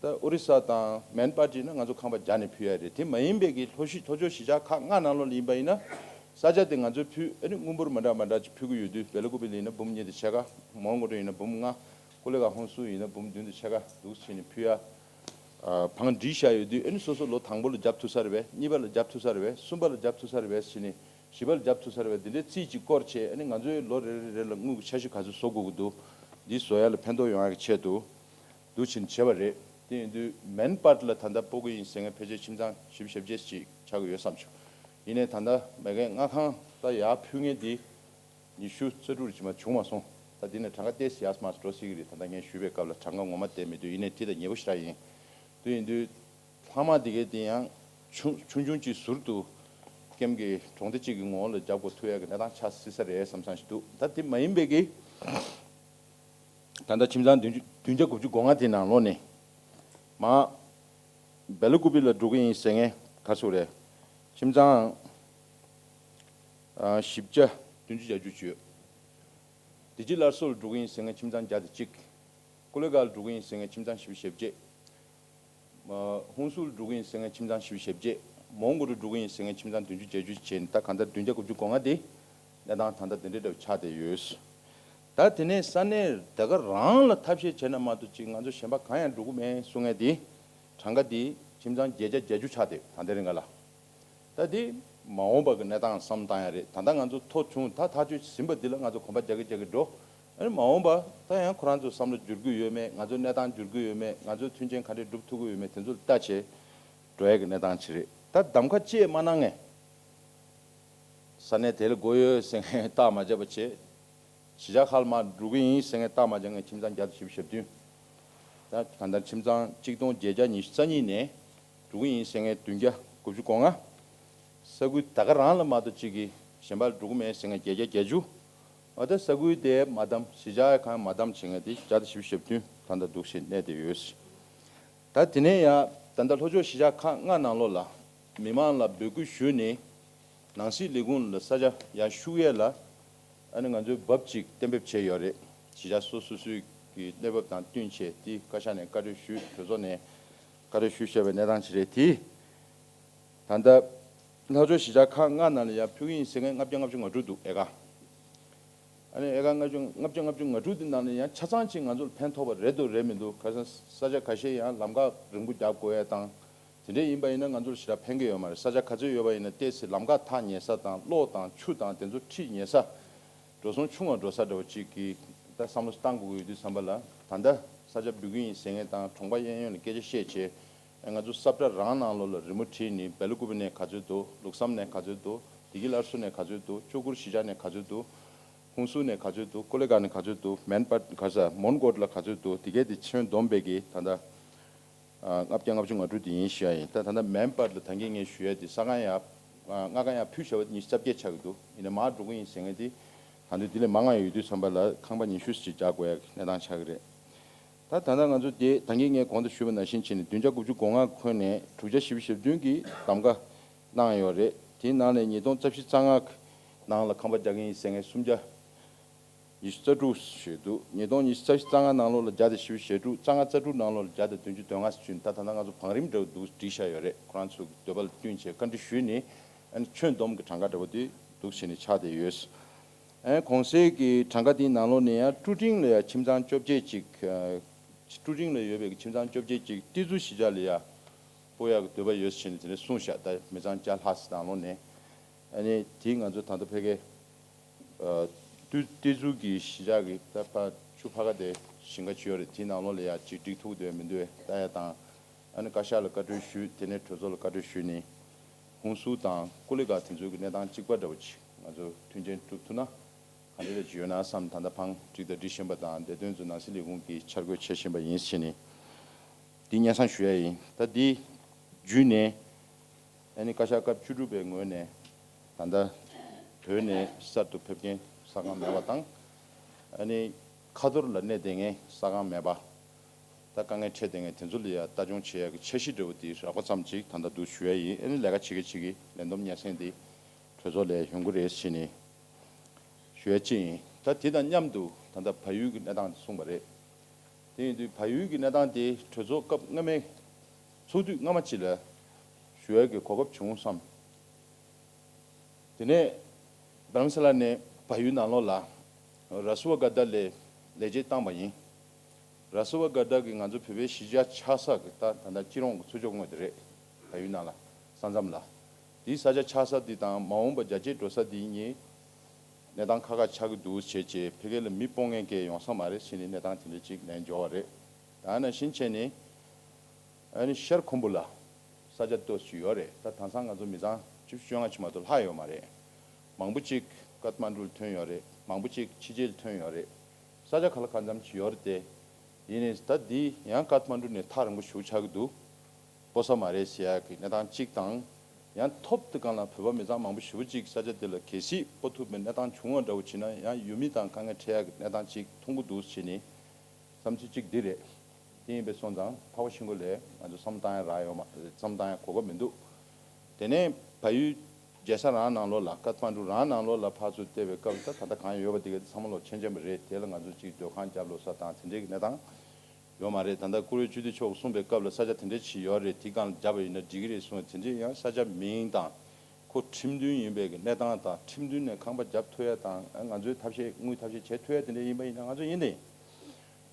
ད་ཨོ་རི་ས་དང་མན་པ་ཏི་ན་ང་ཚོ་ཁང་པ་རྒྱག་ནས་ཕུལ་ཡ་རེད། དེ་མ་ཡིན་པའི་གི་ལྷོ་གཞིས་ལྷོ་ཕྱོགས་གཞིས་ཆགས་ཁག་ལྔ་ནང་ལོགས་ལ་ཡིན་པ་ཡིན་ན། ས་ཆ་དེ་ང་ཚོས་ཕུལ་ཨ་ནི་དངུལ་འབོར་མི་འདྲ་མི་འདྲ་ཅིག་ཕུལ་གི་ཡོད་དུས། སྦེ་ལ་ཀུ་པེ་ལ་ཡིན་ན་འབུམ་གཉིས་དང་ཕྱེད་ཀ། མོན་གྷོ་ཊ་ཡིན་ན་འབུམ་ལྔ། ཀོ་ལི་གྷལ་ཧུན་སུར་ཡིན་ན་འབུམ་བདུན་དང་ཕྱེད་ཀ་འདུག་བྱས་ནས་ཕུལ་ཡ། ཨ། བང་སྒྲིག་བཞག་ཡོད་དུས། ཨ་ནི་སོ་སོ་ལོ་དང་པོ་ལ་རྒྱབ་ཐུབ་ས་རེད་པས། གཉིས་པ་ལ་རྒྱབ་ཐུབ་ས་རེད་པས། གསུམ་པ་ལ་རྒྱབ་ཐུབ་ས་རེད་པས་ཟེར་ནས། བཞི་པ་ལ་རྒྱབ་ཐུབ་ས་རེད་པས། འདི་འདྲའི་རྩིས་ཅིག་བསྐོར་བྱས། ཨ་ནི་ང་ཚོའི་ལོ་རེ་རེ་རེ་ལ་དངུལ་གྱི་འཆར་གཞི་ག་ཚོད་བཟོ་དགོས་ཀྱི་འདུག་འདི་བཟོ་ཡ་ལ་ཕན་ཐོགས་ཡོང་ཡ་གི་ཆེད་དུ་འདུག་བྱས་ནས་བྱས་པ་རེད། དེ་ཡིན་དུས་མན་པ་ཏི་ལ་ད་ལྟ་སྤོ་གི་ཡིན་ཟེར་མཁན་ཕལ་ཆེར་ཁྱིམ་ཚང་བཞི་བཅུ་ཞེ་བརྒྱད་ཅིག་ཆགས་ཀྱི་ཡོད་བསམ་བྱུང་། ཡིན་ནའི་ད་ལྟ་མ་གིའི་མངའ་ཁང་ད་ཡར་ཕུལ་མཁན་དེ་ཉི་ཤུ་རྩ་དྲུག་རེ་ཅིག་མ་བྱུང་མ་སོང་། ད་འདི་ནས་གྲངས་ཀ་ཏོག་ཙམ་ཡར་མར་འགྲོ་སྲིད་ཀྱི་རེད། ད་ལྟ་ངས་ཞུས་པའི་སྐབས་ལ་གྲངས་ཀ་ངོ་མ་བལྟས་མི་འདུག་ཡིན་ནའི་དེ་ད་ཉེ་པོ་ཞེ་དྲག་ཡིན། དེ་ཡིན་དུས། ལྷག་མ་དེ་གའི་དེ་ཡང་ཆུང་ཆུང་ཆུང་ཅིག་ཟུར་དུ་ཀེམ་གྱི་གྲོང་སྡེ་གཅིག་གི་ངོ་བོ་ལ་རྒྱབ་དགོས་ཐུག་ཡག་གི་གནས་སྟངས་ཆགས་སྲིད་ས་རེད་བསམ་བསམ་ཞིག་འདུག་ད་དེ་མ་ཡིན་པའི་གི་ད་ལྟ་ཁྱིམ་ཚང་བདུན་ཅུ་བདུན་བརྒྱ་དགུ་བཅུ་གོ་ལྔ་དེ་ནང་ལོགས་ནས་མ་སྦེ་ལ་ཀུ་པེ་ལ་འགྲོ་གི་ཡིན་ཟེར་མཁན་ག་ཚོད་རེད། ཁྱིམ་ཚང་ཨ་བཞི་བརྒྱ་བདུན་ཅུ་གྱ་བཅུ་ཅིག་ཡོད། བདེ་སྐྱིད་སླར་གསོ་ལ་འགྲོ་གི་ཡིན་ཟེར་མཁན་ཁྱིམ་ཚང་བརྒྱ་དང་གཅིག་ཀོ་ལི་གྷལ་ལ་འགྲོ་གི་ཡིན་ཟེར་མཁན་ཁྱིམ་ཚང་བཞི་བཅུ་ཞེ་བརྒྱད། ཧུན་སུར་འགྲོ་གི་ཡིན་ཟེར་མཁན་ཁྱིམ་ཚང་བཞི་བཅུ་ཞེ་བརྒྱད། མོན་གྷོ་རུ་འགྲོ་གི་ཡིན་ཟེར་མཁན་ཁྱིམ་ཚང་བདུན་ཅུ་གྱ་བཅུ་བྱས་ནས་ད་གང་ལྟར་བདུན་བརྒྱ་དགུ་བཅུ་གོ་ལྔ་དེ་གནས་སྟངས་ད་ལྟ་འདི་འདྲ་འདྲ་བོ་ཆགས་བསྡད་ཡོད། ད་དེ་ནས་ས་གནས་དེ་ག་རང་ལ་ཐབས་ཤེས་བྱས་ན་མ་གཏོགས་ཅིག་ང་ཚོ་གཞན་པ་གང་ཡང་འགྲོ་གི་མེད་གསུང་མཁན་དེ་གྲངས་ཀ་དེ་ཁྱིམ་ཚང་བརྒྱད་བརྒྱ་བརྒྱད་ཅུ་ཆགས་བསྡད་ཡོད། ད་ལྟའི་རིང་ག་ལ། ད་དེ་མ་འོངས་པ་གི་གནས་སྟངས་བསམ་བཏང་ཡ་རེད། ད་ལྟ་ང་ཚོ་ཐོ་བྱུང་། ད་ཐག་གཅོད་ཟིན་པ་འདི་ལ་ང་ཚོ་གོམ་པ་རྒྱག་གི་རྒྱག་གི་འགྲོ། ཨ་ནི་མ་འོངས་པ་ད་ཡང་ཁོ་རང་ཚོ་བསམ་བློ་འགྱུར་གི་ཡོད་མེད། ང་ཚོ་གནས་སྟངས་འགྱུར་གི་ཡོད་མེད། ང་ཚོ་མཐུན་རྐྱེན་ག་འདྲས་སྒྲུབ་ཐུབ་གི་ཡོད་མེད། དེ་ཚོ་ལ་ལྟ་བྱས་འགྲོ་ཡ་གི་གནས་སྟངས་ཅིག་རེད། ད་གདམ་ཁ་ཅིག་མ་གནང་ངས། ས་གནས་དེ་ལ་དགོས་ཡོད་ཟེར་མཁན་རྟགས་མ་བརྒྱབ་པ་བྱས། གཞིས་ཆགས་ཁག་ལ་མར་འགྲོ་གི་ཡིན་ཟེར་མཁན་རྟགས་མ་བརྒྱབ་མཁན་ཁྱིམ་ཚང་བརྒྱ་དང་བཞི་བཅུ་ཞེ་བདུན། ད་གང་ལྟར་ཁྱིམ་ཚང་གཅིག་སྟོང་བརྒྱད་བརྒྱ་ཉི་ཤུ་རྩ་གཉིས་ནས་འགྲོ་གི་ཡིན་ཟེར་མཁན་བདུན་བརྒྱ་དགུ་བཅུ་གོ་ལྔ། ས་ཁུལ་ད་ག་རང་ལ་མ་གཏོགས་གཅིག་གིས་གཞན་པ་ལ་འགྲོ་གི་མེད་ཟེར་མཁན་བརྒྱད་བརྒྱ་བརྒྱད་ཅུ། འོ་ད་ས་ཁུལ་དེ་མ་བདམས། གཞིས་ཆགས་ཁག་མ་བདམས་བྱེད་མཁན་དེ་བརྒྱ་དང་བཞི་བཅུ་ཞེ་བདུན་ད་ལྟ་འདུག་བྱས་གནས་བསྡད་ཡོད། ད་དེ་ནས་ཡང་ད་ལྟ་ལྷོ་ཕྱོགས་གཞིས་ཆགས་ཁག་ལྔ་ནང་ལོགས་ལ་མི་མང་ལ་འབོད་སྐུལ་ཞུས་ནས་ནང་སྲིད་ལས་ཁུངས་ལ་ས་ཆ་ཡར་ཞུ་ཡས་ལ་ཨ་ནི་ང་ཚོས་འབབ་ཅིག་གཏན་འབེབས་བྱས་ཡོད་རེད། གཞིས་ཆགས་སོ་སོ་སོའི་གི་གནས་བབ་དང་བསྟུན་བྱས་དེ་བཀའ་ཤག་ནས་བཀའ་འཁྲོལ་ཞུས། གྲོས་ཚོགས་ནས་བཀའ་འཁྲོལ་ཞུས་བྱས་པའི་གནས་སྟངས་ཅིག་རེད། དེ་ད་ལྟ་ལྷོ་ཕྱོགས་གཞིས་ཆགས་ཁག་ལྔ་ནང་ལ་ཡར་ཕུལ་གི་ཡིན་ཟེར་མཁན་ལྔ་བརྒྱ་ལྔ་བཅུ་ང་དྲུག་འདུག་ཨེ་ཀར། ཨ་ནི་ཨེ་ཀར་ལྔ་བཅུ་ལྔ་བཅུ་ལྔ་བཅུ་ང་དྲུག་དེ་ནང་ནས་ཡང་ཆ་ཚང་ཅིག་ང་ཚོར་ཕན་ཐོགས་པ་རེད་འདུག་རེད་མི་འདུག་ག་ས་ས་ཆ་ཁ་ཤས་ཡང་ལམ་ཁ་རིང་པོ་རྒྱག་དགོས་ཡ་དང་། དེ་འདྲ་ཡིན་པ་ཡིན་ན་ང་ཚོར་ཞེ་དྲག་ཕན་གྱི་ཡོད་མ་རེད། ས་ཆ་ག་ཚོད་ཡོད་པ་ཡིན་ན་ཏོག་ཙམ་ལམ་ཁ་ཐག་ཉེ་ས་དང་གློག་དང་ཆུ་དང་དེ་ཚོ་འཁྲིད་ཉེ་ས། འགྲོ་སོང་ཆུང་བ་འགྲོ་ས་འདྲ་བོ་ཅིག་གི་ད་བསམ་བློ་བཏང་དགོས་ཀྱི་ཡོད་དུས་བསམ་པ་ལ། ད་ལྟ་ས་ཆ་འབུལ་གྱི་ཡིན་ཟེར་མཁན་དང་གྲོང་པ་གཡས་གཡོན་ལ་སྐད་ཆ་བཤད་བྱས། ང་ཚོ་ས་བཀྲ་རང་ནང་ལོགས་ལ་རི་མོ་བྲིས་ནས་སྦེ་ལ་ཀུ་པེ་ནས་ག་ཚོད་འདུག་ལུག་སམ་ནས་ག་ཚོད་འདུག་བདེ་སྐྱིད་སླར་གསོ་ནས་ག་ཚོད་འདུག་ཅོ་ཀུར་གཞིས་ཆགས་ནས་ག་ཚོད་འདུག་ཧུན་སུར་ནས་ག་ཚོད་འདུག་ཀོ་ལི་གྷལ་ནས་ག་ཚོད་འདུག་མན་པ་ག་ས་མོན་གྷོ་ཊ་ལ་ག་ཚོད་འདུག་དེ་གས་དེ་ཁྱོན་བསྡོམས་པའི་གི་ད་ལྟ་ལྔ་བརྒྱ་ལྔ་བཅུ་ང་དྲུག་དེ་ཡིན་ཞུ་ཡ་ཡིན། ད་ད་ལྟ་མན་པ་ལ་ད་གིན་ངས་ཞུ་ཡ་དེ་ས་ཁང་ཡ་ལྔ་ཁང་ཡ་ཕུལ་བྱ་བ་ཉི་ཤུ་རྩ་བརྒྱད་ཆགས་ཀྱི་འདུག་ཡིན་ན་མར་འགྲོ་གི་ཡིན་ཟེར་མཁན་དེ་ད་དུང་དེ་ལས་མང་ང་ཡོད་དུས་བསམ་པ་ལ་ཁང་པ་ཉི་ཤུ་ཞིག་རྒྱག་དགོས་ཡ་གི་གནས་སྟངས་ཆགས་ཀྱི་རེད། ད་ད་ལྟ་ང་ཚོ་དེ་ད་གིན་ངས་གོང་དུ་ཞུས་པ་ནང་བཞིན་བྱས་ནས་བདུན་བརྒྱ་དགུ་བཅུ་གོ་ལྔ་ཁོན་ནས་དྲུག་བརྒྱ་བཞི་བཅུ་ཞེ་བདུན་གྱི་གདམ་ག་གནང་ཡོད་རེད། དེའི་ནང་ནས་ཉིས་སྟོང་རྩ་བཞི་རྩ་ལྔ་ནང་ལ་ཁང་པ་རྒྱག་གི་ཡིན་ཟེར་མཁན་སུམ་བརྒྱ་ཉི་ཤུ་རྩ་དྲུག་ཞིག་འདུག་ཉིས་སྟོང་ཉི་ཤུ་རྩ་བཞི་རྩ་ལྔ་ནང་ལོགས་ལ་བརྒྱ་དང་བཞི་བཅུ་ཞེ་དྲུག་རྩ་ལྔ་རྩ་དྲུག་ནང་ལོགས་ལ་བརྒྱ་དང་བདུན་ཅུ་དོན་ལྔ་ཟེར་བྱས་ནས་ད་ད་ལྟ་ང་ཚོ་བང་རིམ་འདྲ་བོ་འདུག་བསྒྲིགས་བཞག་ཡོད་རེད། ཁོ་རང་ཚོ་གི་འདོད་པ་ལ་བསྟུན་བྱས་བཀའ་འདྲི་ཞུས་ནས་ཨ་ནི་ཁྱོན་བསྡོམས་ཀྱི་གྲངས་ཀ་འདྲ་བོ་དེ་འདུག་བྱས་ནས་ཆགས་བསྡད་ཡོད། ཨ་ནི་གོང་གསལ་གྱི་གྲངས་ཀ་དེའི་ནང་ལོགས་ནས་ཡང་ཀྲུ་ཀྲིང་ལ་ཡང་ཁྱིམ་ཚང་བཅོ་བརྒྱད་ཅིག་ཨ་ཀྲུ་ཀྲིང་ལ་ཡོད་པའི་ཁྱིམ་ཚང་བཅོ་བརྒྱད་ཅིག་ཏི་ཛུ་གཞིས་ཆགས་ལ་ཡང་སྤོ་ཡག་གི་འདོད་པ་ཡོད་ཟེར་ནས་དེ་འདྲ་གསུངས་བཞག་ད་མི་ཚང་བརྒྱ་ལྷག་ཙམ་ནང་ལོགས་ནས། ཨ་ནི་དེ་ང་ཚོ་ད་ལྟ་ཕ་གི་ཨ་ཏི་ཏི་ཛུ་གི་གཞིས་ཆགས་ཀྱི་ད་ཕ་ཆུ་ཕ་ག་དེ་ཞིང་ཁ་ཅིག་ཡོད་རེད། དེའི་ནང་ལོགས་ལ་ཡ་ཅིག་འགྲིག་ཐུབ་འདུག་མི་འདུག་ལྟ་ཡ་དང་། ཨ་ནི་བཀའ་ཤག་ལ་བཀའ་འཁྲོལ་ཞུས། དེ་ནས་གྲོས་ཚོགས་ལ་བཀའ་འཁྲོལ་ཞུས་ནས་ཧུན་སུར་དང་ཀུ་ལི་གྷལ་དེ་ཚོའི་གི་གནས་སྟངས་གཅིག་པ་འདྲ་བོ་ཅིག་ང་ཚོ་མཐུན་རྐྱེན་སྒྲུབ་ཐུབ་ན་ག་འདྲ་ཅིག་ཡོད་ན་བསམ། ད་ལྟ་བང་སྒྲིག་དང་སྒྲིག་བཞིན་པ་དང་བདེ་དོན་ཚོ་ནང་སྲིད་ལས་ཁུངས་ཀྱིས་འཆར་འགོད་བྱེད་བཞིན་པ་ཡིན་ཟེར་ནས་འདི་སྙན་སེང་ཞུ་ཡ་ཡིན། ད་འདི་བརྒྱུད་ནས། ཨ་ནི་བཀའ་ཤག་སྐབས་བཅུ་དྲུག་པའི་ངོས་ནས་ད་ལྟ་བོད་ནས་གསར་དུ་ཕེབས་མཁན་ས་ཁང་མེད་པ་དང་། ཨ་ནི་ཁ་ཐོར་ལ་གནས་བསྡད་མཁན་ས་ཁང་མེད་པ། ད་དཀའ་ངལ་འཕྲད་བསྡད་མཁན་དེ་ཚོ་ལ་ཡ་ལྟ་སྐྱོང་བྱེད་ཡག་གི་འཆར་གཞི་འདྲ་བོ་དེ་རགས་པ་ཙམ་ཅིག་ད་ལྟ་འདུག་ཞུ་ཡ་ཡིན། ཨ་ནི་ལས་ཀ་བྱེད་མཁན་ཅིག་གི་ལས་བསྡོམས་སྙན་སེང་དེ་གྲོས་ཚོགས་ལ་ཡོང་གི་རེད་ཟེར་ནས་ཞུ་ཡ་གཅིག་ཡིན། ད་དེ་དང་མཉམ་དུ་ད་ལྟ་བལ་ཡུལ་གྱི་གནས་སྟངས་དེ་གསུངས་པ་རེད། དེ་ཡིན་དུས་བལ་ཡུལ་གྱི་གནས་སྟངས་དེ་གྲོས་ཚོགས་སྐབས་སྔ་མའི་ཚོགས་དུས་སྔ་མ་ཅིག་ལ་ཞུ་ཡག་གི་གོ་སྐབས་བྱུང་བསམ། དེ་ནས་རྡ་རམ་ས་ལ་ནས་བལ་ཡུལ་ནང་ལོགས་ལ་ར་སུ་བ་ག་ད་ལ་ལས་བྱེད་བཏང་པ་ཡིན། ར་སུ་བ་ག་ད་གི་ང་ཚོ་བོད་པའི་གཞིས་ཆགས་ཆགས་ས་གི་ད་ད་ལྟ་སྤྱི་རོང་གི་ཚུར་ཕྱོགས་ངོས་དེ་རེད། བལ་ཡུལ་ནང་ལ་ས་མཚམས་ལ། དེའི་ས་ཆ་ཆགས་ས་དེ་དང་མ་འོངས་པ་རྒྱ་ཆེ་འགྲོ་ས་དེ་གཉིས་གནས་སྟངས་ཁག་ཁག་ཆགས་ཀྱི་འདུག་བྱས་རྗེས་ཕ་གི་ལ་མི་སྤོ་མཁན་གྱི་ཡོང་ས་མ་རེད་ཟེར་ནས་གནས་སྟངས་དེ་འདྲ་ཅིག་ལན་འབྱོར་བ་རེད། ད་ནང་བཞིན་བྱས་ནས་ཨ་ནི་ཤར་ཁུམ་བུ་ལ་ས་ཆ་ཏོག་ཙམ་ཡོད་རེད། ད་དེང་སང་ང་ཚོ་མི་ཚང་བཅུ་བཅོ་ལྔ་ཅིག་མ་གཏོགས་ལྷག་ཡོད་མ་རེད། མང་པོ་ཅིག་ཀཏ་མན་ཌུ་ལ་ཐོན་ཡོད་རེད། མང་པོ་ཅིག་ཕྱི་རྒྱལ་ལ་ཐོན་ཡོད་རེད། ས་ཆ་ག་ལ་གང་འཚམ་ཅིག་ཡོད་རེད་དེ། ཡིན་ནའི་ད་འདི་ཡང་ཀཏ་མན་ཌུ་ནས་ཐག་རིང་པོ་ཞེ་པོ་ཆགས་ཀྱི་འདུག་སྤོ་ས་མ་རེད་ཟེར་ཡག་གི་གནས་སྟངས་གཅིག་དང་། ཡང་ཐོབ་དེ་གང་ལ་བོད་པ་མི་ཚང་མང་པོ་ཞེ་པོ་ཅིག་ས་ཆ་དེ་ལ་གལ་སྲིད་སྤོ་ཐུབ་པའི་གནས་སྟངས་བྱུང་བ་འདྲ་བོ་བྱས་ན་ཡང་ཡུལ་མི་དང་དཀའ་ངལ་འཕྲད་ཡག་གི་གནས་སྟངས་གཅིག་མཐོང་གི་འདུག་བྱས་ནས་བསམ་ཚུལ་གཅིག་འདི་རེད། དེ་ཡིན་པའི་སོང་ཙང་ཕར་བ་ཤིང་གོ་ལས་ང་ཚོ་བསམ་བཏང་ཡག་རག་ཡོད་མ་བསམ་བཏང་ཡག་གོ་སྐབས་མི་འདུག་དེ་ནས་བལ་ཡུལ་རྒྱལ་ས་རང་ནང་ལོགས་ལ་ཀཏ་མན་ཌུ་རང་ནང་ལོགས་ལ་ཕར་ཚུར་བལྟས་པའི་སྐབས་ད་ད་ལྟ་གང་ཡོད་པ་དེ་ག་ཚང་མ་ལོག་མཁྱེན་མཁྱེན་པ་རེད། དེ་ལ་ང་ཚོ་གཅིག་སྡོད་ཁང་རྒྱབ་ལོགས་ས་དང་དེ་འདྲའི་གི་གནས་སྟངས་ཡོད་མ་རེད། ད་ལྟ་བཀུར་འོས་སྤྱི་འཐུས་མཆོག་གསུངས་པའི་སྐབས་ལ་ས་ཆ་དེ་འདྲ་ཅིག་ཡོད་རེད། དེ་སྒང་ལ་བརྒྱབ་པ་ཡིན་ན་འགྲིག་གི་རེད་གསུངས། དེ་འདྲའི་ཡང་ས་ཆ་མིང་དང་ཁོ་ཁྲིམས་མཐུན་ཡིན་པའི་གི་གནས་སྟངས་དང་ཁྲིམས་མཐུན་ནས་ཁང་པ་བརྒྱབ་ཐུབ་ཡ་དང་ང་ཚོའི་ཐབས་ཤེས་དངུལ་ཐབས་ཤེས་བྱེད་ཐུབ་ཡ་དེ་འདྲ་ཡིན་པ་ཡིན་ན་ང་ཚོ་ཡིན་ཏེ།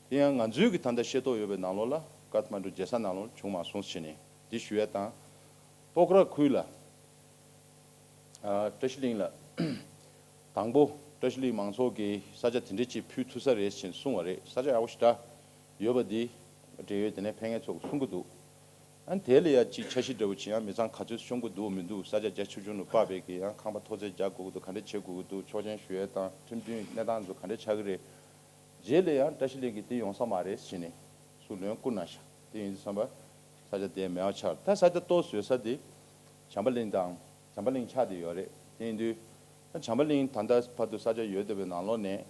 དེ་ཡང་ང་ཚོའི་གི་ད་ལྟ་ཤེས་རྟོགས་ཡོད་པའི་ནང་ལོགས་ལ་ཀཏ་མན་ཌུ་རྒྱལ་ས་ནང་ལོགས་བྱུང་མ་སོང་ཟེར་ནས་འདི་ཞུ་ཡ་དང་། སྤོག་ར་ཁུལ་ལ་ཨ་བཀྲ་ཤིས་གླིང་ལ་དང་པོ་བཀྲ་ཤིས་གླིང་མང་ཚོགས་ཀྱི་ས་ཆ་དེ་འདྲ་ཅིག་ཕུལ་ཐུབ་ས་རེད་ཅེས་གསུངས་པ་རེད། ས་ཆ་ཡག་པོ་ཞེ་དྲག་ཡོད་པ་འདི་འབྲེལ་ཡོད་དེ་ནས་ཕེབས་མཁན་ཚོ་གསུང་གི་འདུག་ཨ་ནི་དེ་ལ་ཡ་གཅིག་འཆར་གཞི་འདྲ་བོ་ཅིག་ཡང་མི་ཚང་ག་ཚོད་ཤོང་གི་འདུག་མི་འདུག་ས་ཆ་རྒྱ་ཆེ་ཆུང་ལ་དཔག་པའི་གི་ཡང་ཁང་པ་མཐོ་ཚད་རྒྱག་དགོས་ཀྱི་འདུག་ག་འདྲ་བྱེད་དགོས་ཀྱི་འདུག་ཆོག་མཆན་ཞུ་ཡས་དང་ཁྲིམས་མཐུན་གནས་སྟངས་ཚོ་ག་འདྲ་ཆགས་ཀྱི་རེད། རྗེས་ལ་ཡང་བཀྲ་ཤིས་གླིང་གི་དེ་ཡོང་ས་མ་རེད་ཟེར་ནས་སུ་ལན་བསྐུར་གནང་ཤག་དེ་ཡིན་དུས་ཙམ་པ་ས་ཆ་དེ་མེད་པ་ཆགས། ད་ས་ཆ་ཏོག་ཙམ་ཡོད་ས་དེ་བྱམས་པ་གླིང་དང་བྱམས་པ་གླིང་ཆགས་བསྡད་ཡོད་རེད། དེ་ཡིན་དུས་ད་བྱམས་པ་གླིང་ད་ལྟ་བར་དུ་ས་ཆ་ཡོད་བསྡད་པའི་ནང་ལོགས་ནས་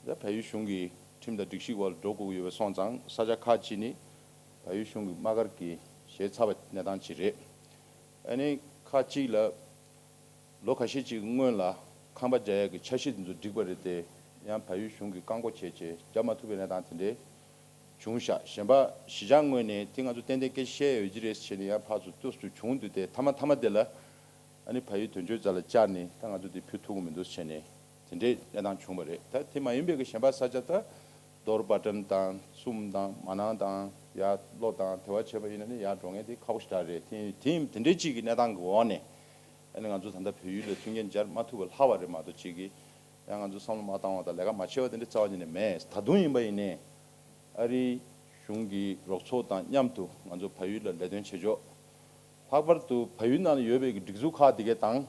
ད་བལ་ཡུལ་གཞུང་གི་ཁྲིམས་དང་སྒྲིག་གཞི་འོག་ལ་འགྲོ་དགོས་ཀྱི་ཡོད་པ་སོང་ཙང་ས་ཆ་ཁག་ཅིག་ནི་བལ་ཡུལ་གཞུང་གི་དམག་སྒར་གྱི་ཞེ་ཚ་བའི་གནས་སྟངས་ཅིག་རེད། ཨ་ནི་ཁག་ཅིག་ལ། ལོ་ཁ་ཤས་ཅིག་སྔོན་ལ་ཁང་པ་རྒྱག་ཡག་གི་འཆར་གཞི་དེ་ཚོ་བསྒྲིགས་པ་རེད་དེ། ཡང་བལ་ཡུལ་གཞུང་གིས་བཀག་འགོག་བྱས་རྗེས་རྒྱག་མ་ཐུབ་པའི་གནས་སྟངས་དེ་འདྲའི་བྱུང་ཤག་གཞན་པ་གཞིས་ཆགས་ངོས་ནས་དེ་ང་ཚོ་ཏན་ཏན་སྐད་ཆ་བཤད་ཡོད་ཀྱི་རེད་ཟེར་ནས་ཡང་ཕར་ཚུར་ཏོག་ཙམ་བྱུང་འདུག་སྟེ། མཐའ་མ་མཐའ་མ་དེ་ལ་ཨ་ནི་བལ་ཡུལ་དོན་གཅོད་རྩ་ལ་བཅར་ནས་ད་ང་ཚོ་དེ་ཕུལ་ཐུབ་ཀྱི་མི་འདུག་ཟེར་ནས་དེ་འདྲའི་གནས་སྟངས་བྱུང་བ་རེད། ད་དེ་མ་ཡིན་པའི་གི་གཞན་པ་ས་ཆ་ད་རྡོར་བྷ་ཊན་དང་ཚུམ་དང་མ་ནང་དང་ཡར་ལྷོ་དང་དེ་བ་བྱས་པ་ཡིན་ན་ནི་ཡར་འགྲོ་མཁན་དེ་ཁག་པོ་ཞེ་དྲག་རེད། དེ་དེ་དེ་འདྲའི་ཅིག་གི་གནས་སྟངས་ཀྱི་འོག་ནས། ཨ་ནི་ང་ཚོ་ད་ལྟ་བོད་ཡུལ་ལ་མཐུན་རྐྱེན་སྦྱར་མ་ཐུབ་པ་ལྷག་པ་རེད་མ་གཏོགས་ཅིག་གིས་ཡང་ང་ཚོ་བསམ་བློ་མ་བཏང་བ་དང་ལས་ཀ་མ་བྱས་པ་དེ་འདྲ་རྩ་བ་ཉིད་ནས་མེད། ད་དུང་ཡིན་པ་ཡིན་ནའི་ཨ་རིའི་གཞུང་གི་རོགས་ཚོགས་དང་མཉམ་དུ་ང་ཚོ་བལ་ཡུལ་ལ་ལས་དོན་བྱེད་ཕྱོགས། ལྷག་པར་དུ་བལ་ཡུལ་ནང་ལ་ཡོད་པའི་གི་སྒྲིག་འཛུགས་ཁག་དེ་གའི་དང་།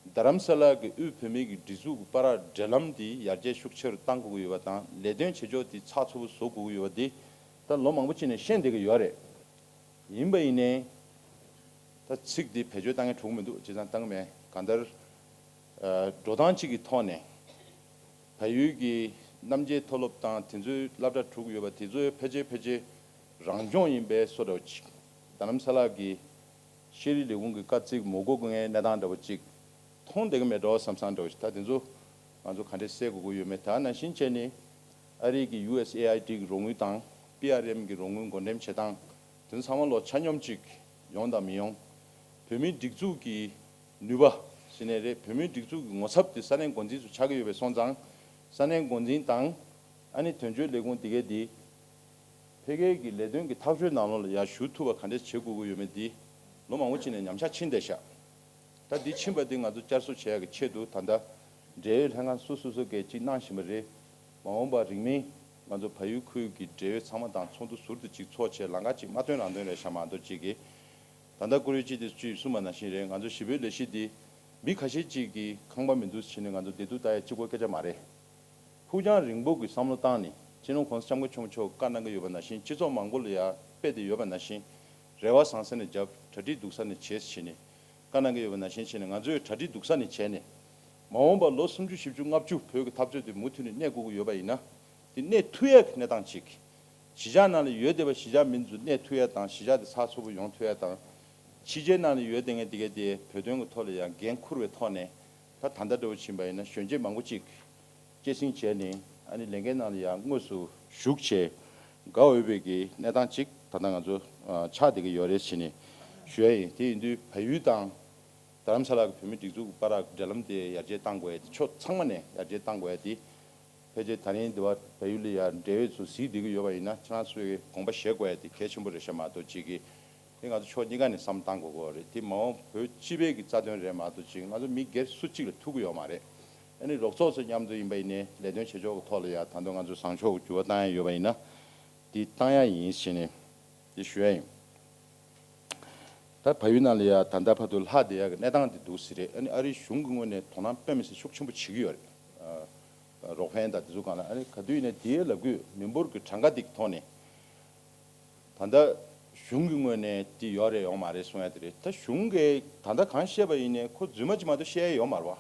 རྡ་རམ་ས་ལ་གི་དབུས་བོད་མིའི་གི་སྒྲིག་འཛུགས་ཀྱི་བར་འབྲེལ་ལམ་དེ་ཡར་རྒྱས་ཤུགས་ཆེ་རུ་གཏང་དགོས་ཀྱི་ཡོད་པ་དང་ལས་དོན་བྱེད་ཕྱོགས་དེ་ཚགས་ཚུད་པོ་བཟོ་དགོས་ཀྱི་ཡོད་པ་དེ་ད་ལོ་མང་པོ་ཅིག་ནས་ཤེས་བསྡད་ཀྱི་ཡོད་རེད། ཡིན་པ་ཡིན་ནའི། ད་ཚིག་འདི་བེད་སྤྱོད་བཏང་མཁན་གྲུག་མི་འདུག་བྱས་ཙང་བཏང་གི་མེད། གང་ལྟར། ཨ། འགྲོ་སྟངས་གཅིག་གི་ཐོག་ནས། བལ་ཡུལ་གྱི་རྣམ་རྒྱལ་མཐོ་སློབ་དང་དེ་ཚོའི་སློབ་གྲྭ་དྲུག་ཡོད་པ་དེ་ཚོའི་ཕལ་ཆེར་ཕལ་ཆེར་རང་སྐྱོང་ཡིན་པའི་བཟོ་འདྲ་བོ་ཅིག་རྡ་རམ་ས་ལ་གི་ཤེས་རིག་ལས་ཁུངས་ཀྱི་བཀའ་བརྩིས་མ་དགོས་མཁན་གནས་སྟངས་འདྲ་བོ་ཅིག་མཐོང་བསྡད་ཀྱི་མེད་འགྲོ་བསམ་བསམ་འདྲ་བོ་ཞིག་ད་དེ་ཚོ་ང་ཚོ་ག་འདྲས་སེལ་དགོས་ཀྱི་ཡོད་མེད། ད་ནང་བཞིན་བྱས་ནས་ཨ་རི་གི་ཡུ་ཨེས་ཨེ་ཨའི་ཌི་གི་རོགས་དངུལ་དང་པི་ཨར་ཨེམ་གི་རོགས་དངུལ་བགོ་འགྲེམས་བྱེད་སྟངས་དེ་ཚོ་ཚང་མ་ལོ་ཆ་སྙོམས་ཅིག་ཡོང་དང་མི་ཡོང་། བོད་མིའི་སྒྲིག་འཛུགས་ཀྱི་ནུས་པ་ཟེར་ནའི་རེད། བོད་མིའི་སྒྲིག་འཛུགས་ཀྱི་ངོ་ཚབ་དེ་ས་གནས་འགོ་འཛིན་ཚོ་ཆགས་ཀྱི་ཡོད་པའི་སོང་ཙང་ས་གནས་འགོ་འཛིན་དང་ཨ་ནི་དོན་གཅོད་ལས་ཁུངས་དེ་གས་དེ་ཕ་གིའི་གི་ལས་དོན་གྱི་ཐག་གཅོད་ནང་ལོགས་ལ་ཡར་ཞུགས་ཐུབ་པ་ག་འདྲས་བྱེད་དགོས་ཀྱི་ཡོད་མེད་འདི་ལོ་མང་པོ་ཅིག་ནས་ཉམས་ཆག་ཕྱིན་བསྡད་ཤག་ད་འདི་ཕྱིན་པ་འདི་ང་ཚོ་བསྐྱར་གསོ་བྱེད་ཡག་གི་ཆེད་དུ་ད་ལྟ་འབྲེལ་ཡོད་ལྷན་ཁང་སོ་སོ་སོ་གིས་ཅིག་གནང་བཞིན་པ་རེད། མ་འོངས་པ་རིང་མིན་ང་ཚོ་བལ་ཡུལ་ཁུལ་གྱི་འབྲེལ་ཡོད་ཚང་མ་དང་ཚོགས་འདུ་ཟུར་དུ་ཅིག་ཚོགས་བྱས་ལམ་ཁ་ཅིག་མ་སྟོན་རང་སྟོན་རེད་ཤག་མ་གཏོགས་ཅིག་གིས་ད་ལྟ་བཀུར་འོས་སྤྱི་འཐུས་ཚོས་གསུངས་པ་ནང་བཞིན་རེད། ང་ཚོ་ཞི་བའི་ལས་གཞི་འདི་མི་ཁ་ཤས་ཅིག་གིས་ཁང་པ་མི་འདུག་ཟེར་ནས་ང་ཚོ་བདེ་སྡུག་ལྟ་ཡ་གཅིག་པོ་སྐད་ཆ་མ་རེད། ཕུགས་རྒྱང་རིང་པོ་གི་བསམ་བློ་བཏང་ནས་སྤྱི་ནོར་༸གོང་ས་༸སྐྱབས་མགོན་ཆེན་པོ་མཆོག་བཀའ་གནང་གི་ཡོད་པ་ནང་བཞིན་སྤྱི་ཚོགས་མང་པོ་ལ་ཡང་སྤེལ་ཏེ་ཡོད་པ་ནང་བཞིན་རེ་བ་བཟང་ས་ནས་བརྒྱབ། གྲ་སྒྲིག་སྡུག་ས་ནས་བྱེད་ཟེར་ནས་བཀའ་གནང་གི་ཡོད་པ་ནང་བཞིན་བྱས་ནས་ང་ཚོས་གྲ་སྒྲིག་སྡུག་ས་ནས་བྱས་ནས་མ་འོངས་པ་ལོ་སུམ་ཅུ་བཞི་བཅུ་ལྔ་བཅུ་བོད་ཀྱི་འཐབ་རྩོད་དེ་མུ་མཐུད་ནས་གནས་དགོས་ཀྱི་ཡོད་པ་ཡིན་ན་དེ་གནས་ཐུབ་ཡས་ཀྱི་གནས་སྟངས་ཅིག་གཞིས་ཆགས་ནང་ལ་ཡོད་བསྡད་པ་གཞིས་ཆགས་མི་ཚོ་གནས་ཐུབ་ཡས་དང་གཞིས་ཆགས་དེ་ཚགས་ཚུད་པོ་ཡོང་ཐུབ་ཡས་དང་། ཕྱི་རྒྱལ་ནང་ལ་ཡོད་བསྡད་མཁན་དེ་གས་དེ་བོད་དོན་གྱི་ཐོག་ལ་ཡང་འགན་འཁུར་བའི་ཐོག་ནས་ད་ད་ལྟ་འདྲ་བོ་ཕྱིན་པ་ཡིན་ན་གཞོན་སྐྱེས་མང་པོ་ཅིག་སྐྱེད་སྲིང་བྱས་ནས་ཨ་ནི་ལས་འགན་ནང་ལ་ཡང་དངོས་སུ་ཞུགས་བྱས། དགའ་འོས་པའི་གི་གནས་སྟངས་ཅིག་ད་ལྟ་ང་ཚོ་ཨ་ཆགས་བསྡད་ཀྱི་ཡོད་རེད་ཟེར་ནས་ཞུ་ཡ་ཡིན། དེ་ཡིན་དུས་བལ་ཡུལ་དང་རྡ་རམ་ས་ལ་གི་བོད་མི་སྒྲིག་འཛུགས་ཀྱི་བར་འབྲེལ་ལམ་དེ་ཡར་རྒྱས་གཏང་དགོས་ཡ་དེ་ཕྱོགས་ཚང་མ་ནས་ཡར་རྒྱས་གཏང་དགོས་ཡ་དེ། ཕལ་ཆེར་ད་རིང་འདི་བ་བལ་ཡུལ་ལ་ཡ་འབྲེལ་ཡོད་ཚོ་གཟིགས་བསྡད་ཀྱི་ཡོད་པ་ཡིན་ན་ཁྱེད་རང་ཚོས་དགོངས་པ་བཞེས་དགོས་ཡ་དེ་གལ་ཆེན་པོ་རེད་ཤག་མ་གཏོགས་ཅིག་གི་དེ་ང་ཚོ་ཕྱོགས་གཉིས་ཀ་ནས་བསམ་བཏང་དགོས་ཀྱི་ཡོད་རེད། དེ་མ་འོངས་བོད་སྤྱི་པའི་གི་རྩ་དོན་རེད་མ་གཏོགས་ཅིག་ང་ཚོ་མི་སྒེར་སུ་གཅིག་ལ་ཐུག་གི་ཡོད་མ་རེད། ཨ་ནི་རོགས་ཚོགས་ཚོ་མཉམ་དུ་ཡིན་པ་ཡིན་ནའི་ལས་དོན་བྱེད་ཕྱོགས་ཀྱི་ཐོག་ལ་ཡ་ད་དུང་ང་ཚོ་བཟང་ཕྱོགས་ཀྱི་འགྱུར་བ་བཏང་ཡ་ཡོད་པ་ཡིན་ན་དེ་བཏང་ཡ་ཡིན་ཟེར་ནས་དེ་ཞུ་ཡ་ཡིན། ད་བལ་ཡུལ་ནང་ལ་ཡ་ད་ལྟ་བར་དུ་ལྷག་བསྡད་ཡ་གི་གནས་སྟངས་དེ་འདུག་ཟེར་རེད། ཨ་ནི་ཨ་རིའི་གཞུང་གི་ངོས་ནས་དོ་སྣང་དཔེ་མི་སྲིད་ཤུགས་ཆེན་པོ་བྱེད་ཀྱི་ཡོད་རེད། ཨ་རོགས་ཕན་དང་དེ་ཚོ་སྒང་ལ། ཨ་ནི་ག་དུས་ཡིན་ནའི་དེའི་ལབ་དགོས་མི་འབོར་གྱི་གྲངས་ཀ་དེ་གི་ཐོག་ནས་ད་ལྟ་གཞུང་གི་ངོས་ནས་དེ་ཡོད་རེད་ཡོད་མ་རེད་གསུང་ཡ་དེ་རེད། ད་གཞུང་གིས་ད་ལྟ་གང་བཤད་པ་ཡིན་ནའི་ཁོ་རྫུན་མ་ཅིག་མ་གཏོགས་བཤད་ཡ་ཡོད་མ་རེད་བ།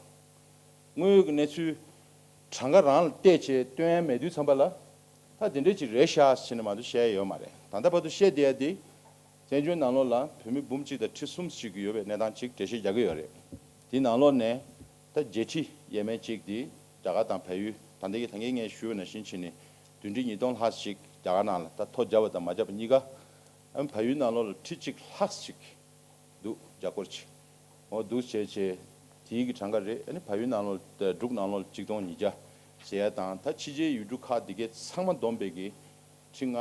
དངོས་ཡོད་ཀྱི་གནས་ཚུལ་གྲངས་ཀ་རང་ལ་བལྟས་བྱས་སྟོན་ཡ་མེད་དུས་ཙམ་པ་ལ་ད་དེ་འདྲས་ཅིག་རེད་ཤག་ཟེར་ནས་མ་གཏོགས་བཤད་ཡ་ཡོད་མ་རེད། ད་ལྟ་བར་དུ་བཤད་བསྡད་ཡ་དེ་བཙན་བྱོལ་ནང་ལོགས་ལ་བོད་མི་འབུམ་གཅིག་དང་ཁྲི་གསུམ་ཞིག་ཡོད་པའི་གནས་སྟངས་ཅིག་འགྲེལ་བཤད་རྒྱག་གི་ཡོད་རེད། དེའི་ནང་ལོགས་ནས་ད་བརྒྱད་ཁྲི་ཡས་མས་ཅིག་དེ་རྒྱ་གར་དང་བལ་ཡུལ། ད་ལྟ་གི་ད་གིན་ངས་ཞུས་པ་ནང་བཞིན་བྱས་ནས་བདུན་ཁྲི་ཉིས་སྟོང་ལྷག་ཞིག་རྒྱ་གར་ནང་ལ་ད་ཐོ་བརྒྱབ་པ་དང་མ་བརྒྱབ་པ་གཉིས་ཀ། ཨ་བལ་ཡུལ་ནང་ལོགས་ལ་ཁྲི་གཅིག་ལྷག་ཞིག་འདུག་རྒྱ་སྐོར་ཅིག་འོ་འདུག་བྱས་བྱས་དེའི་གི་གྲངས་ཀ་རེད། ཨ་ནི་བལ་ཡུལ་ནང་ལོགས་འབྲུག་ནང་ལོགས་གཅིག་སྟོང་ཉིས་བརྒྱ་ཟེར་ཡ་དང་། ད་ཕྱི་རྒྱལ་ཡུལ་གྲུ་ཁག་འདི་གའི་ཚང་མ་བསྡོམས་པའི་གི་ཁྲི་ལྔ་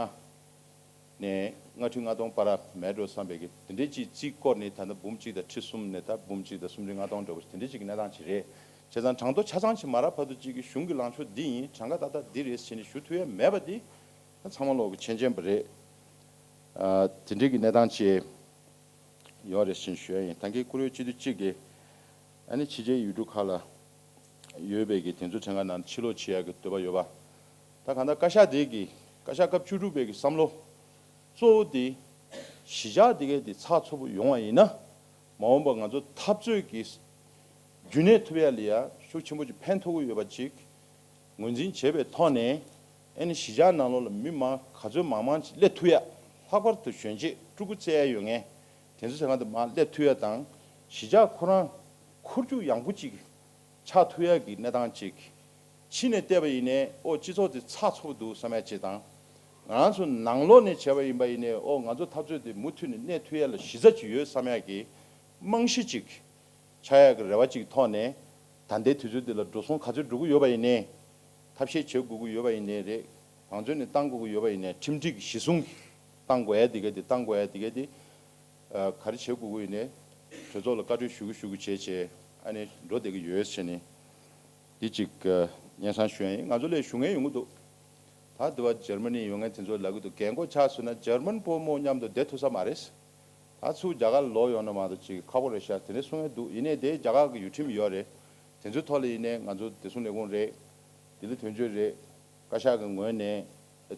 ནས་ལྔ་ཁྲི་ལྔ་སྟོང་བར་མེད་འགྲོ་བསམ་པའི་གི་དེ་འདྲའི་ཅིག་རྩིས་སྐོར་ནི་ད་ལྟ་འབུམ་གཅིག་དང་ཁྲི་གསུམ་ནས་ད་འབུམ་གཅིག་དང་སུམ་ཁྲི་ལྔ་སྟོང་འགྲོ་བ་དེ་འདྲའི་ཅིག་གི་གནས་སྟངས་ཅིག་རེད། བྱས་ཙང་གྲངས་ཐོ་ཆ་ཚང་ཅིག་མ་རག་བར་དུ་ཅིག་གི་གཞུང་གི་ལངས་ཕྱོགས་འདི་ཡིན། གྲངས་ཀ་ཏག་ཏག་འདི་རེད་ཟེར་ནས་ཞུ་ཐུབ་ཡ་མེད་པ་འདི་ད་ཚང་མ་ལོག་གི་མཁྱེན་མཁྱེན་པ་རེད། ཨ་དེ་འདྲའི་གི་གནས་སྟངས་ཅིག་ཡོད་རེད་ཟེར་ནས་ཞུ་ཡ་ཡིན། ད་གིན་བཀུར་འོས་སྤྱི་འཐུས་གཅིག་གིས་ཨ་ནི་ཕྱི་རྒྱལ་ཡུལ་གྲུ་ཁག་ལ་ཡོད་པའི་གི་དེ་ཚོ་ཁྲིམས་ཁང་ནང་ཕྱིར་ལོག་བྱེད་ཡ་གི་འདོད་པ་ཡོད་པ། ད་གང་ལྟར་བཀའ་ཤག་དེ་གི་བཀའ་ཤག་སྐབས་བཅུ་དྲུག་པའི་གི་བསམ་བློ་གཙོ་བོ་དེ་གཞིས་ཆགས་དེ་གའི་དེ་ཚགས་ཚུད་པོ་ཡོང་བ་ཡིན་ན་མ་འོངས་པ་ང་ཚོ་འཐབ་རྩོད་ཀྱི་རྒྱུན་གནས་ཐུབ་ཡ་ལ་ཡ་ཤུགས་ཆེན་པོ་ཅིག་ཕན་ཐོགས་ཀྱི་ཡོད་པ་ཅིག་ངོས་འཛིན་བྱས་པའི་ཐོག་ནས། ཨ་ནི་གཞིས་ཆགས་ནང་ལོགས་ལ་མི་མང་ག་ཚོད་མང་མང་ཅིག་སླེབས་ཐུབ་ཡ། ལྷག་པར་དུ་གཞོན་སྐྱེས་ཕྲུ་གུ་བཙའ་ཡ་ཡོད་མཁན་དེ་ཚོ་ཚང་མ་དེ་མར་སླེབས་ཐུབ་ཡ་དང་། གཞིས་ཆགས་ཁོ་རང་འཁོར་རྒྱུག་ཡངས་པོ་ཅིག་ཆགས་ཐུབ་ཡ་གི་གནས་སྟངས་ཅིག་ཕྱི་ནས་བལྟས་པ་ཡིན་ནའི་ཨོ་སྤྱི་ཚོགས་དེ་ཚགས་ཚུད་པོ་འདུག་བསམ་ཡ་ཅིག་དང་། ང་རང་ཚོ་ནང་ལོགས་ནས་བྱས་པ་ཡིན་པ་ཡིན་ནའི་ཨོ་ང་ཚོ་འཐབ་རྩོད་དེ་མུ་མཐུད་ནས་གནས་ཐུབ་ཡ་ལ་གཞི་རྩ་ཅིག་ཡོད་བསམ་ཡ་གི་རྨང་གཞི་ཅིག་ཆགས་ཡག་གི་རེ་བ་ཅིག་ཐོག་ནས། ད་ལྟའི་དུས་ཚོད་འདི་ལ་འགྲོ་སོང་ག་ཚོད་འགྲོ་གི་ཡོད་པ་ཡིན་ནའི། ཐབས་ཤེས་བྱེད་དགོས་ཀྱི་ཡོད་པ་ཡིན་ནའི་རེད། གང་ཚོད་ནས་བཏང་དགོས་ཀྱི་ཡོད་པ་ཡིན་ནའི་ཁྲིམས་སྒྲིག་གཞི་བཟུང་བཏང་དགོས་ཡ་དེ་ག་དེ་བཏང་དགོས་ཡ་དེ་ག་དེ། ཨ་ག་རེ་བྱེད་དགོས་ཀྱི་ཡིན་ནའི་གྲོས་ཚོགས་ལ་བཀའ་འཁྲོལ་ཞུ་གི་ཞུ་གི་བྱས་བྱས་ཨ་ནི་འགྲོ་བསྡད་ཀྱི་ཡོད་ཟེར་ནས། འདི་གཅིག་ཨ་སྙན་སེང་ཞུ་ཡ་ཡིན། ང་ཚོ་ལས་ཞུ་མཁན་ཡོང་གི་འདུག་ད་འདི་བ་འཇར་མ་ནི་ཡོང་མཁན་དེ་ཚོ་ལབ་ཀྱི་འདུག་རྒན་གོག་ཆགས་སོང་ན་འཇར་མན་བུ་མོ་མཉམ་དུ་བསྡད་ཐུབ་ས་མ་རེད། ད་ཚུར་རྒྱ་གར་ལོག་ཡོང་ན་མ་གཏོགས་ཅིག་ཁག་པོ་རེད་ཤག་དེ་འདྲ་གསུང་ཡ་འདུག་ཡིན་ནའི་དེ་རྒྱ་གར་གི་ཡུལ་ཁྲིམས་ཡོད་རེད། དེ་ཚོའི་ཐོག་ལ་ཡིན་ནའི་ང་ཚོ་བདེ་སྲུང་ལས་ཁུངས་རེད། ལྡི་ལི་དོན་གཅོད་རེད། བཀའ་ཤག་གི་ངོས་ནས་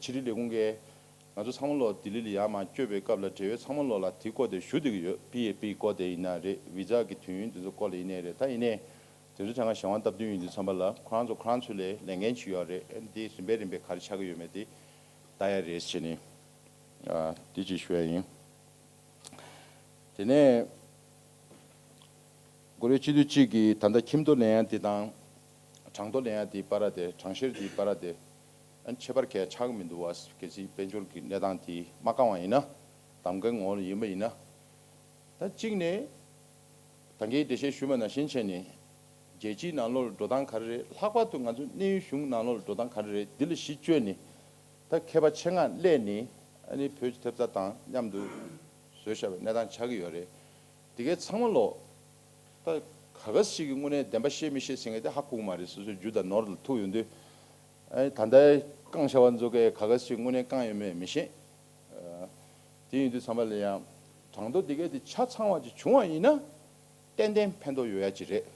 ཕྱི་དྲིལ་ལས་ཁུངས་ཀྱིས་ང་ཚོ་ཚང་མ་ལོག་ལྡི་ལི་ལ་ཡར་མར་བསྐྱོད་པའི་སྐབས་ལ་འབྲེལ་ཡོད་ཚང་མ་ལོག་ལ་དེའི་སྐོར་དེ་ཞུ་བསྡད་ཀྱི་ཡོད། པི་ཨེ་པི་སྐོར་དེ་ཡིན་ན་རེད། བི་ཛ་གི་དུས་ཡུན་དེ་ཚོ་སྐོར་ལ་ཡིན་ནའི་རེད། ད་ཡིན་ནའི་དེ་ཚོ་གྲངས་ཀ་གཞན་དབང་སྟབས་བསྟུན་ཡོད་དུས་ཙམ་པ་ལ་ཁོ་རང་ཚོ་ཁོ་རང་ཚོ་ལས་ལས་འགན་ཅིག་ཡོད་རེད། ཨ་ནི་དེ་རིམ་པས་རིམ་པས་ག་རེ་ཆགས་ཀྱི་ཡོད་མེད་དེ་ལྟ་ཡ་རེད་ཟེར་ནས་ཨ་དེ་ཅིག་ཞུ་ཡ་ཡིན། དེ་ནས་བཀུར་འོས་སྤྱི་འཐུས་གཅིག་གིས་ད་ལྟ་ཁྱིམ་ཐོ་ལེན་ཡ་དེ་དང་གྲངས་ཐོ་ལེན་ཡ་དེའི་བར་དེ་གྲངས་བཤེར་དེའི་བར་དེ་ཨ་ནི་ཁྱད་པར་གང་ཡང་ཆགས་ཀྱི་མི་འདུག་བ། གལ་སྲིད་དཔལ་འབྱོར་གྱི་གནས་སྟངས་དེ་མ་བསྐང་བ་ཡིན་ན། གདམ་གའི་ངོ་བོ་ཡིན་པ་ཡིན་ན། ད་གཅིག་ནས་ད་གིན་འགྲེལ་བཤད་ཞུས་པ་ནང་བཞིན་བྱས་ནས་རྒྱལ་སྤྱིའི་ནང་ལོགས་ལ་འགྲོ་སྟངས་ག་རེ་རེད། ལྷག་པར་དུ་ང་ཚོ་གནས་ཡུལ་གཞུང་ནང་ལོགས་ལ་འགྲོ་སྟངས་ག་རེ་རེད། འདི་ལ་གཞི་བཅོལ་ནས་ད་མཁས་པ་ཆེད་མངགས་སླེབས་ནས་ཨ་ནི་བོད་ཀྱི་ཐེབས་རྩ་དང་མཉམ་དུ་བཟོས་བཞག་པའི་གནས་སྟངས་ཆགས་ཀྱི་ཡོད་རེད། དེ་གའི་ཚང་མ་ལོག་ད་ག་ག་ཞིག་གི་དངོས་གནས་བདེན་པ་ཤེས་མི་ཤེས་ཟེར་མཁན་དེ་ཧ་གོ་གི་མ་རེད། སོ་སོའི་རྒྱུ་དང་ནོར་ལ་ཐུག་ཡོང་དུས། ཨ་ནི་ད་ལྟའི་བསྐང་བྱ་བ་ཚོ་གས་ག་ག་ཞིག་དངོས་གནས་བསྐང་ཡོད་མེད་མི་ཤེས། ཨ་དེ་ཡིན་དུས་ཚང་མ་ལ་ཡང་གྲངས་ཐོ་དེ་གས་དེ་ཆ་ཚང་བ་ཅིག་བྱུང་བ་ཡིན་ན་ཏན་ཏན་ཕན་ཐོགས་ཡོད་ཡ་ཅིག་རེད།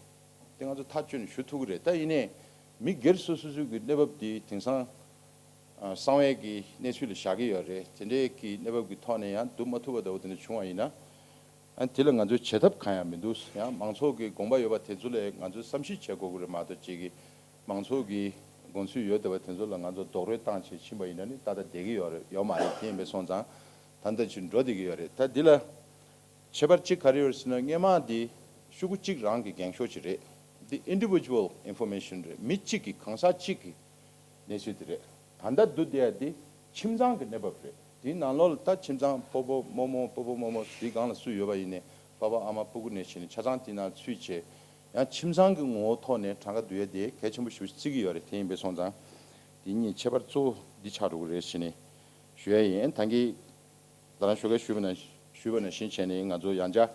དེ་ང་ཚོ་ཐག་གཅོད་ནས་ཞུ་ཐུབ་ཀྱི་རེད། ད་ཡིན་ནའི་མི་སྒེར་སོ་སོ་སོ་གི་གནས་བབ་དེ་དེང་སང་ཨ་གསང་བའི་གི་གནས་ཚུལ་ལ་བཞག་གི་ཡོད་རེད། དེ་འདྲའི་གི་གནས་བབ་ཀྱི་ཐོག་ནས་ཡང་བསྡུར་མ་ཐུབ་པ་འདྲ་བོ་དེ་འདྲ་བྱུང་བ་ཡིན་ན། ཨ་དེ་ལ་ང་ཚོས་བྱེད་ཐབས་གང་ཡང་མི་འདུག་ཡང་མང་ཚོགས་ཀྱི་དགོངས་པ་ཡོད་པ་དེ་ཚོ་ལ་ང་ཚོས་བསམ་གཞིག་བྱེད་དགོས་ཀྱི་རེད་མ་གཏོགས་ཅིག་གི་མང་ཚོགས་ཀྱི་དགོངས་ཚུལ་ཡོད་བསྡད་པ་དེ་ཚོ་ལ་ང་ཚོ་རྡོག་རོལ་བཏང་བྱས་ཕྱིན་པ་ཡིན་ན་ནི་ཏག་ཏག་བསྡད་ཀྱི་ཡོད་རེད་ཡོད་མ་རེད། དེ་ཡིན་པས་སོང་ཙང་ད་ལྟ་ཅིག་འགྲོ་བསྡད་ཀྱི་ཡོད་རེད། ད་འདི་ལ་ཁྱད་པར་གཅིག་ག་རེ་ཡོད་རེད་ཟེར་ན་སྔོན་མ་འདི་ཤོག་གུ་གཅིག་རང་གི་འགེངས་ཤོག་ཅིག་རེད། འདི་individual information་རེད། མི་གཅིག་གི་གང་ཟག་གཅིག་གི་གནས་ཚུལ་དེ་རེད། ད་ལྟ་བསྡུར་བསྡད་ཡ་དེ་ ཁྱིམ་ཚང་གི་གནས་བབ་རེད། དེའི་ནང་ལོགས་ལ་ད་ཁྱིམ་ཚང་སྤོ་བོ་རྨོ་མོ་སྤོ་བོ་རྨོ་མོ་དེའི་སྒང་ལ་སུ་ཡོད་པ་ཡིན་ནའི་པ་ཕ་ཨ་མ་སྤུ་གུ་ནས་བྱས་ནས་ཆ་ཚང་དེའི་ནང་ཚུད་བྱས། ཡང་ཁྱིམ་ཚང་གི་ངོ་བོ་ཐོག་ནས་གྲངས་ཀ་བསྡུ་ཡ་དེ་གལ་ཆེན་པོ་ཞེ་པོ་བརྩི་གི་ཡོད་རེད། དེ་ཡིན་པས་སོང་ཙང་དེ་གཉིས་ཁྱད་པར་གཙོ་བོ་འདི་ཆགས་འགྲོ་གི་རེད་ཟེར་ནས་ཞུ་ཡ་ཡིན། ད་གིན་ད་རང་ཞོགས་ཀས་ཞུས་པ་ན་ཞུས་པ་ནང་བཞིན་བྱས་ནས་ང་ཚོ་ཡང་བསྐྱར་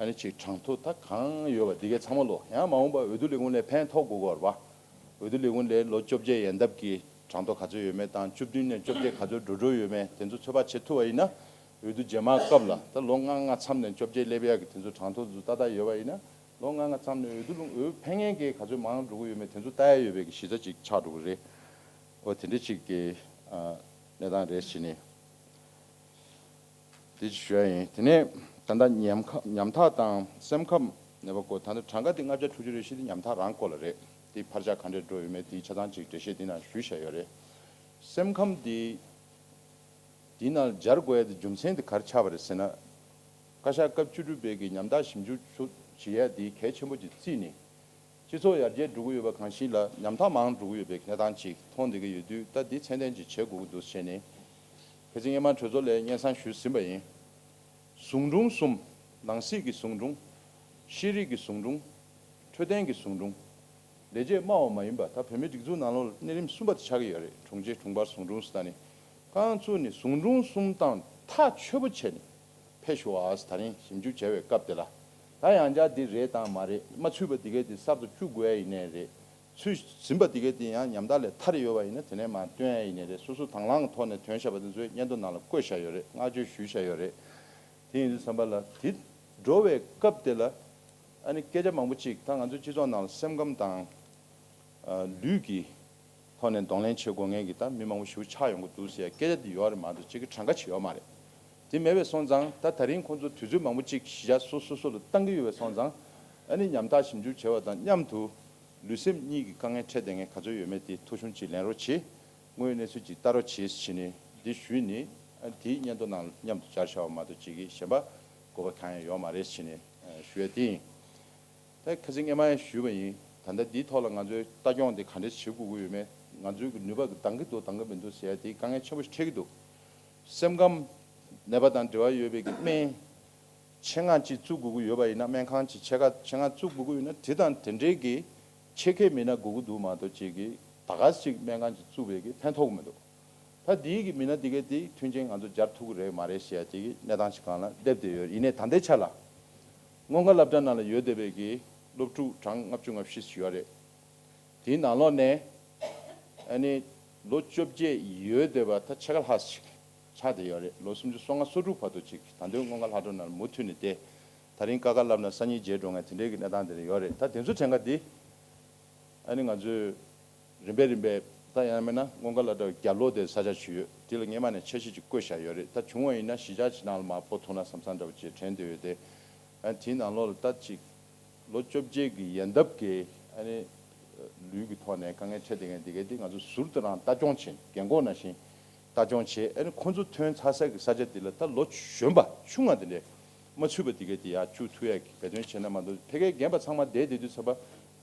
ཨ་ནི་ཅིག་གྲངས་ཐོ་ད་གང་ཡོད་པ་འདི་གའི་ཚང་མ་ལོ་ཡང་མ་འོངས་པ་འོས་བསྡུ་ལས་ཁུངས་ལས་ཕན་ཐོགས་དགོས་ཀྱི་ཡོད་རེད་པ། འོས་བསྡུ་ལས་ཁུངས་ལས་ལོ་བཅོ་བརྒྱད་ཡན་འདབ་ཀྱི་གྲངས་ཐོ་ག་ཚོད་ཡོད་མེད་དང་བཅུ་བདུན་ནས་བཅོ་བརྒྱད་ག་ཚོད་འགྲོ་འགྲོ་ཡོད་མེད་དེ་ཚོ་ཚོད་དཔག་བྱེད་ཐུབ་པ་ཡིན་ན། འོས་བསྡུ་རྗེས་མ་སྐབས་ལ་ད་ལོ་ལྔ་ལྔ་མཚམས་ནས་བཅོ་བརྒྱད་སླེབས་ཡག་གི་དེ་ཚོ་གྲངས་ཐོ་ཚོ་ཏག་ཏག་ཡོད་པ་ཡིན་ན་ལོ་ལྔ་ལྔ་མཚམས་ནས་འོས་བསྡུ་ལུང་འོས་འཕེན་མཁན་གྱི་ག་ཚོད་མང་འགྲོ་གི་ཡོད་མེད་དེ་ཚོ་ལྟ་ཡ་ཡོད་པའི་གི་གཞི་རྩ་ཅིག་ཆགས་འགྲོ་གི་རེད། འོ་དེ་འདྲ་ཅིག་གི་ཨ་གནས་སྟངས་རེད་ཟེར་ནས་དེ་ཅིག་ཞུ་ཡ་ཡིན། དེ་ནས་ད་ལྟ་ཉམ་ཁ་ཉམ་ཐག་དང་སེམས་ཁམས་ནད་པ་སྐོར་ད་ལྟ་གྲངས་ཀ་དེ་ལྔ་བརྒྱ་དྲུག་ཅུ་རེ་བཞི་དེ་ཉམ་ཐག་རང་སྐོར་ལ་རེད། དེ་འཕར་ཆག་ག་འདྲས་འགྲོ་ཡོད་མེད་དེ་ཆ་ཚང་ཅིག་འགྲེལ་བཤད་དེ་ནང་ཞུས་བཞག་ཡོད་རེད། སེམས་ཁམས་དེ། དེའི་ནང་སྦྱར་དགོས་ཡ་དེ་རྒྱུ་མཚན་དེ་ག་རེ་ཆགས་པ་རེད་ཟེར་ན། བཀའ་ཤག་སྐབས་བཅུ་དྲུག་པའི་གི་ཉམ་ཐག་ཞིབ་འཇུག་ཚོ་བྱེད་ཡ་དེ་གལ་ཆེན་པོ་ཅིག་བརྩིས་ནས། སྤྱི་ཚོགས་ཡར་རྒྱས་འགྲོ་གི་ཡོད་པ་གང་ཞིག་ལ་ཉམ་ཐག་མང་འགྲོ་གི་ཡོད་པའི་གནས་སྟངས་ཅིག་མཐོང་བསྡད་ཀྱི་ཡོད་དུས་ད་འདི་ཚད་ལྡན་ཅིག་བྱེད་དགོས་ཀྱི་འདུག་ཟེར་ནས། ཕལ་ཆེར་སྔོན་མ་གྲོས་ཚོགས་ལ་སྙན་སེང་ཞུས་ཟིན་པ་ཡིན། ཟུང་དྲུང་གསུམ། ནང་སྲིད་ཀྱི་ཟུང་དྲུང་། ཤེས་རིག་གི་ཟུང་དྲུང་། འཕྲོད་བསྟེན་གྱི་ཟུང་དྲུང་། ལས་བྱེད་སྨྲ་བ་མ་ཡིན་པ་ད་བོད་མིའི་སྒྲིག་འཛུགས་ནང་ལོགས་ལ་གནས་རིམ་གསུམ་པ་དེ་ཆགས་ཀྱི་ཡོད་རེད། དྲུང་ཆེ་དྲུང་འཕར་ཟུང་དྲུང་ཟེར་ད་ནི། རྐང་བཙུགས་ནས་ཟུང་དྲུང་གསུམ་དང་ཐག་ཆོད་པོ་བྱས་ནས་ཕེབས་ཤོག་ཨ་ཟེར་ད་རིང་ཞིབ་འཇུག་བྱས་པའི་སྐབས་དེ་ལ། ད་ཡང་བསྐྱར་འདི་རེད་དང་མ་རེད་མ་ཚུད་པ་འདི་གས་དེ་གསར་དུ་བཅུག་དགོས་ཡ་ཡིན་ནའི་རེད། ཚུད་ཟིན་པ་འདི་གས་དེ་ཡང་ཉམ་ཐག་ལས་ཐར་ཡོད་པ་ཡིན་ན་དེ་ནས་མར་བཏོན་ཡ་ཡིན་ནའི་རེད། སོ་སོ་དང་བླངས་ཐོག་ནས་ཐོན་བཞག་པ་དེ་ཚོའི་སྙན་ཐོ་ནང་ལ་བཀོད་བཞག་ཡོད་རེད། བསྔགས་བརྗོད་ཞུས་བཞག་ཡོད་རེད། དེ་ཡིན་དུས་ཙམ་པ་ལ་དེ་འགྲོ་བའི་སྐབས་དེ་ལ་ཨ་ནི་སྐད་ཆ་མང་པོ་ཅིག་ད་ང་ཚོའི་སྤྱི་ཚོགས་ནང་ལ་སེམས་ཁམས་དང་ཨ་ལུས་ཀྱི་ཐོག་ནས་གདོང་ལེན་བྱེད་དགོས་མཁན་གྱི་ད་མི་མང་པོ་ཞིག་ཆགས་ཡོང་གི་འདུག་ཟེར་སྐད་ཆ་དེ་ཡོད་རེད་མ་གཏོགས་གཅིག་གི་གྲངས་ཀ་ཅིག་ཡོད་མ་རེད། དེ་མེད་པའི་སོང་ཙང་ད་ད་རིང་ཁོང་ཚོ་དུས་ཚོད་མང་པོ་ཅིག་གཞི་བཞག་སོ་སོ་སོ་ལ་བཏང་གི་ཡོད་པའི་སོང་ཙང་ཨ་ནི་ཉམ་ཐག་ཞིབ་འཇུག་བྱས་པ་དང་མཉམ་དུ་ལུས་སེམས་གཉིས་ཀྱི་དཀའ་ངལ་འཕྲད་བསྡད་མཁན་ག་ཚོད་ཡོད་མེད་དེ་ཐོ་གཞུང་ཅིག་ལེན་རོགས་བྱེད། དངོས་ཡོད་གནས་ཚུལ་ཅིག་ལྟ་རོགས་བྱེད་ཟེར་ནས་འདི་ཞུས་ནས་ཨ་དེའི་སྙན་ཐོ་ནང་མཉམ་དུ་སྦྱར་བཞག་པ་མ་གཏོགས་ཅིག་གིས་གཞན་པ་དགོས་པ་གང་ཡང་ཡོད་མ་རེད་ཟེར་ནས་ཨ་ཞུ་ཡ་དེ་ཡིན། ད་ཁ་སང་སྔོན་མ་ཡང་ཞུས་པ་ཡིན། ད་ལྟ་འདིའི་ཐོག་ལ་ང་ཚོའི་ལྟ་སྐྱོང་དེ་ག་འདྲས་བྱེད་དགོས་ཀྱི་ཡོད་མེད། ང་ཚོའི་གི་ནུས་པ་གི་འདང་གི་འདུག་འདང་གི་མི་འདུག་ཟེར་ཡ་དེ་དཀའ་ངལ་ཆེན་པོ་ཞིག་འཕྲད་ཀྱི་འདུག་སེམས་ཁམས་ནད་པ་དང་འབྲེལ་བ་ཡོད་པའི་གི་སྨན་ཆེད་མངགས་ཅིག་བཙུགས་དགོས་ཀྱི་ཡོད་པ་ཡིན་ན། སྨན་ཁང་ཅིག་ཆེད་མངགས་ཆེད་མངགས་བཙུགས་དགོས་ཀྱི་ཡོད་ན་དེ་དང་དེ་འབྲེལ་གྱི་ཆེད་མཁས་མི་སྣ་དགོས་ཀྱི་འདུག་མ་གཏོགས་ཅིག་གི་ད་ག་ཅིག་སྨན་ཁང་ཅིག་བཙུགས་པའི་གི་ཕན་ཐོགས་ཀྱི་མི་འདུག་ད་འདིའི་གི་མི་སྣ་འདི་གའི་དེ་མཐུན་རྐྱེན་ང་ཚོ་སྦྱར་ཐུབ་ཀྱི་རེད་མ་རེད་ཟེར་ཡ་དེ་གི་གནས་སྟངས་ཅིག་སྒང་ལ་སླེབས་བསྡད་ཡོད། ཡིན་ནའི་ད་ལྟའི་ཆ་ལ་སྔོན་འགྲོ་སློབ་གྲྭ་ནང་ལ་ཡོད་བསྡད་པའི་གི་སློབ་ཕྲུག་གྲངས་ལྔ་བཅུ་ང་བཞི་ཞིག་ཡོད་རེད། དེའི་ནང་ལོགས་ནས་ཨ་ནི་ལོ་བཅོ་བརྒྱད་ཡོལ་བསྡད་པ་ད་ཕྱེད་ཀ་ལྷག་ཞིག་ཆགས་བསྡད་ཡོད་རེད། ལོ་སུམ་ཅུ་སོ་ལྔ་སོ་དྲུག་བར་དུ་ཅིག་ད་དུང་སྔོན་འགྲོ་སློབ་གྲྭ་ནང་ལ་མུ་མཐུད་ནས་བསྡད། ད་རིང་ཀ་ཁ་བསླབ་ན་སང་ཉིན་བརྗེད་འགྲོ་མཁན་དེ་འདྲའི་གི་གནས་སྟངས་དེ་འདྲ་ཡོད་རེད། ད་དེ་ཚོ་གྲངས་ཀ་འདི་ཨ་ནི་ང་ཚོས་རིམ་པས་རིམ་པས་ད་ཡང་མིན་ན་སྔོན་འགྲོ་སློབ་གྲྭ་རྒྱབ་ལོགས་དེ་ས་ཆ་ཅིག་ཡོད། དེ་ལ་སྔོན་མ་ནས་འཆར་གཞི་ཅིག་བཀོད་བཞག་ཡོད་རེད། ད་བྱུང་བ་ཡིན་ན་གཞིས་ཆགས་ཅིག་ནང་ལ་མར་སྤོ་ཐུབ་ན་བསམ་བསམ་འདྲ་པོ་ཅིག་དྲན་བསྡད་ཡོད་དེ། ཨ་དེའི་ནང་ལོགས་ལ་ད་ཅིག་ལོ་བཅོ་བརྒྱད་ཀྱི་ཡན་འདབ་ཀྱི་ཨ་ནི་ལུས་ཀྱི་ཐོག་ནས་དཀའ་ངལ་འཕྲད་བསྡད་མཁན་དེ་གས་དེ་ང་ཚོ་ཟུར་དུ་རང་ལྟ་སྐྱོང་བྱེད། རྒན་གོག་ནང་བཞིན་ལྟ་སྐྱོང་བྱེད། ཨ་ནི་ཁོ་ཚོ་ཐོན་ཚར་ས་གི་ས་ཆ་དེ་ལ་ད་ལོ་གཞོན་པ་ཆུང་བ་དེ་འདྲས་མ་ཚུད་པ་དེ་གས་དེ་ཡར་བཅུག་ཐུབ་ཡ་གི་འབད་བརྩོན་བྱས་ན་མ་གཏོགས་ཕ་གིའི་རྒན་པ་ཚང་མ་བསྡད་བསྡད་དུས་ཚོད་པ་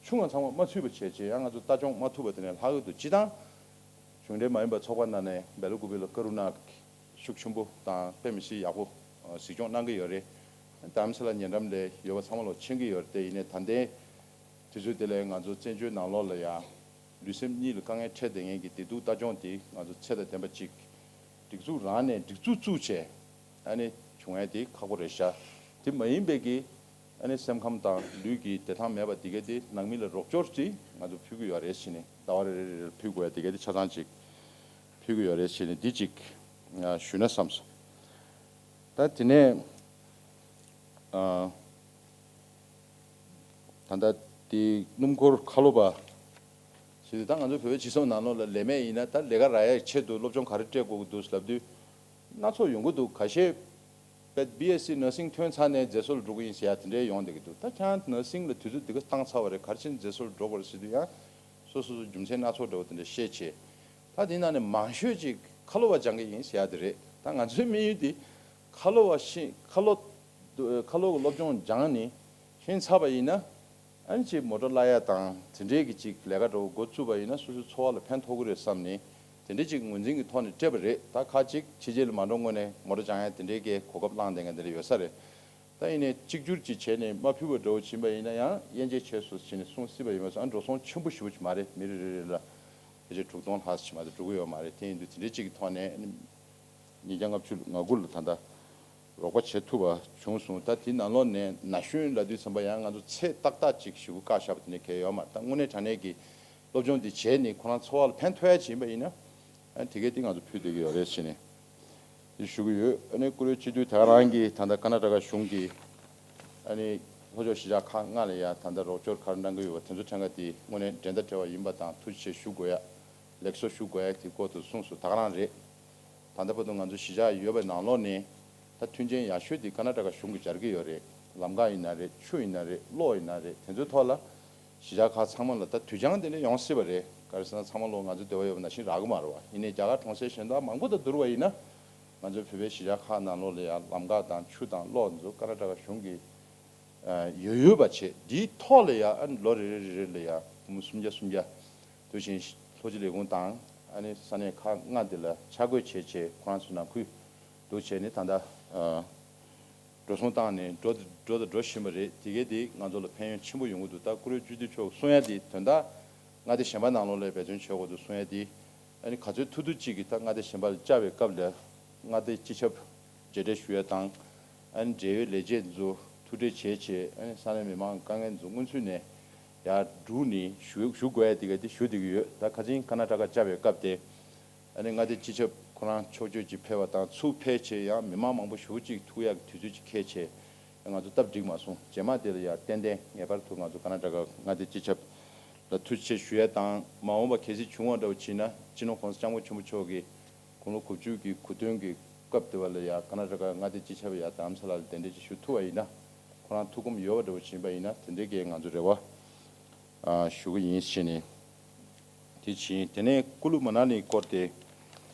ཆུང་བ་ཚང་མ་མ་ཚུད་པ་བྱས་བྱས་ཡང་ང་ཚོ་ལྟ་སྐྱོང་མ་ཐུབ་པ་དེ་ནས་ལྷག་གི་འདུག་སྤྱིར་བཏང་གཞུང་འབྲེལ་མ་ཡིན་པ་ཚོགས་པ་ནང་ནས་སྦེ་ལ་ཀུ་པི་ལ་ཀ་རུ་ན་ཤུགས་ཆེན་པོ་དང་དཔེ་མི་སྲིད་ཡག་པོ་གཟིགས་སྐྱོང་གནང་གི་ཡོད་རེད། རྡ་རམ་ས་ལ་ཉེ་འགྲམ་ལ་ཡོད་པ་ཚང་མ་ལོ་མཁྱེན་གྱི་ཡོད་རེད། དེ་ཡིན་ནའི་ད་ལྟའི་དུས་ཚོད་དེ་ལ་ང་ཚོ་བཙན་བྱོལ་ནང་ལོགས་ལ་ཡང་ལུས་སེམས་གཉིས་ལ་དཀའ་ངལ་འཕྲད་བསྡད་མཁན་གྱི་བདེ་སྡུག་ལྟ་སྐྱོང་དེ་ང་ཚོ་ཚད་དང་ལྡན་པ་ཅིག་སྒྲིག་འཛུགས་རང་ནས་སྒྲིག་འཛུགས་བཙུགས་བྱས། ཨ་ནི་བྱུང་ཡ་དེ་ཁག་པོ་རེད་ཤག་དེ་མ་ཡིན་པའི་གི་ཨ་ནི་སེམས་ཁམས་དང་ལུས་ཀྱི་བདེ་ཐང་མེད་པ་དེ་ག་དེ་ནང་མི་ལ་རོགས་སྐྱོར་ཅིག་ང་ཚོ་ཕུལ་གི་ཡོད་རེད་ཟེར་ནས་ཟླ་བ་རེ་རེ་རེ་ལ་ཕུལ་དགོས་ཡ་དེ་ག་དེ་ཆ་ཚང་ཅིག་ཕུལ་གི་ཡོད་རེད་ཟེར་ནས་འདི་ཅིག་ཞུས་ན་བསམ་སོང་། ད་དེ་ནས་ཨ། ད་ལྟ་དེ་སྣུམ་འཁོར་ཁ་ལོ་པ་ཞེས་ད་ང་ཚོ་བོད་པའི་སྤྱི་ཚོགས་ནང་ལོགས་ལ་ལས་མེད་ཡིན་ན་ད་ལས་ཀ་རག་ཡག་ཆེད་དུ་སློབ་སྦྱོང་ག་རེ་སྤྲད་དགོས་ཀྱི་འདུག་ལབ་དུས་སྣ་ཚོགས་ཡོང་གི་འདུག་ཁ་ཤས་པད་བི་ཨེས་སི་ནར་སིང་ཐོན་ཚར་ནས་མཛད་སྒོར་འགྲོ་གི་ཡིན་ཟེར་ཡ་དེ་འདྲའི་ཡོང་བསྡད་ཀྱི་འདུག་ད་ཁྱེད་རང་ནར་སིང་ལ་དུས་ཚོད་འདི་ག་བཏང་ཚར་བ་རེད། ག་རེ་བྱས་ནས་མཛད་སྒོར་འགྲོ་དགོས་རེད་ཟེར་དུས་ཡང་སོ་སོ་སོ་རྒྱུ་མཚན་སྣ་ཚོགས་འདྲ་བོ་དེ་འདྲ་བཤད་བྱས། ད་དེ་ནང་ནས་མང་ཤོས་ཅིག་ཁ་ལོ་བ་སྦྱང་གི་ཡིན་ཟེར་ཡ་དེ་རེད། ད་ང་ཚོའི་དམིགས་ཡུལ་དེ་ཁ་ལོ་བ་ཤེས་ཁ་ལོ་ཁ་ལོ་གི་སློབ་སྦྱོང་སྦྱངས་ནས་ཤེས་ཚར་བ་ཡིན་ན། ཨ་ནི་ཅིག་མོ་ཊ་གླ་ཡ་དང་དེ་འདྲའི་གི་ཅིག་ལས་ཀ་འདྲ་བོ་འགོ་བཙུགས་པ་ཡིན་ན་སོ་སོའི་འཚོ་བ་ལ་ཕན་ཐོགས་ཀྱི་རེད་བསམ་ནས་ དེ་འདྲའི་ཅིག་ངོས་འཛིན་གྱི་ཐོག་ནས་སྤྲད་པ་རེད། ད་ཁ་ཅིག་ཕྱི་རྒྱལ་ལ་མ་འགྲོ་སྔོན་ནས་མོ་ཊ་སྦྱང་ཡ་དེ་འདྲའི་གི་གོ་སྐབས་བླངས་བསྡད་མཁན་དེ་འདྲ་ཡོད་ས་རེད། ད་ཡིན་ནའི་གཅིག་གྱུར་ཅིག་བྱས་ནས་མ་ཕུལ་བ་འདྲ་བོ་ཕྱིན་པ་ཡིན་ན་ཡང་དབྱེ་འབྱེད་བྱས་སོང་ཟེར་ནས་གསུང་སྲིད་པ་ཡིན་པ་སོང་། ཨ་འགྲོ་སོང་ཆེན་པོ་ཞེ་པོ་ཅིག་མ་རེད། མི་རེ་རེ་རེ་ལ་ཕལ་ཆེར་དྲུག་སྟོང་ལྷག་ཙམ་མ་གཏོགས་འགྲོ་གི་ཡོད་མ་རེད། དེ་ཡིན་དུས་དེ་འདྲའི་ཅིག་གི་ཐོག་ནས་ཉིས་བརྒྱ་ལྔ་བཅུ་ང་དགུ་ལ་ད་ལྟ་རོགས་པ་བྱེད་ཐུབ་པ་བྱུང་སོང་། ད་དེའི་ནང་ལོགས་ནས་ན་གཞོན་ལབ་དུས་ཙམ་པ་ཡང་ང་ཚོ་ཚད་ཏག་ཏག་ཅིག་ཞེ་པོ་བཀག་བཞག་པ་དེ་འདྲ་གང་ཡང་ཡོད་མ་རེད། ད་དངོས་གནས་དྲང་གནས་ཀྱི་སློབ་སྦྱོང་འདི་བྱས་ནས་ཁོ་རང་འཚོ་བ་ལ་ཕན་ཐོགས་ཡ་ཅིག་ཡིན་པ་ཡིན་ན། ཨ་དེ་གས་དེ་ང་ཚོ་ཕུལ་བསྡད་ཀྱི་ཡོད་རེད་ཟེར་ནས་དེ་ཞུ་གི་ཡོད། ཨ་ནི་བཀུར་འོས་སྤྱི་འཐུས་ད་ག་རང་གིས་ད་ལྟ་ཀར་ནཱ་ཊ་ཀ་གཞུང་གིས་ཨ་ནི་ལྷོ་ཕྱོགས་གཞིས་ཆགས་ཁག་ལྔ་ལ་ཡ་ད་ལྟ་རོགས་སྐྱོར་ག་རེ་གནང་གི་ཡོད་པ་དེ་ཚོ་ཕྲན་ག་དེ་དངོས་གནས་འགྲན་ཟླ་བྲལ་བ་ཡིན་པ་དང་ཐུགས་རྗེ་ཆེ་ཞུ་དགོས་ཡ། ལེགས་སོ་ཞུ་དགོས་ཡ་དེ་སྐོར་དུ་གསུངས་སོང་། ད་ག་རང་རེད། ད་ལྟ་བར་དུ་ང་ཚོ་གཞིས་ཆགས་ཡོད་པའི་ནང་ལོགས་ནས་ད་མཐུན་རྐྱེན་ཡག་ཤོས་དེ་ཀར་ནཱ་ཊ་ཀ་གཞུང་གིས་སྦྱར་གྱི་ཡོད་རེད། ལམ་ཁ་ཡིན་ན་རེད། ཆུ་ཡིན་ན་རེད། གློག་ཡིན་ན་རེད། དེ་ཚོའི་ཐོག་ལ་གཞིས་ཆགས་ཁག་ཚང་མ་ལ་ད་དུས་འགྱངས་དེ་འདྲ་ཡོང་སྲིད་པ་རེད། ག་རེ་ཟེར་ན་ཚང་མ་ལོ་ང་ཚོ་འདོད་པ་ཡོད་པ་ནང་བཞིན་རག་གི་མ་རེད་བ། ཡིན་ནའི་རྒྱ་གར་གྲོང་གསེབ་གཞན་དག་མང་པོ་དང་བསྡུར་བ་ཡིན་ན་ང་ཚོའི་བོད་པའི་གཞིས་ཆགས་ཁག་ནང་ལོགས་ལ་ཡང་ལམ་ཁ་དང་ཆུ་དང་གློག་འདི་ཚོ་ཀར་ནཱ་ཊ་ཀ་གཞུང་གིས་ཡོད་ཡོད་པ་བྱས། འདིའི་ཐོག་ལ་ཡང་ཨ་ནི་ལོ་རེ་རེ་རེ་རེ་ལ་ཡང་སྒོར་མོ་སུམ་བརྒྱ་སུམ་བརྒྱ་དེ་བཞིན་ལྷོ་སྤྱི་ལས་ཁུངས་དང་ཨ་ནི་ས་གནས་ཁག་ལྔ་འདི་ལ་ཆ་བགོས་བྱས་བྱས་ཁོ་རང་ཚོ་ནང་ཁུལ་དུ་བྱས་ནས་ད་ལྟ་འགྲོ་སོང་བཏང་ནས་འགྲོ་འགྲོ་དང་འགྲོ་བཞིན་པ་རེད། དེ་གས་དེ་ང་ཚོ་ལ་ཕན་ཡོན་ཆེན་པོ་ཡོང་གི་འདུག་ད་བཀུར་འོས་སྤྱི་འཐུས་མཆོག་གསུང་ཡ་དེ་དོན་དག་མངའ་སྡེ་གཞན་པ་ནང་ལོགས་ལ་འབད་བརྩོན་བྱེད་དགོས་འདུག་གསུང་ཡ་དེ། ཨ་ནི་ག་ཚོད་ཐུབ་ཐུབ་ཅིག་གིས་ད་མངའ་སྡེ་གཞན་པ་ལ་བཅར་བའི་སྐབས་ལ་མངའ་སྡེ་སྤྱི་ཁྱབ་མཇལ་འཕྲད་ཞུ་ཡ་དང་། ཨ་ནི་འབྲེལ་ཡོད་ལས་བྱེད་ཚོ་ཐུག་འཕྲད་བྱས་བྱས་ཨ་ནི་ས་གནས་མི་མང་དཀའ་ངལ་ཚོ་སྔོན་ཚུད་ནས་ཡར་བསྒྲུགས་ནས་ཞུ་ཞུ་དགོས་ཡ་དེ་ག་དེ་ཞུ་བསྡད་ཀྱི་ཡོད། ད་ཁ་སང་ཀར་ནཱ་ཊ་ཀ་བཅར་བའི་སྐབས་དེ་ཨ་ནི་མངའ་སྡེ་སྤྱི་ཁྱབ་ཁོ་རང་ཕྱོགས་བསྐྱོད་ཅིག་ཕེབས་པ་དང་ཚུར་ཕེབས་བྱས་ཡང་མི་མང་མང་པོ་ཞེ་པོ་ཅིག་ཐུག་ཡག་གི་དུས་ཚོད་ཅིག་འཁེལ་བྱས་ང་ཚོ་སྟབས་འགྲིག་མ་སོང་། རྗེས་མ་དེ་ལ་ཡང་ཏན་ཏན་ངེས་པར་དུ་ང་ཚོ་ཀར་ནཱ་ཊ་ཀ་མངའ་སྡེ་སྤྱི་ཁྱབ་ལ་ཐུགས་རྗེ་ཆེ་ཞུ་ཡ་དང་། མ་འོངས་པ་གལ་སྲིད་བྱུང་བ་འདྲ་བོ་ཕྱིན་ན་སྤྱི་ནོར་༸གོང་ས་༸སྐྱབས་མགོན་ཆེན་པོ་མཆོག་གིས་དགུང་ལོ་དགུ་བཅུ་གི་གོ་སྟོན་གྱི་སྐབས་དེ་བ་ལ་ཡ་ཀར་ནཱ་ཊ་ཀ་མངའ་སྡེ་སྤྱི་ཁྱབ་ཡ་རྡ་རམ་ས་ལ་ལ་གདན་འདྲེན་ཅིག་ཞུ་ཐུབ་པ་ཡིན་ན། ཁོ་རང་ཐུགས་ཁོམ་ཡོད་པ་འདྲ་བོ་ཕྱིན་པ་ཡིན་ན་དེ་འདྲའི་གི་ང་ཚོ་རེ་བ་ཨ་ཞུ་གི་ཡིན་ཞེས་ནས་དེ་བྱིན། དེ་ནས་ཀུ་ལུ་མ་ན་ལིའི་སྐོར་དེ་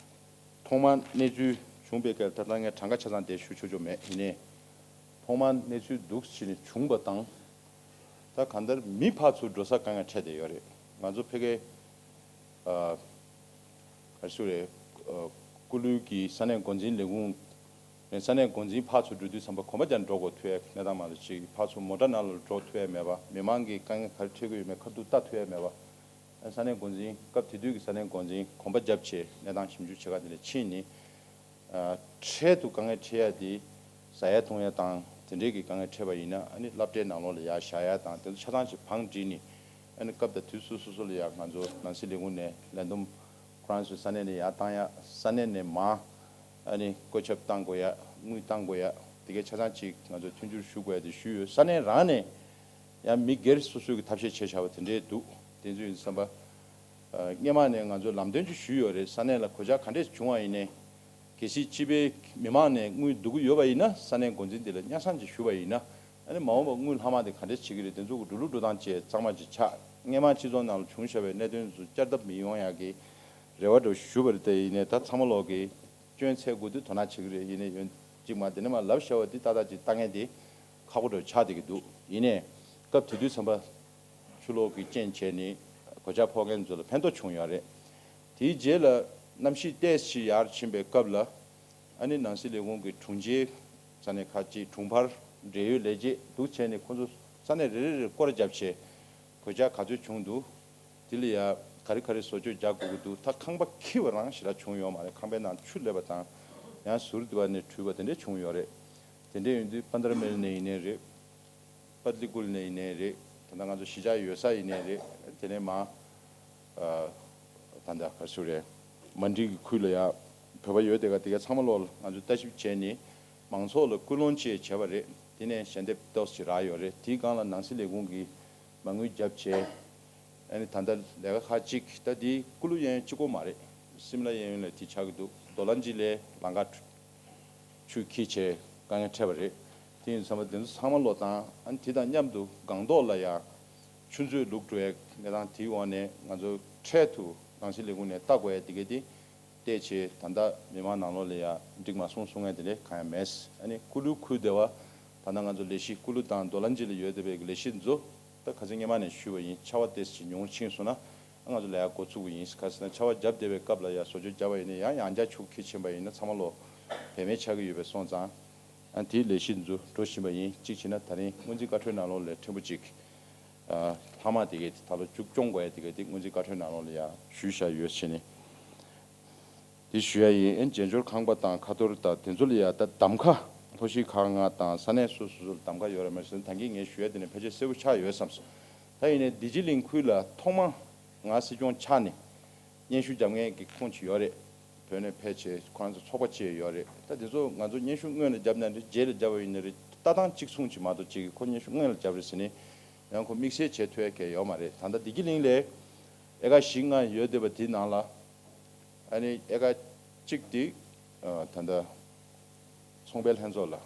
ཐོག་མར་གནས་ཚུལ་བྱུང་པའི་སྐབས་ད་ལྟ་ངས་གྲངས་ཀ་ཆ་ཚང་དེ་ཞུ་ཆོག་ཆོག་མེད། ཡིན་ནའི་ཐོག་མར་གནས་ཚུལ་འདུག་ཕྱིན་ནས་བྱུང་པ་དང་། ད་གང་ལྟར་མི་ཕར་ཚུར་འགྲོ་ས་དཀའ་ངལ་འཕྲད་བསྡད་ཡོད་རེད། ང་ཚོ་ཕ་གིའི་ཨ་ག་རེ་ཟེར་རེད། ཨ་ཀུ་ལུའི་གི་ས་གནས་འགོ་འཛིན་ལས་ཁུངས་ནས་ས་གནས་འགོ་འཛིན་ཕར་ཚུར་འགྲོ་དུས་ཙམ་པ་གོམ་པ་རྒྱག་འགྲོ་དགོས་ཐུག་ཡ་གནས་སྟངས་མ་གཏོགས་ཅིག་ཕར་ཚུར་མོ་ཊ་ནང་ལ་འགྲོ་ཐུབ་ཡ་མེད་པ། མི་མང་གི་དཀའ་ངལ་ག་རེ་འཕྲད་ཀྱི་ཡོད་མེད་ཁ་ཐུག་ལྟ་ཐུབ་ཡ་མེད་པ། ས་གནས་འགོ་འཛིན་སྐབས་དེ་དུས་ཀྱི་ས་གནས་འགོ་འཛིན་གོམ་པ་བརྒྱབ་བྱས་གནས་སྟངས་ཞིབ་འཇུག་བྱེད་ག་དེ་ལ་ཕྱིན་ནས། ཨ་འཕྲལ་དུ་དཀའ་ངལ་འཕྲད་ཡ་དེ་ཟ་ཡ་འཐུང་ཡ་དང་དེ་འདྲའི་གི་དཀའ་ངལ་འཕྲད་པ་ཡིན་ན་ཨ་ནི་སློབ་གྲྭའི་ནང་ལོགས་ལ་ཡར་བཞག་ཡ་དང་དེ་ཚོ་ཆ་ཚང་ཞིག་བང་བསྒྲིགས་ནས། ཨ་ནི་སྐབས་དང་དུས་སོ་སོ་སོ་ལ་ཡ་ང་ཚོ་ནང་སྲིད་ལས་ཁུངས་ནས་ལས་བསྡོམས་ཁོ་རང་ཚོའི་ས་གནས་ནས་ཡར་བཏང་ཡ། ས་གནས་ནས་མར་ཨ་ནི་བཀོད་ཁྱབ་བཏང་དགོས་ཡ། དངུལ་བཏང་དགོས་ཡ། དེ་གའི་ཆ་ཚང་ཅིག་ང་ཚོས་མཐུན་འགྱུར་ཞུ་དགོས་ཡ་དེ་ཞུས་ཡོད། ས་གནས་རང་ནས་ཡང་མི་སྒེར་སོ་སོའི་གི་ཐབས་ཤེས་བྱས་བཞག་པ་དེ་འདྲའི་འདུག་དེ་ཚོ་ཡིན་བསམ་པ། ཨ་སྔོན་མ་ནས་ང་ཚོས་ལམ་སྟོན་ཅིག་ཞུས་ཡོད་རེད། ས་གནས་ལ་གོད་ཆག་ག་འདྲས་བྱུང་བ་ཡིན་ནའི། གལ་སྲིད་སྤྱི་པའི་མི་མང་ནས་དངུལ་བསྡུ་གི་ཡོད་པ་ཡིན་ན་ས་གནས་འགོ་འཛིན་དེ་ལ་སྙན་སེང་ཅིག་ཞུས་པ་ཡིན་ན། ཨ་ནི་མ་འོངས་པ་དངུལ་ལྷག་མ་དེ་ག་འདྲས་བྱེད་ཀྱི་རེད། དེ་ཚོ་གི་འགྲོ་ལུགས་འགྲོ་སྟངས་བཅས་གཙང་མ་ཅིག་ཆགས། སྔོན་མ་སྤྱི་ཚོགས་ནང་ལ་བྱུང་བཞག་པའི་གནད་དོན་ཚོ་བསྐྱར་ལྡབ་མི་ཡོང་ཡག་གི་རེ་བ་འདྲ་བོ་ཞུས་པ་རེད། དེ་ཡིན་ནའི་ད་ཚང་མ་ལོག་གི་སྐྱོན་འཚོལ་དགོས་དུས་དོ་སྣང་བྱེད་ཀྱི་རེད། ཡིན་ནའི་ཡོན་གཅིག་མ་དེ་ནས་མ་ལབ་བཞག་པ་འདི་ཏག་ཏག་ཅིག་ལྟ་མཁན་དེ་ཁག་པོ་འདྲ་བོ་ཆགས་བསྡད་ཀྱི་འདུག་ཡིན་ནའི་སྐབས་དེ་དུས་ཙམ་པ་ཆུ་ལོག་གི་རྐྱེན་བྱས་ནས་གོད་ཆག་ཕོག་མཁན་ཚོ་ལ་ཕན་ཐོགས་བྱུང་ཡོད་རེད། དེའི་རྗེས་ལ་གནམ་གཤིས་ཏོག་ཙམ་ཡར་ཕྱིན་པའི་སྐབས་ལ་ཨ་ནི་ནང་སྲིད་ལས་ཁུངས་ཀྱི་དྲུང་ཆེ་ས་གནས་ཁག་ཅིག་དྲུང་འཕར་འབྲེལ་ཡོད་ལས་བྱེད་འདུག་བྱས་ནས་ཁོང་ཚོ་ས་གནས་རེ་རེ་རེར་སྐོར་ར་བརྒྱབ་བྱས་གོད་ཆག་ག་ཚོད་བྱུང་འདུག་དེ་ལ་ཡ་ག་རེ་ག་རེ་བཟོ་བཅོས་རྒྱག་དགོས་ཀྱི་འདུག་ད་ཁང་པ་འཁྱེར་བ་རང་ཞེ་དྲག་བྱུང་ཡོད་མ་རེད། ཁང་པའི་ནང་ཆུ་སླེབས་པ་དང་ཡང་ཟུར་དེ་བ་ནས་བྲུས་པ་དེ་འདྲས་བྱུང་ཡོད་རེད། དེ་འདྲས་ཡིན་དུས་པན་དར་མེལ་ནས་ཡིན་ནའི་རེད། པད་ལི་ཀུལ་ནས་ཡིན་ནའི་རེད། ད་ལྟ་ང་ཚོ་གཞིས་ཆགས་ཡོད་ས་ཡིན་ནའི་རེད། དེ་ནས་མ་ཨ་ད་ལྟ་ག་ཚོད་རེད། མན་ཌི་གི་ཁུལ་ལ་ཡ་བོད་པ་ཡོད་དེ་ག་དེ་ག་ཚང་མ་ལོག་ལ་ང་ཚོས་ལྟ་ཞིབ་བྱས་ནས་མང་ཚོགས་ལ་སྐུལ་སློང་བཅས་བྱས་པ་རེད། དེ་ནས་ཞལ་འདེབས་ཏོག་ཙམ་རག་ཡོད་རེད། དེའི་སྒང་ལ་ནང་སྲིད་ལས་ཁུངས་ཀྱིས་མ་དངུལ་བརྒྱབ་བྱས། ཨ་ནི་ད་ལྟ་ལས་ཀ་ཁག་ཅིག་ད་དེ་ཀུ་ལུ་གཡས་གཡོན་གཅིག་པོ་མ་རེད། སིམ་ལ་གཡས་གཡོན་ལ་དེ་ཆགས་ཀྱི་འདུག་རྡོ་ལ་ཇི་ལའི་ལམ་ཁ་ཆུ་འཁྱིལ་བྱས་དཀའ་ངལ་འཕྲད་པ་རེད། དེ་ཡིན་ཙང་དེ་ཚོ་ཚང་མ་ལོག་དང་ཨ་ནི་དེ་དང་མཉམ་དུ་སྒང་ཏོག་ལ་ཡང་ཆུ་མཛོད་ལུག་འགྲོ་ཡའི་གནས་སྟངས་དེའི་འོག་ནས་ང་ཚོ་འཕྲལ་དུ་ནང་སྲིད་ལས་ཁུངས་ནས་ལྟ་དགོས་ཡ་དེ་གས་དེ་བལྟས་བྱས་ད་ལྟ་མི་མང་ནང་ལོགས་ལ་ཡ་འགྲིག་མ་སོང་གསུང་མཁན་དེ་འདྲ་གང་ཡང་མེད། ཨ་ནི་ཀུ་ལུ་ཁུལ་དེ་བ་ད་ལྟ་ང་ཚོ་ལས་གཞི་ཀུ་ལུ་དང་རྡོ་ལ་ཇི་ལ་ཡོད་བསྡད་པའི་ལས་གཞི་ཚོ་ད་ཁ་སང་སྔོན་མ་ནས་ཞུས་པ་ཡིན། ཆར་པ་ཏོག་ཙམ་ཉུང་རུ་ཕྱིན་སོང་ན་ ང་ཚོ་ལས་ཀ་འགོ་ཚུགས་པ་ཡིན། ག་ཟེར་ན་ཆར་པ་བརྒྱབ་བསྡད་པའི་སྐབས་ལ་ཡ་བཟོ་བཅོས་བརྒྱབ་པ་ཡིན་ན་ཡང་ཡང་བསྐྱར་ཆུ་འཁྱིལ་ཕྱིན་པ་ཡིན་ན་ཚང་མ་ལོ་བེད་མེད་ཆགས་ཀྱི་ཡོད་པའི་སོང་ཙང་། ཨ་དེའི་ལས་གཞི་འདི་ཚོ་འགྲོ་བཞིན་པ་ཡིན། གཅིག་བྱས་ན་ད་རིང་སྔོན་རྩིས་བཀའ་འཁྲོལ་ནང་ལོགས་ལ་ཕྲན་བུ་གཅིག་ཨ་ལྷག་མ་དེ་གའི་ད་ལོ་མཇུག་སྐྱོང་དགོས་ཡ་དེ་གའི་དེ་སྔོན་རྩིས་བཀའ་འཁྲོལ་ནང་ལོགས་ལ་ཡ་ཞུས་བཞག་ཡོད་བྱས་ནས། དེ་ཞུ་ཡ་ཡིན། ཨེ་རྒྱལ་འབྱོར་ཁང་པ་དང་ཁ་ཐོར་དང་དེ་ཚོ་ལ་ཡ་ད་གདམ་ཁ། ལྷོ་གཞིས་ཁག་ལྔ་དང་ས་གནས་སོ་སོ་སོ་ལ་གདམ་ཁ་ཡོད་རེད་མ་གཏོགས་ད་གིན་ངས་ཞུ་ཡ་དེ་ནས་ཕལ་ཆེར་གསལ་པོ་ཆགས་ཡོད་བསམ་སོང་། ད་ཡིན་ནའི་བདེ་སྐྱིད་གླིང་ཁུལ་ལ་ཐོག་མ་ང་སྲིད་སྐྱོང་ཆགས་ནས་སྙན་ཞུ་རྒྱབ་མཁན་གྱི་ཁོངས་ཅིག་ཡོད་རེད། བོད་ནས་ཕེབས་བྱས་ཁོ་རང་ཚོ་ཚོགས་པ་བཅས་ཡོད་རེད། ད་དེ་ཚོ་ང་ཚོ་སྙན་ཞུ་སྔོན་ལ་བརྒྱབ་ན་རེད། རྗེས་ལ་བརྒྱབ་པ་ཡིན་ན་རེད། ལྟ་སྟངས་གཅིག་མཚུངས་ཅིག་མ་གཏོགས་ཅིག་ཁོ་སྙན་ཞུ་སྔོན་ལ་བརྒྱབ་རེད་ཟེར་ནས་ཡང་ཁོ་དམིགས་བསལ་བྱེད་ཐུབ་ཡ་གང་ཡང་ཡོད་མ་རེད། ད་ལྟ་བདེ་སྐྱིད་གླིང་ལ་ཨེ་ཀར་བཞི་ལྔ་ཡོད་བསྡད་པ་དེའི་ནང་ལ། ཨ་ནི་ཨེ་ཀར་གཅིག་དེ་ཨ་ད་ལྟ་ཚོང་པའི་ལྷན་ཚོགས་ལ།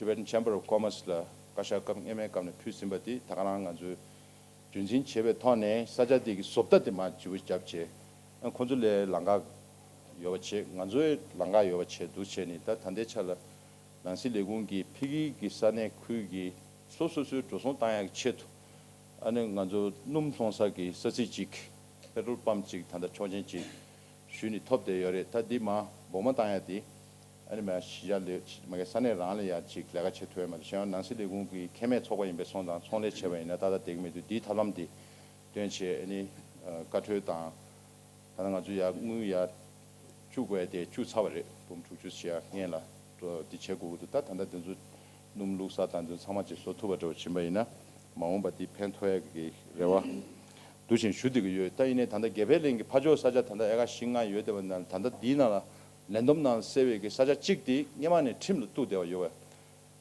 Tibetan Chamber of Commerce ལ་བཀའ་ཤག་སྐབས་སྔོན་མའི་སྐབས་ནས་ཕུལ་ཟིན་པ་དེ་ད་ག་རང་ང་ཚོས་རྒྱུན་འཛིན་བྱས་པའི་ཐོག་ནས་ས་ཆ་དེ་གི་བཟོ་ལྟ་དེ་མར་བརྗེ་པོ་བརྒྱབ་བྱས། ཨ་ཁོ་ཚོ་ལ་ལམ་ཁ་ཡོད་པ་བྱས། ང་ཚོའི་ལམ་ཁ་ཡོད་པ་བྱས་འདུག་བྱས་ནས་ད་ད་ལྟའི་ཆ་ལ་ནང་སྲིད་ལས་ཁུངས་ཀྱི་ཕ་གི་གི་ས་གནས་ཁུལ་གྱི་སོ་སོ་སོའི་འགྲོ་སོང་བཏང་ཡག་གི་ཆེད་དུ། ཨ་ནི་ང་ཚོ་སྣུམ་སློང་ས་གི་ས་ཚིགས་གཅིག petrol pump གཅིག་ད་ལྟ་ཆོག་མཆན་གཅིག་ཞུས་ནས་ཐོབ་བསྡད་ཡོད་རེད། ད་འདི་མར་སྦོར་མ་བཏང་ཡ་དེ་ཨ་ནི་མ་གཞིས་ཆགས་ལས་མ་གི་ས་གནས་རང་ལ་ཡ་གཅིག་ལས་ཀ་བྱེད་ཐུབ་ཡ་མ་རེད། གཞན་ཡང་ནང་སྲིད་ལས་ཁུངས་ཀྱི་ཁེ་མེད་ཚོགས་པ་ཡིན་པའི་སོང་ཙང་ཚོང་ལས་བྱས་པ་ཡིན་ན་ཏག་ཏག་བསྡད་ཀྱི་མི་འདུག་འདིའི་ཐབས་ལམ་དེ་བཏོན་བྱས་ཨ་ནི་བཀའ་འཁྲོལ་དང་། ད་ལྟ་ང་ཚོ་ཡར་དངུལ་ཡར་བཅུག་དགོས་དེ་བཅུག་ཚར་བ་རེད། འབུམ་དྲུག་ཅུ་ཞེ་ཡ་སྔོན་ལ་འགྲོ་འདི་བྱེད་དགོས་ཀྱི་འདུག་ད་ད་ལྟ་དེ་ཚོ་སྣུམ་བླུགས་ས་དང་དེ་ཚོ་ཚང་མ་ཅིག་བཟོ་ཐུབ་པ་འདྲ་བོ་བྱིན་པ་ཡིན་ན་མ་འོངས་པ་འདི་ཕན་ཐོགས་ཡ་གི་རེ་བ་འདུག་ཅིང་ཞུ་བསྡད་ཀྱི་ཡོད། ད་ཡིན་ནའི་ད་ལྟ་དགེ་འཕེལ་གླིང་གི་ཕ་ཕྱོགས་ས་ཆ་ད་ལྟ་ཨེ་ཀར་བཞི་ལྔ་ཡོད་བསྡད་པ་ན་ད་ལྟ་འདིའི་ནང་ལ་ལས་བསྡོམས་ནང་གསལ་བའི་གི་ས་ཆ་གཅིག་དེ་སྔོན་མ་ནས་ཁྲིམས་ལ་གཏུག་བསྡད་པ་ཡོད་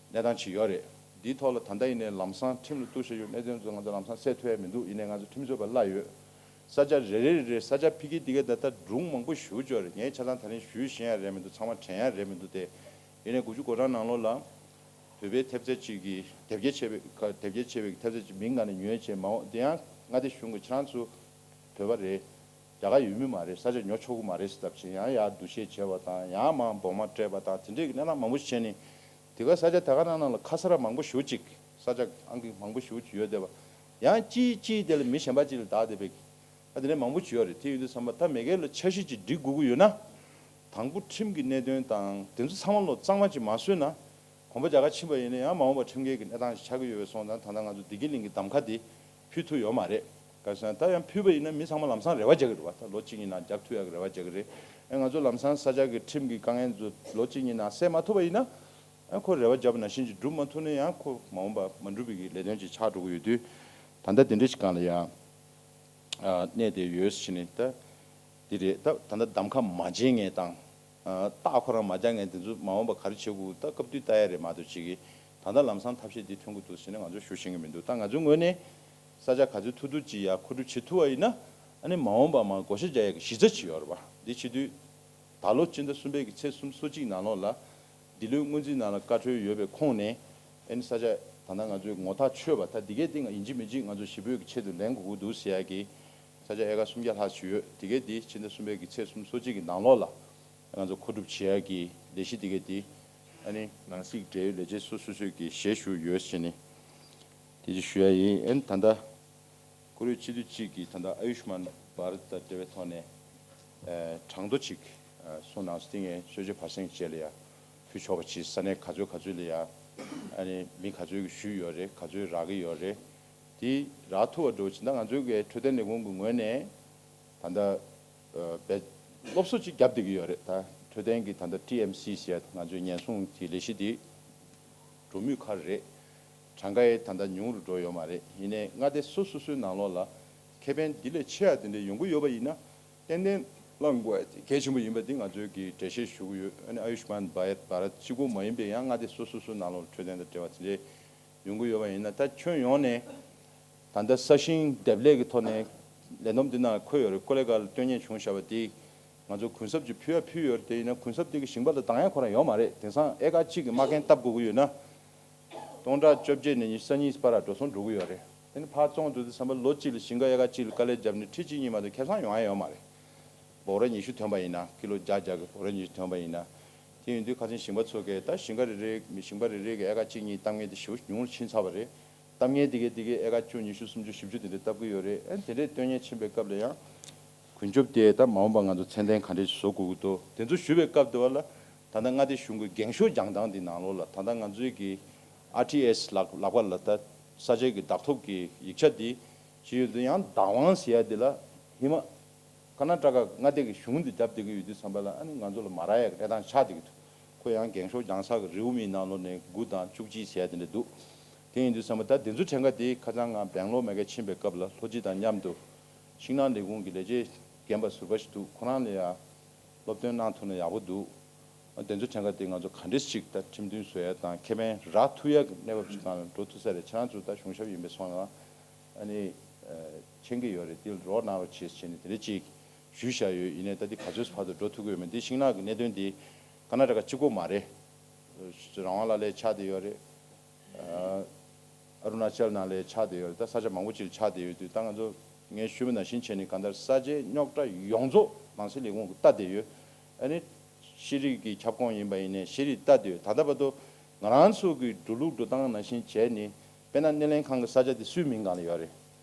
པ། གནས་སྟངས་ཅིག་ཡོད་རེད། འདིའི་ཐོག་ལ་ད་ལྟ་ཡིན་ནའི་ལམ་སང་ཁྲིམས་ལ་གཏུག་བཞག་ཡོད་གནད་དོན་ཚོ་ང་ཚོ་ལམ་སང་སེལ་ཐུབ་ཡ་མི་འདུག་ཡིན་ནའི་ང་ཚོ་ཁྲིམས་རྩོད་པ་གླ་ཡོད། ས་ཆ་རེ་རེ་རེ་རེ་ས་ཆ་ཕ་གི་འདི་ག་ད་ལྟ་སྒྲུང་མང་པོ་ཞེ་པོ་ཅིག་ཡོད་རེད། ངས་ཆ་ཚང་ད་རིང་ཞུས་ཤེས་ཡ་རེད་མི་འདུག་ཚང་མ་དྲན་ཡ་རེད་མི་འདུག་སྟེ། ཡིན་ནའི་དགུ་བཅུ་གོ་གྲངས་ནང་ལོགས་ལ་བོད་པའི་ཐེབས་རྩ་གཅིག་གིས་དེབ་སྐྱེལ་བྱས་པའི་ཁ་དེབ་སྐྱེལ་བྱས་པའི་ཐེབས་རྩ་གཅིག་མིང་ག་ནས་ཉོས་བྱས་མ་འོངས་དེ་ཡང་མངའ་སྡེ་གཞུང་གིས་ཁྱེད་རང་ཚོ་བོད་པ་རེད། རྒྱ་གར་ཡུལ་མི་མ་རེད། ས་ཆ་ཉོ་ཆོག་གི་མ་རེད་ཟེར་ལབ་བྱས་ཡང་ཡར་འདུ་ཤེས་བྱས་པ་དང་ཡང་མར་སྦོར་མ་སྤྲད་པ་དང་དེ་འདྲའི་གི་གནས་སྟངས་མང་པོ་ཞིག་བྱས་ནས། དེ་ག་ས་ཆ་དེ་ག་ནང་ནང་ལ་ཁ་ས་ར་མང་པོ་ཞེ་པོ་ཅིག་ས་ཆ་ཨང་ཀི་མང་པོ་ཞེ་པོ་ཅིག་ཡོད་བསྡད་པ། ཡང་གཅིག་གཅིག་དེ་ལ་མི་གཞན་པ་ཅིག་ལ་བདག་བསྡད་པའི་གི་ད་དེ་འདྲའི་མང་པོ་ཅིག་ཡོད་རེད། དེ་ཡོད་དུས་ཙམ་པ་ད་མེས་རྒྱལ་ལ་འཆར་གཞི་ཅིག་སྒྲིག་དགོས་ཀྱི་ཡོད་ན། དང་པོ་ཁྲིམས་ཀྱི་གནད་དོན་དང་དེ་ཚོ་ཚང་མ་ལོ་གཙང་མ་ཅིག་མ་བཟོས་ན། གོམ་པ་རྒྱག་ག་ཕྱིན་པ་ཡིན་ན་ཡང་མ་འོངས་པ་ཁྲིམས་འགལ་གྱི་གནས་སྟངས་ཤིག་ཆགས་ཀྱི་ཡོད་པའི་སོང་ཙང་ད་ལྟ་ང་ཚོ་བདེ་སྐྱིད་གླིང་གི་གདམ་ཁ་དེ་ཕུལ་ཐུབ་ཡོད་མ་རེད། ག་རེ་ཟེར་ན་ད་ཡང་ཕུལ་བ་ཡིན་ན་མི་ཚང་མ་ལམ་སང་རེ་བ་རྒྱག་གི་རེད་བ། ད་ལོ་གཅིག་གཉིས་ནང་རྒྱག་ཐུབ་ཡག་གི་རེ་བ་རྒྱག་གི་རེད། ཨེ་ང་ཚོ་ལམ་སང་ས་ཆ་གི་ཁྲིམས་ཀྱི་དཀའ་ངལ་ཚོ་ལོ་གཅིག་གཉིས་ནང་སེལ་མ་ཐུབ་པ་ཡིན་ན། ཨེ་ཁོ་རེ་བ་བརྒྱབ་པ་ནང་བཞིན་གྱི་འགྲུབ་མ་ཐུབ་ན་ཡང་ཁོ་མ་འོངས་པ་མ་འགྲུབ་པའི་གི་ལས་དོན་ཅིག་ཆགས་འགྲོ་གི་ཡོད་དུས། ད་ལྟ་དེ་འདྲ་ཞིག་སྒང་ལ་ཡང་ཨ་གནས་བསྡད་ཡོད་ཟེར་ནས་ད། འདི་རེད། ད་ད་ལྟ་གདམ་ཁ་མ་བྱེད་མཁན་དང་། ཨ་རྟགས་ཁོ་རང་མ་རྒྱག་མཁན་དེ་ཚོ་མ་འོངས་པ་ག་རེ་བྱེད་དགོས་ད་སྐབས་དུས་ལྟ་ཡ་རེད་མ་གཏོགས་ཅིག་གིས་ད་ལྟ་ལམ་སང་ཐབས་ཤེས་འདི་ཐོན་གྱི་འདུག་ཟེར་ནས་ང་ཚོ་ཞུ་ཤེས་ཀྱི་མི་འདུག་ད་ང་ཚོའི་ངོས་ནས་ས་ཆ་ག་ཚོད་ཐུབ་ཐུབ་ཅིག་ཡར་མཁོ་སྒྲུབ་བྱེད་ཐུབ་པ་ཡིན་ན་ཨ་ནི་མ་འོངས་པ་མར་བགོ་བཤའ་རྒྱག་ཡ་གི་གཞི་རྩ་ཅིག་ཡོད་རེད་པ། འདི་བྱེད་དུས་ད་ལོ་སྤྱི་ཟླ་གསུམ་པའི་གི་ཚེས་སུམ་ཅུ་སོ་གཅིག་ནང་ལོགས་ལ་འདི་ལོའི་སྔོན་རྩིས་ནང་ལ་བཀའ་འཁྲོལ་ཡོད་པའི་ཁོངས་ནས་ཨ་ནི་ས་ཆ་ད་ལྟ་ང་ཚོའི་ངོ་ཐག་ཆོད་པ་ད་འདི་གའི་སྟེང་ཡིན་གཅིག་མིན་གཅིག་ང་ཚོ་ཞི་བོད་ཀྱི་ཆེད་དུ་ལེན་དགོས་ཀྱི་འདུག་ཟེར་ཡ་གི་ས་ཆ་ཨེ་ཀར་སུམ་བརྒྱ་ལྷག་ཞིག་ཡོད། དེ་གའི་དེ་ཕྱི་ཟླ་གསུམ་པའི་གི་ཚེས་སུམ་ཅུ་སོ་གཅིག་གི་ནང་ལོགས་ལ་ང་ཚོ་མཁོ་སྒྲུབ་བྱེད་ཡ་གི་ལས་གཞི་དེ་གའི་དེ་ཨ་ནི་ནང་སྲིད་འབྲེལ་ཡོད་ལས་བྱེད་སོ་སོ་སོས་ཀྱི་ཞལ་བཞུགས་ཡོད་ཟེར་ནས་དེ་ཅིག་ཞུ་ཡ་ཡིན། ཨ་ནི་ད་ལྟ་སྐུ་རུས་སྤྱི་འཐུས་གཅིག་གིས་ད་ལྟ་ཨ་ཡུཤ་མཱན་བྷ་རཏ་དང་འབྲེལ་བའི་ཐོག་ནས་ཨ་གྲངས་ཐོ་ཅིག་ཨ་གསུངས་གནང་སོང་། དེ་ངས་གསོལ་ཇ་བར་གསེང་བཅས་ལ་ཡ་ཕུལ་ཆོག་པ་ཅིག་ས་གནས་ག་ཚོད་ག་ཚོད་ལ་ཡ་ཨ་ནི་མི་ག་ཚོད་ཀྱིས་ཞུས་ཡོད་རེད། ག་ཚོད་རག་གི་ཡོད་རེད། དེ་རག་ཐུབ་པ་འགྲོ་ཕྱིན་ད་ང་ཚོའི་གི་འཕྲོད་བསྟེན་ལས་ཁུངས་ཀྱི་ངོས་ནས་ད་ལྟ་ཨ་བེད་སློབ་གསོ་ཅིག་བརྒྱབ་བསྡད་ཀྱི་ཡོད་རེད། ད་འཕྲོད་བསྟེན་གྱི་ད་ལྟ་ཊི་ཨེམ་སི་ཟེར་ཡ་ང་ཚོའི་ཉེན་སྲུང་གི་ལས་གཞི་དེ་འགྲོ་མུས་ཁར་རེད། གྲངས་ཀ་ཡང་ད་ལྟ་ཉུང་རུ་འགྲོ་ཡོད་མ་རེད། ཡིན་ནའི་མངའ་སྡེ་སོ་སོ་སོའི་ནང་ལོགས་ལ་ཁེ་ཕན་འདི་ལས་ཆེ་བ་དེ་འདྲ་ཡོང་གི་ཡོད་པ་ཡིན་ན་ཏན་ཏན་བླང་དགོས་ཡ་དེ་གལ་ཆེན་པོ་ཡིན་པ་འདི་ང་ཚོས་ཀྱི་འགྲེལ་བཤད་ཞུ་གི་ཡོད། ཨ་ནི་ཨ་ཡུཤ་མཱན་བྷ་རཏ་བྷ་རཏ་གཅིག་པོ་མ་ཡིན་པའི་ཡང་མངའ་སྡེ་སོ་སོ་སོའི་ནང་ལོགས་ལ་འཕྲོད་བསྟེན་དང་འབྲེལ་བ་དེ་འདྲའི་ཡོང་གི་ཡོད་པ་ཡིན་ན་ད་ཁྱོན་ཡོངས་ནས་ད་ལྟ་ས་ཞིང་འདེབས་ལས་ཀྱི་ཐོག་ནས་ལས་བསྡོམས་འདི་ནང་འཁོད་ཡོད་རེད། ཀོ་ལེ་གྷལ་ལ་སྟོན་ཉན་བྱུང་བཞག་པ་དེ་ང་ཚོ་གུན་གསབ་ཅིག་ཕུལ་ཡ་ཕུལ་ཡོད་རེད། དེ་ཡིན་ན་གུན་གསབ་དེ་གི་ཞིང་པ་ལ་འདང་ཡ་ཁོ་རང་ཡོད་མ་རེད། དེང་སང་ཨེ་ཀར་གཅིག་གི་མ་རྐན་བཏབ་དགོས་ཀྱི་ཡོད་ན། སྟོང་ཕྲག་བཅོ་བརྒྱད་ནས་ཉི་ཤུ་རྩ་གཉིས་བར་ལ་འགྲོ་སོང་འགྲོ་གི་ཡོད་རེད། དེ་ནི་ཕར་བཙོང་འགྲོ་དུས་ཙམ་པ་ལོ་གཅིག་ལ་ཞིང་ཁ་ཨེ་ཀར་གཅིག་ལ་དཀའ་ལས་བརྒྱབ་ནས་ཁྲི་གཅིག་གཉིས་མ་གཏོགས་ཁེ་བཟང་ཡོང་ཡ་ཡོད་མ་རེད། འབོར་ར་ཉི་ཤུ་ཐོན་པ་ཡིན་ན་ཀི་ལོ་བརྒྱ་བརྒྱ་གི་འབོར་ར་ཉི་ཤུ་ཐོན་པ་ཡིན་ན། དེ་ཡིན་དུས་ཁ་སང་ཞིང་པ་ཚོ་གས་ད་ཞིང་ཁ་རེ་རེ་མི་ཞིང་པ་རེ་རེ་གི་ཨེ་ཀར་གཅིག་གཉིས་གཏོང་མཁན་དེ་ཞེ་པོ་ཉུང་རུ་ཕྱིན་ཚར་བ་རེད། གཏམ་ངན་དེ་གའི་དེ་གའི་ཨེ་ཀར་བཅུ་ཉི་ཤུ་སུམ་ཅུ་བཞི་བཅུ་དེ་འདྲའི་བཏབ་ཀྱི་ཡོད་རེད། ཨ་དེ་འདྲའི་སྟོན་ཉན་ཕྱིན་པའི་སྐབས་ལ་ཡང་། ཀུན་སྤྱོད་དེ་ད་མ་འོངས་པ་ང་ཚོ་ཚད་ལྡན་ག་འདྲས་བཟོ་དགོས་ཀྱི་འདུག་དེ་ཚོ་ཞུ་བའི་སྐབས་དེ་བ་ལ། ད་ལྟ་མངའ་སྡེ་གཞུང་གི་འགེངས་ཤོག་རྒྱག་སྟངས་དེ་ནང་ལོགས་ལ། ད་ལྟ་ང་ཚོའི་གི་ཨར་ཊི་ཨེས་ལག་ལག་པ་ལ་ད་ས་ཆའི་གི་བདག་ཐོབ་ཀྱི་ཡིག་ཆ་དེ་ཅི་ཡོད་དུ་ཡང་བདག་དབང་ཟེར་ཡ་དེ་ལ་ཧི་མ། ཀར་ན་ཊ་ཀ་མངའ་སྡེ་གི་གཞུང་དེ་རྒྱབ་བསྡད་ཀྱི་ཡོད་དུས་ཙམ་པ་ལ། ཨ་ནི་ང་ཚོ་ལ་མ་རག་ཡ་གི་གནས་སྟངས་ཆགས་བསྡད་ཀྱི་འདུག་ཁོ་ཡང་འགེངས་ཤོག་རྒྱག་ས་གི་རེའུ་མིག་ནང་ལོགས་ནས་དགུ་དང་བཅུ་གཅིག་ཟེར་ཡ་དེ་འདྲ་འདུག་དེ་ཡིན་དུས་ཙམ་པ་ད་དེ་ཚོ་གྲངས་ཀ་དེ་ཁ་སང་ང་སྦེང་ལོར་མ་གི་ཕྱིན་པའི་སྐབས་ལ་ལྷོ་སྤྱི་དང་མཉམ་དུ་ཤིང་ནགས་ལས་ཁུངས་ཀྱི་ལས་བྱེད་རྒན་པ་ཟུར་པ་ཞིག་འདུག་ཁོ་རང་ལ་ཡང་སློབ་སྟོན་གནང་ཐུབ་ན་ཡག་པོ་འདུག་དེ་ཚོ་གྲངས་ཀ་དེ་ང་ཚོ་ག་འདྲས་ཅིག་ད་ཁྲིམས་མཐུན་བཟོ་ཡ་དང་ཁེ་ཕན་རག་ཐུབ་ཡ་གི་གནས་བབ་ཅིག་སྒང་ལ་འགྲོ་ཐུབ་ས་རེད། ཁྱེད་རང་ཚོ་ད་གཞུང་ཞབས་ཡིན་པའི་སོང་ལ། ཨ་ནི། མཁྱེན་གྱི་ཡོད་རེད། དེ་ལ་རོགས་གནང་རོགས་བྱེད་ཟེར་ནས་དེ་འདྲ་ཅིག་ཞུས་བཞག་ཡོད། ཡིན་ནའི་ད་དེ་ག་ཚོད་བར་དུ་འགྲོ་ཐུབ་ཀྱི་ཡོད་མེད། དེ་ཤིང་ནགས་ཀྱི་གནད་དོན་དེ་ཀར་ན་ཊ་ཀ་གཅིག་པོ་མ་རེད། རང་དབང་ལ་ལས་ཆགས་བསྡད་ཡོད་རེད། ཨ་རུ་ན་ཅལ་ནང་ལས་ཆགས་བསྡད་ཡོད་རེད། ད་ས་ཆ་མང་པོ་ཅིག་ལ་ཆགས་བསྡད་ཡོད་དུས། ད་ང་ཚོ་ངས་ཞུས་པ་ནང་བཞིན་བྱས་ནས་གང་ལྟར་ས་ཆའི་རྙོག་དྲ་ཡོངས་རྫོགས་ནང་སྲིད་ལས་ཁུངས་ཀྱིས་ལྟ་བསྡད་ཡོད། ཨ་ནི། ཤེས་རིག་གི་ཁྱབ་ཁོངས་ཡིན་པ་ཡིན་ནའི་ཤེས་རིག་ལྟ་དུས། ད་ལྟ་བར་དུ་ང་རང་ཚོ་གི་འགྲོ་ལུགས་འགྲོ་སྟངས་ནང་བཞིན་བྱས་ནས། དཔེར་ན་སྣེ་ལེན་ཁང་གི་ས་ཆ་དེ་སུའི་མིང་སྒང་ལ་ཡོད་རེད།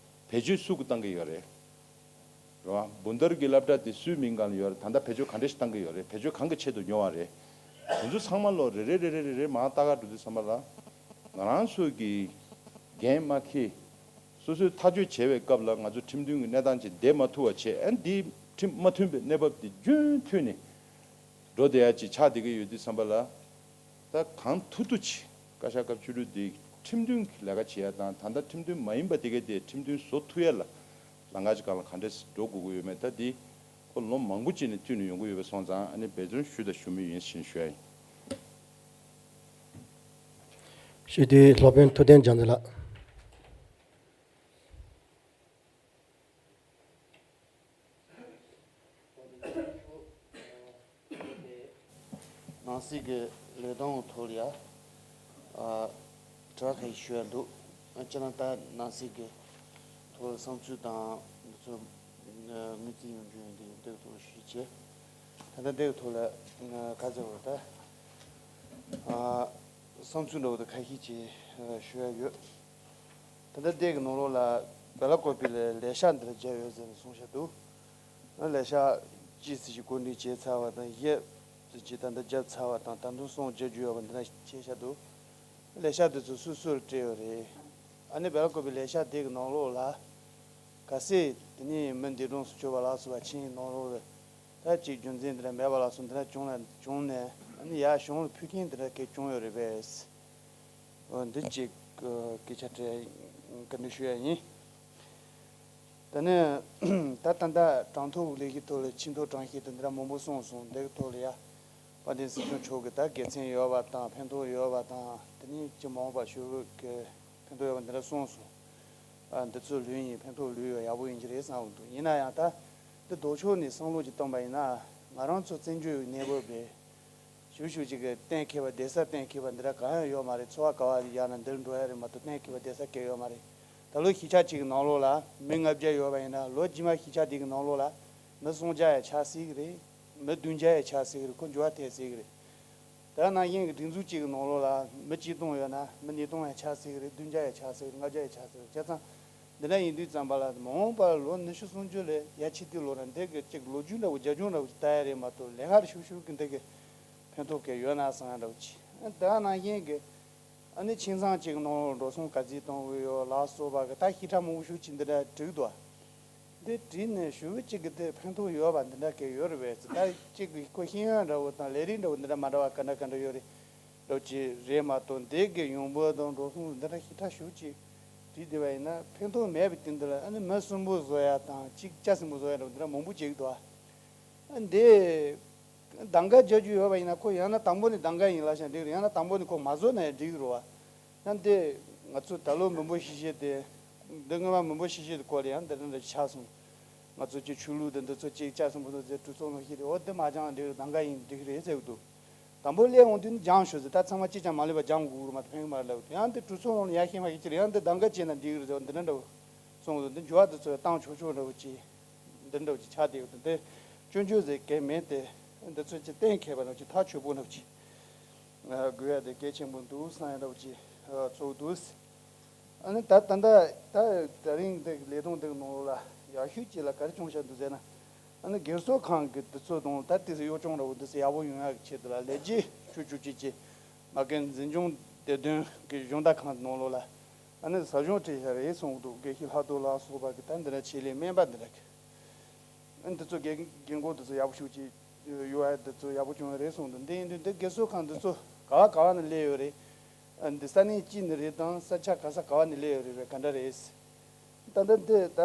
བེད་སྤྱོད་སུ་གིས་བཏང་གི་ཡོད་རེད། རེད་བ། འབུམ་ཐར་གྱི་སློབ་གྲྭ་དེ་སུའི་མིང་སྒང་ལ་ཡོད་རེད། ད་ལྟ་བེད་སྤྱོད་ག་འདྲ་ཞིག་བཏང་གི་ཡོད་རེད། བེད་སྤྱོད་གང་གི་ཆེད་དུ་ཉོ་བ་རེད། དེ་ཚོ་ཚང་མ་ལོ་རེ་རེ་རེ་རེ་རེ་རེ་མར་ལྟ་ག་འགྲོ་དུས་ཙམ་པ་ལ། ང་རང་ཚོ་གི་འགན་མ་འཁྱེར། སོ་སོས་ཐག་གཅོད་བྱེད་པའི་སྐབས་ལ་ང་ཚོ་ཁྲིམས་མཐུན་གྱི་གནས་སྟངས་ཅིག་བསྡད་མ་ཐུབ་པ་བྱས། ཨ་འདི་ཁྲིམས་མ་མཐུན་པའི་གནས་བབ་དེ་རྒྱུན་མཐུད་ནས་འགྲོ་བསྡད་ཡ་ཅིག་ཆགས་བསྡད་ཀྱི་ཡོད་དུས་ཙམ་པ་ལ། ད་གང་ཐུབ་ཐུབ་ཅིག་བཀའ་ཤག་སྐབས་བཅུ་དྲུག་འདི་ཁྲིམས་མཐུན་གྱི་ལས་ཀ་བྱེད་ཡ་དང་། ད་ལྟ་ཁྲིམས་མཐུན་མ་ཡིན་པ་དེ་གའི་དེ་ཁྲིམས་མཐུན་བཟོ་ཐུབ་ཡ་ལ་ལམ་ཁ་ཅིག་སྒང་ལ་ག་འདྲས་འགྲོ་དགོས་ཀྱི་ཡོད་མེད། ད་འདི་ཁོ་ལོ་མང་པོ་ཅིག་ནས་བསྟུད་ནས་ཡོང་གི་ཡོད་པ་སོང་ཙང་། ཨ་ནི་འབད་བརྩོན་ཞུ་དང་ཞུ་མུས་ཡིན་ཞེས་ཞུ་ཡ་ཡིན། ཞུ་དུས་སློབ་དཔོན་ཐུབ་བསྟན་རྒྱ་མཚོ་ལགས། ནང་སྲིད་ཀྱི་ལས་དོན་ཐོག་ལ་ཡ། ཨ། དྲི་བ་ཁ་ཤས་ཞུ་ཡ་འདུག་ཨ། ཁྱེད་རང་ད་ནང་སྲིད་ཀྱི་ཐོག་ལ་བསམ་ཚུལ་དང་འདི་ཚོ་ངོས་འཛིན་ཡོང་རྒྱུ་ཡིན་དུས། འདི་གི་ཐོག་ལ་ཞུ་བྱས། ད་ལྟ་འདི་གི་ཐོག་ལ་ག་ཚོད་རེད་ད། ཨ། བསམ་ཚུལ་འདྲ་བོ་དེ་ཁ་ཤས་ཅིག་ཞུ་ཡ་ཡོད། ད་ལྟ་འདི་གི་ནང་ལོགས་ལ་སྦེ་ལ་ཀོ་པི་ལ་ལས་ཤག་འདི་ལ་བརྒྱབ་ཡོད་ཟེར་ནས་གསུངས་བཞག་འདུག་ཨ། ལས་ཤག་གཅིག་ཙམ་ཞིག་གོ་སྒྲིག་བྱས་ཚར་བ་དང་། བཞི་ཙམ་ཞིག་ད་ལྟ་བརྒྱབ་ཚར་བ་དང་། ད་དུང་གསུམ་བརྒྱབ་རྒྱུ་ཡོད་པ་འདི་འདྲ་བྱས་བཞག་འདུག་ལས་ཤག་འདི་ཚོ་སུ་སུ་ལ་སྤྲད་ཡོད་རེད། ཨ་ནི་སྦེ་ལ་ཀོ་པི་ལས་ཤག་འདི་གི་ནང་ལོགས་ལ་གལ་སྲིད་དེ་ནས་མི་འདས་གྲོངས་སུ་གྱུར་པ་ལ་སོགས་པ་ཆིངས་ནང་ལོགས་ལ་ད་ཅིག་རྒྱུ་མཚན་འདི་འདྲ་མེད་པ་ལ་སོགས་འདི་འདྲ་བྱུང་ལ་བྱུང་ནས། ཨ་ནི་ཡར་གཞུང་ལ་ཕུལ་མཁན་འདི་འདྲ་གས་བྱུང་ཡོད་རེད་པས། འོ། འདི་གཅིག་སྐད་ཆ་དྲི་བཀའ་འདྲི་ཞུ་ཡ་ཡིན། ད་ནི་ད་ད་ལྟ་གྲངས་ཐོ་གི་ལས་ཀའི་ཐོག་ལ་ཆེས་མཐོ་གྲངས་བཤེར་དེ་འདི་འདྲ་མང་པོ་སོང་སོང་། འདི་གི་ཐོག་ལ་ཡ་དཔལ་ལྡན་སྲིད་སྐྱོང་མཆོག་གི་ད་དགེ་མཚན་ཡོད་པ་དང་ཕན་ཐོགས་ཡོད་པ་དང་། དེ་ནས་ཅི་མང་པ་ཞུ་གི་ཕན་ཐོགས་ཡོད་པ་འདི་འདྲ་གསུངས་སོང་། ཨ། འདི་ཚོ་ལོས་ཡིན། ཕན་ཐོགས་ལོས་ཡོད། ཡག་པོ་ཡིན་གྱི་རེད་བསམ་གི་འདུག་ཡིན་ན་ཡང་ད་འདི་ལྡོག་ཕྱོགས་ནས་བསམ་བློ་ཅིག་བཏང་པ་ཡིན་ན། ང་རང་ཚོ་བཙན་བྱོལ་གྱི་གནས་བབ་རེད། ཞུ་ཞུ་ཅིག་གི་གཏན་འཁེལ་བ་བསྡད་ས་གཏན་འཁེལ་བ་འདི་འདྲ་གང་ཡང་ཡོད་མ་རེད། འཚོ་བ་ག་བ་ཡར་ན་འདིར་འགྲོ་ཡ་རེད་མ་གཏོགས། གཏན་འཁེལ་བ་བསྡད་ས་གང་ཡང་ཡོད་མ་རེད། ད་ལོ་གཞིས་ཆགས་གཅིག་གི་ནང་ལོགས་ལ་མི་ལྔ་བརྒྱ་ཡོད་པ་ཡིན་ན། ལོ་རྗེས་མ་གཞིས་ཆགས་དེ་གི་ནང་ལོགས་ལ་མི་སུམ་བརྒྱ་ཡང་ཆགས་སྲིད་གི་རེད། མི་བདུན་བརྒྱ་ཡང་ཆགས་སྲིད་གི་རེད། ཁོ་འགྱུར་བ་ཐེབས་སྲིད་གི་རེད། དེ་ནང་བཞིན་གྱི་སྒྲིག་འཛུགས་གཅིག་གི་ནང་ལོགས་ལ་མི་ཆིག་སྟོང་ཡོད་ན་མི་ཉིས་སྟོང་ཡང་ཆགས་སྲིད་གི་རེད། བདུན་བརྒྱ་ཡང་ཆགས་སྲིད་གི་རེད། ལྔ་བརྒྱ་ཡང་ཆགས་སྲིད་གི་རེད། བྱས་ཙང་འདི་འདྲ་ཡིན་དུས་ཙམ་པ་ལ། མ་འོངས་པར་ལོ་ཉི་ཤུ་སུམ་ཅུ་ལས་ཡར་ཕྱི་དུས་ལོ་ན་འདི་གི་གཅིག་ལོ་རྒྱུས་འདྲ་བོ་རྒྱབ་ལྗོངས་འདྲ་བོ་ཅིག་ལྟ་ཡ་རེད་མ་གཏོགས། ལས་ཀ་རེ་ཤུགས་ཤུགས་ཀྱི་འདི་གི་ཕན་ཐོགས་གི་ཡོད་ན་བསམ་ཡ་འདྲ་བོ་ཅིག་དེ་ནང་བཞིན་གྱི་ཨ་ནི་ཁྱིམ་ཚང་གཅིག་གི་ནང་ལ་འགྲོ་སོང་ག་ཚོད་གཏོང་གི་ཡོད་ལ་སོགས་པ་གི་ད་ཞིབ་ཕྲ་མང་པོ་ཞེ་ཅིག་འདི་འདྲ་བྲིས་འདུག་འདི་བྲིས་ནས་ཞུ་བ་གཅིག་གི་དེ་ཕན་ཐོགས་ཡོད་པ་འདི་འདྲ་གི་ཡོད་རེད་པས། ད་གཅིག་གི་ཁོ་ཤེས་ཡོན་འདྲ་བོ་དང་ལས་རིགས་འདྲ་བོ་འདི་འདྲ་མ་འདྲ་བ་ག་འདྲ་ག་འདྲ་ཡོད་རེད། འདྲ་བོ་ཅིག་རེད་མ་གཏོགས། འདི་གི་ཡོང་འབབ་དང་འགྲོ་སོང་འདི་འདྲ་ཞིབ་ཕྲ་ཞེ་ཅིག་བྲིས་བསྡད་པ་ཡིན་ན་ཕན་ཐོགས་མེད་པའི་དོན་དུ་ལ། ཨ་ནི་མི་གསུམ་པོ་བཟོ་ཡ་དང་གཅིག་ལྕགས་སྲིན་པོ་བཟོ་ཡ་འདྲ་བོ་འདི་འདྲ་མང་པོ་བྱེད་ཀྱི་འདུག་ཨ། འདི་གདམ་ག་རྒྱག་རྒྱུ་ཡོད་པ་ཡིན་ན་ཁོ་ཡང་ན་དང་པོ་ནས་གདམ་ག་ཡིན་ལབ་ཤག་འགྲིག་རེད། ཡང་ན་དང་པོ་ནས་ཁོ་མ་བཟོ་ན་ཡང་འགྲིག་རེད་བ། ཡང་འདི་ང་ཚོ་ད་ལོ་མི་འབོར་ཤི་ཤི་དེ། འདི་སྔོན་མ་མི་འབོར་ཤི་ཤི་དེ་སྐོར་ལ་ཡང་འདི་འདྲ་འདྲ་ཆགས་སོང་། ང་ཚོ་ཅིག་ཆོས་ལུགས་དེ་འདི་ཚོ་ཅིག་ལྕགས་སྲིན་པོ་ཚོ་ཟེར་གྲོས་ཚོགས་ནང་བཤད་དེ། འོ་འདི་མ་སྦྱངས་འགྲིག་རེད། གདམ་ག་ཡིན་འགྲིག་རེད་ཟེར་གི་འདུག་དང་པོ་སླེབས་འོང་དུས་ནི་སྦྱངས་ཤོག་ཟེར། ད་ཚང་མ་ཅིས་ཀྱང་མ་སླེབས་པ་སྦྱང་དགོས་རེད་མ་གཏོགས་ཕན་གི་མ་རེད་ལབ་འདུག་ཡང་འདི་གྲོས་ཚོགས་ནང་ལ་ཡར་ཤེས་མ་ཤེས་ཅི་རེད། ཡང་འདི་གདམ་ག་བྱས་ན་འགྲིག་གི་རེད་ཟེར་བ་འདི་འདྲ་འདྲ་བོ་གསུངས་འདུག་འདི་འགྱུར་བ་འདི་ཚོ་བཏང་ཆོག་ཆོག་འདྲ་བོ་ཅིག་འདི་འདྲ་བོ་ཅིག་ཆགས་བསྡད་ཡོད་དུས། འདི་སྐྱོན་བརྗོད་ཟེར་གལ་མེད་དེ། འདི་ཚོ་ཅིག་གཏན་འཁེལ་བ་འདྲ་བོ་ཅིག་ཐག་ཆོད་པོ་འདྲ་བོ་ཅིག་དགོས་ཡ་དེ་གལ་ཆེན་པོ་འདུག་བསམ་ཡ་འདྲ་བོ་ཅིག་ཚོར་འདུག་ཨ་ནི་ད་ད་ལྟ་ད་དེ་རིང་འདི་ལས་དོན་འདི་ནང་ལ་ཡག་ཤོས་ཅིག་ལ་ག་རེ་བྱུང་བཞག་འདུག་ཟེར་ན། ཨ་ནི་སྒེར་གསོ་ཁང་གི་དུས་ཚོད་དང་ད་དེ་ཚོ་གཡོ་སྦྱོང་འདྲ་བོ་འདི་ཚོ་ཡག་པོ་ཡོང་ཡག་གི་ཆེད་དུ་ལ་ལས་བྱེད་བཅུ་བཅུ་གཅིག་གི་མ་གི་འཛིན་སྐྱོང་བདེ་དོན་གི་གཞུང་བདག་ཁང་ནང་ལོགས་ལ་ཨ་ནི་ཟབ་སྦྱོང་སྤྲད་བཞག་རེད་གསུངས་འདུག་དགེ་བཤེས་ལྷག་རྡོར་ལགས་སོགས་པ་གི་ད་འདི་འདྲ་ཆེད་ལས་སྨན་པ་འདི་འདྲ་གི་ཨ་ནི་འདི་ཚོ་རྒན་རྒན་གོག་འདི་ཚོ་ཡག་པོ་ཤུགས་ཀྱིས་ཡོད་ཨ། འདི་ཚོ་ཡག་པོ་བྱུང་བ་རེད་གསུངས་འདུག་འདི་ཡིན་དུས་འདི་སྒེར་གསོ་ཁང་འདི་ཚོ་ག་བ་ག་བ་ནས་སླེབས་ཡོད་རེད། ཨ་འདི་ས་གནས་གཅིག་ནས་རེད་དང་ས་ཆ་ག་ས་ག་བ་ནས་སླེབས་ཡོད་རེད་བས་ག་འདྲ་རེད། ད་ལྟ་འདི་ད་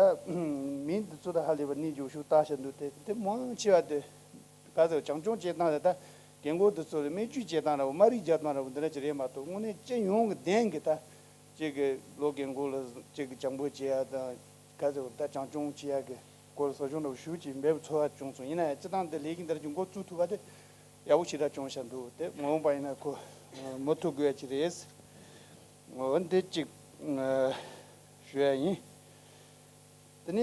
མིང་འདི་ཚོ་ད་ཧ་ལས་པ་གནས་འཇོག་ཤུགས་བཏགས་བཞག་འདུག་དེ་འདི་མང་ཆེ་བ་དེ་ག་ཚོད་བྱང་ཆུང་བྱེད་སྟངས་རེད། ད་རྒན་གོག་འདི་ཚོ་ལ་སྨན་བཅོས་བྱེད་སྟངས་རེད་བ་དམར་རིགས་རྒྱག་སྟངས་རེད་བ་འདི་འདྲ་ཅིག་རེད་མ་གཏོགས་དངོས་གནས་སྤྱི་ཡོངས་ཀྱི་བདེན་གྱི་ད། གཅིག་གི་ལོ་རྒན་གོག་ལ་གཅིག་གི་སྤྱང་པོ་བྱེད་ཡ་དང་ག་ཚོད་ད་བྱང་ཆུང་བྱེད་ཡ་གི་སྐོར་ཟབ་སྦྱོང་འདྲ་བོ་ཞུ་ཅིག་འབེབས་ཚོར་བ་བྱུང་སོང་། ཡིན་ན་ཡང་སྤྱི་བཏང་འདི་ལས་ཀྱི་འདིར་གྱི་འགོ་བཙུགས་ཐུབ་པ་དེ་ཡག་པོ་ཞེ་དྲག་བྱུང་ཤག་འདུག་དེ་མ་འོངས་པ་ཡིན་ན་ཁོ་མུ་མཐུད་དགོས་ཡ་ཅིག་རེད། འོ་འདི་གཅིག་ཞུ་ཡ་ཡིན། དེ་ནས་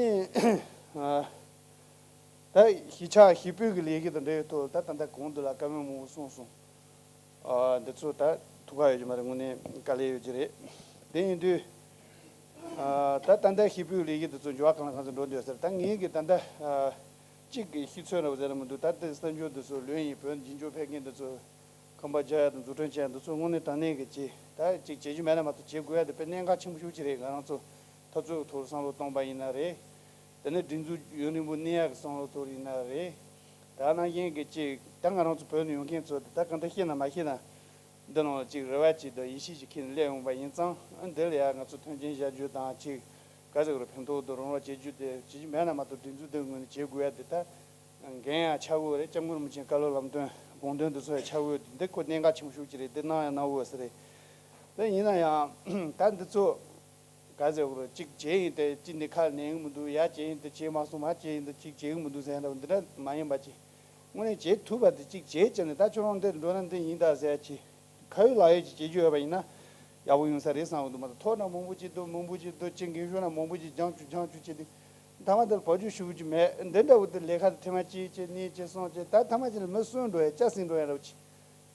ད་གཞིས་ཆགས་གཞིས་སྤོས་ཀྱི་ལས་ཀ་དང་འབྲེལ་བའི་ཐོག་ད་ད་ལྟ་གོང་དུ་ལ་བཀའ་མོལ་མང་པོ་གསུངས་སོང་། ཨ་འདི་ཚོ་ད་ཐུགས་ཁག་ཡོད་ཀྱི་མ་རེད། དངོས་གནས་དཀའ་ལས་ཡོད་ཀྱི་རེད། དེ་ཡིན་དུས་ཨ་ད་ད་ལྟ་གཞིས་སྤོས་ཀྱི་ལས་ཀ་དེ་ཚོ་འགྱུར་བ་གང་ལ་གང་འཚམ་འགྲོ་འདོད་ཟེར། ད་ངེད་ཀྱི་ད་ལྟ་ཨ་གཅིག་གི་ཤི་ཚོད་ར་བ་ཟེར་ན་མི་འདུག་ད་ལྟ་གསར་འགྱུར་འདི་ཚོ་ལོན་ཡིན་བོད་འགྱུར་འགྱུར་ཕེབས་མཁན་འདི་ཚོ། ཁང་པ་རྒྱག་ཡ་དང་འཛུགས་སྐྲུན་བྱེད་ཡ་འདི་ཚོ་དངོས་གནས་དྲང་གནས་ཀྱི་ཅིག་ད་ཅིག་བྱེད་རྒྱུ་མེད་ན་མ་གཏོགས་བྱེད་དགོས་ཡ་དེ་དཔེ་གནད་འགག་ཆེན་པོ་ཤུགས་ཆེ་རེད། ང་རང་ཚོ་འཐབ་རྩོད་ཀྱི་ཐོག་བསམ་བློ་གཏོང་པ་ཡིན་ན་རེད། དེ་ནས་སྒྲིག་འཛུགས་ཡུན་རིང་པོ་གནས་ཡ་གི་བསམ་བློ་ཐོག་ཡིན་ན་རེད། ད་ནང་བཞིན་གྱི་ཅིག་ད་ང་རང་ཚོ་བོད་ནས་ཡོང་མཁན་ཚོ་དེ་ད་གང་ལྟར་ཤེས་ན་མ་ཤེས་ན་འདི་ནང་ཅིག་རེ་བ་ཅིག་དང་ཡིད་ཆེས་ཅིག་འཁྱེར་ནས་སླེབས་ཡོང་པ་ཡིན་ཙང་འདི་ལ་ཡ་ང་ཚོ་མཐུན་རྐྱེན་སྦྱར་རྒྱུ་དང་ཅིག་ག་ཟེར་དགོས་རེད། ཕན་ཐོགས་དང་རོགས་རམ་བྱེད་རྒྱུ་དེ་བྱེད་རྒྱུ་མེད་ན་མ་གཏོགས་སྒྲིག་འཛུགས་དེ་ངོས་ནས་བྱེད་དགོས་ཡ་དེ་ད། འགན་ཡང་ཆགས་ཡོད་རེད། སྐྱབས་མགོན་རིན་པོ་ཆེའི་བཀའ་སློབ་ལམ་སྟོན་དགོངས་དོན་འདི་ཚོ་ཡང་ཆགས་ཡོད། འདི་ཁོ་གནད་འགག་ཆེན་པོ་ཤུགས་ཆེ་རེད། འདི་གནང་ཡང་གནང་དགོས་ས་རེད། དེ་ཡིན་ན་ཡང་ད་འདི་ཚོ་ག་ཟེར་དགོས་རེད། གཅིག་བྱས་ཡིན་ཏེ་གཅིག་འདི་ཁ་ལེན་གི་མི་འདུག་ཡ་བྱས་ཡིན་ཏེ་བྱས་མ་སོང་། མ་བྱས་ཡིན་ཏེ་གཅིག་བྱེད་གི་མི་འདུག་ཟེར་ཡ་འདྲ་བོ་འདི་འདྲ་མ་ཡིན་པ་ཅིག་དངོས་གནས་བྱེད་ཐུབ་པ་དེ་གཅིག་བྱས་བྱས་ནས་ད་ཁྱོད་རང་འདིར་འགྲོ་ན་འདི་ཡིན་ད་ཟེར་ཡ་ཅིག་ཁ་ཡོད་ལག་ཡོད་ཅིག་བྱེད་རྒྱུ་ཡོད་པ་ཡིན་ན་ཡག་པོ་ཡོང་ས་རེད་བསམ་གི་འདུག་མ་གཏོགས་ཐོག་ན་མང་པོ་ཅིག་འདུག་མང་པོ་ཅིག་འདུག་ཅིག་འགན་ཤོར་ན་མང་པོ་ཅིག་ལྗང་བཅུག་ལྗང་བཅུག་བྱས་ཏེ། མཐའ་མ་དེར་བར་ཆད་ཞུ་རྒྱུ་མེད། འདི་འདྲ་བོ་དེ་ལས་ཀ་དེ་ཐེངས་མ་གཅིག་བྱས་གཉིས་བྱས་གསུམ་བྱས་ད་མཐའ་མ་ཅིག་ལ་མི་གསོན་འགྲོ་ཡ་ལྕགས་སྲིད་འགྲོ་ཡ་འདྲ་བོ་ཅིག་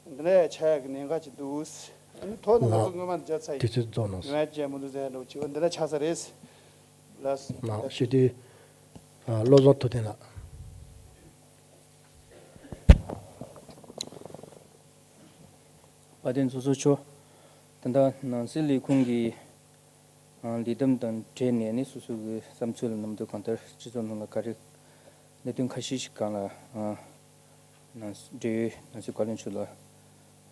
འདི་འདྲ་ཡ་ཆགས་ཡ་གི་གནད་འགག་ཅིག་འདུག་ཨ་ནི་ཐོག་ནས་ང་ལགས། ཚོ་སྔོན་མ་དེ་ཇ་ཚ་དུས་ཡིན། ཚོད་རྫོགས་གནང་སོང་། ཡོང་ཡ་བྱས་མི་འདུག་ཟེར་ཡ་འདྲ་བོ་ཅིག་འོ་འདི་འདྲ་ཆགས་ས་རེད། ལགས་སོ། ལགས་ཞུ་དུས། ཨ་བློ་བཟང་ཐུབ་བསྟན་ལགས། དཔལ་ལྡན་ཚོགས་གཙོ་མཆོག་ད་ལྟ་ནང་སྲིད་ལས་ཁུངས་ཀྱི་ཨ་ལས་བསྡོམས་དང་འབྲེལ་ནས་ནི་སོ་སོ་གི་བསམ་ཚུལ་ལ་ནམ་དུ་གང་ལྟར་སྤྱི་ཚོགས་ནང་ལ་ག་རེ་གནད་དོན་ཁ་ཤས་ཤིག་སྒང་ལ་ཨ་ནང་འབྲེལ་ཡོད་ནང་སྲིད་བཀའ་བློན་མཆོག་ལ་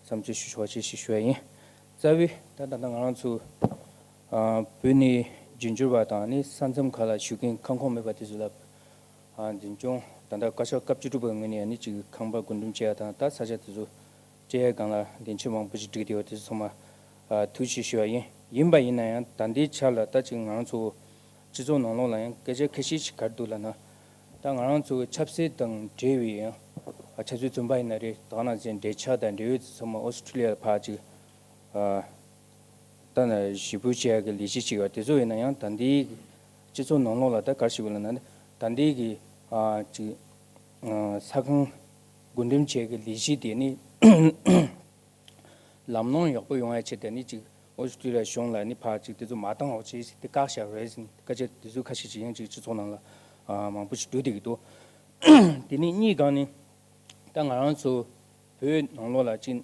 བསམ་ཚུལ་ཞུ་ཆོག་ཅེས་ཞུ་ཞུ་བ་ཡིན། རྩ་བའི་ད་ད་ལྟ་ང་རང་ཚོ་ཨ་བོད་ནས་རྒྱུ་འབྱོར་བ་དང་ནི་ས་མཚམས་ཁག་ལ་བཞུགས་མཁན་ཁང་ཁོངས་མེད་པ་དེ་ཚོ་ལ། ཨ་འཛིན་སྐྱོང་ད་ལྟ་བཀའ་ཤག་སྐབས་བཅུ་དྲུག་པའི་ངོས་ནས་ནི་ཅིག་ཁང་པ་བགོ་འགྲེམས་བྱས་ཡ་དང་ད་ས་ཆ་དེ་ཚོ་སྤྲད་ཡ་སྒང་ལ་འགན་ཆེ་མང་པོ་ཞིག་བསྒྲིགས་བསྡད་ཡོད། དེ་ཚོ་ཚང་མ་ཨ་ཐུགས་རྗེ་ཆེ་ཞུ་བ་ཡིན། ཡིན་པ་ཡིན་ན་ཡང་ད་ལྟའི་ཆ་ལ་ད་ཅིག་ང་རང་ཚོ་སྤྱི་ཚོགས་ནང་ལོགས་ལ་ཡང་སྐད་ཆ་ཁ་ཤས་ཤིག་ག་རེ་འདུག་ལབ་ན། ད་ང་རང་ཚོ་ཆབ་སྲིད་དང་འབྲེལ་བའི་ཡང་ཨ་ཆབ་སྲིད་བཙོན་པ་ཡིན་ན་རེད། དེ་ནང་བཞིན་འབྲེལ་ཆགས་དང་འབྲེལ་ཡོད་ཚོ་ཚང་མ་ཨོ་སི་ཁྲུ་ལི་ཡ་ལ་ཕར་ཅིག་ཨ། ད་ནི་ཞི་བོ་བྱེད་ཡག་གི་ལས་གཞི་ཅིག་ཡོད། དེ་ཚོ་ཡིན་ན་ཡང་ད་ལྟའི་སྤྱི་ཚོགས་ནང་ལོགས་ལ་ད་ག་རེ་ཞིག་ཡོད་ལབ་ན་ད་ལྟའི་གི་ཨ་ཅིག་ཨ་ས་ཁང་བགོ་འགྲེམས་བྱེད་ཀྱི་ལས་གཞི་དེ་ནི་ལམ་ལྷོང་ཡག་པོ་ཡོང་ཡ་ཆེད་དེ་ནི་ཅིག་ཨོ་སི་ཀྲི་ལི་ཡ་གཞུང་ལ་ནི་ཕར་ཅིག་དེ་ཚོ་མ་བཏང་རོགས་བྱེད་ཟེར་དེ་བཀག་བཞག་རེད་ཟེར་ནས་སྐད་ཆ་དེ་ཚོ་ཁ་ཤས་ཅིག་ཡང་ཅིག་སྤྱི་ཚོགས་ནང་ལ་ཨ་མང་པོ་ཞིག་འགྲོ་བསྡད་ཀྱི་འདུག་དེ་ནི་གཉིས་སྒང་ནི་ད་ང་རང་ཚོ་བོད་ནང་ལོགས་ལ་ཅིག་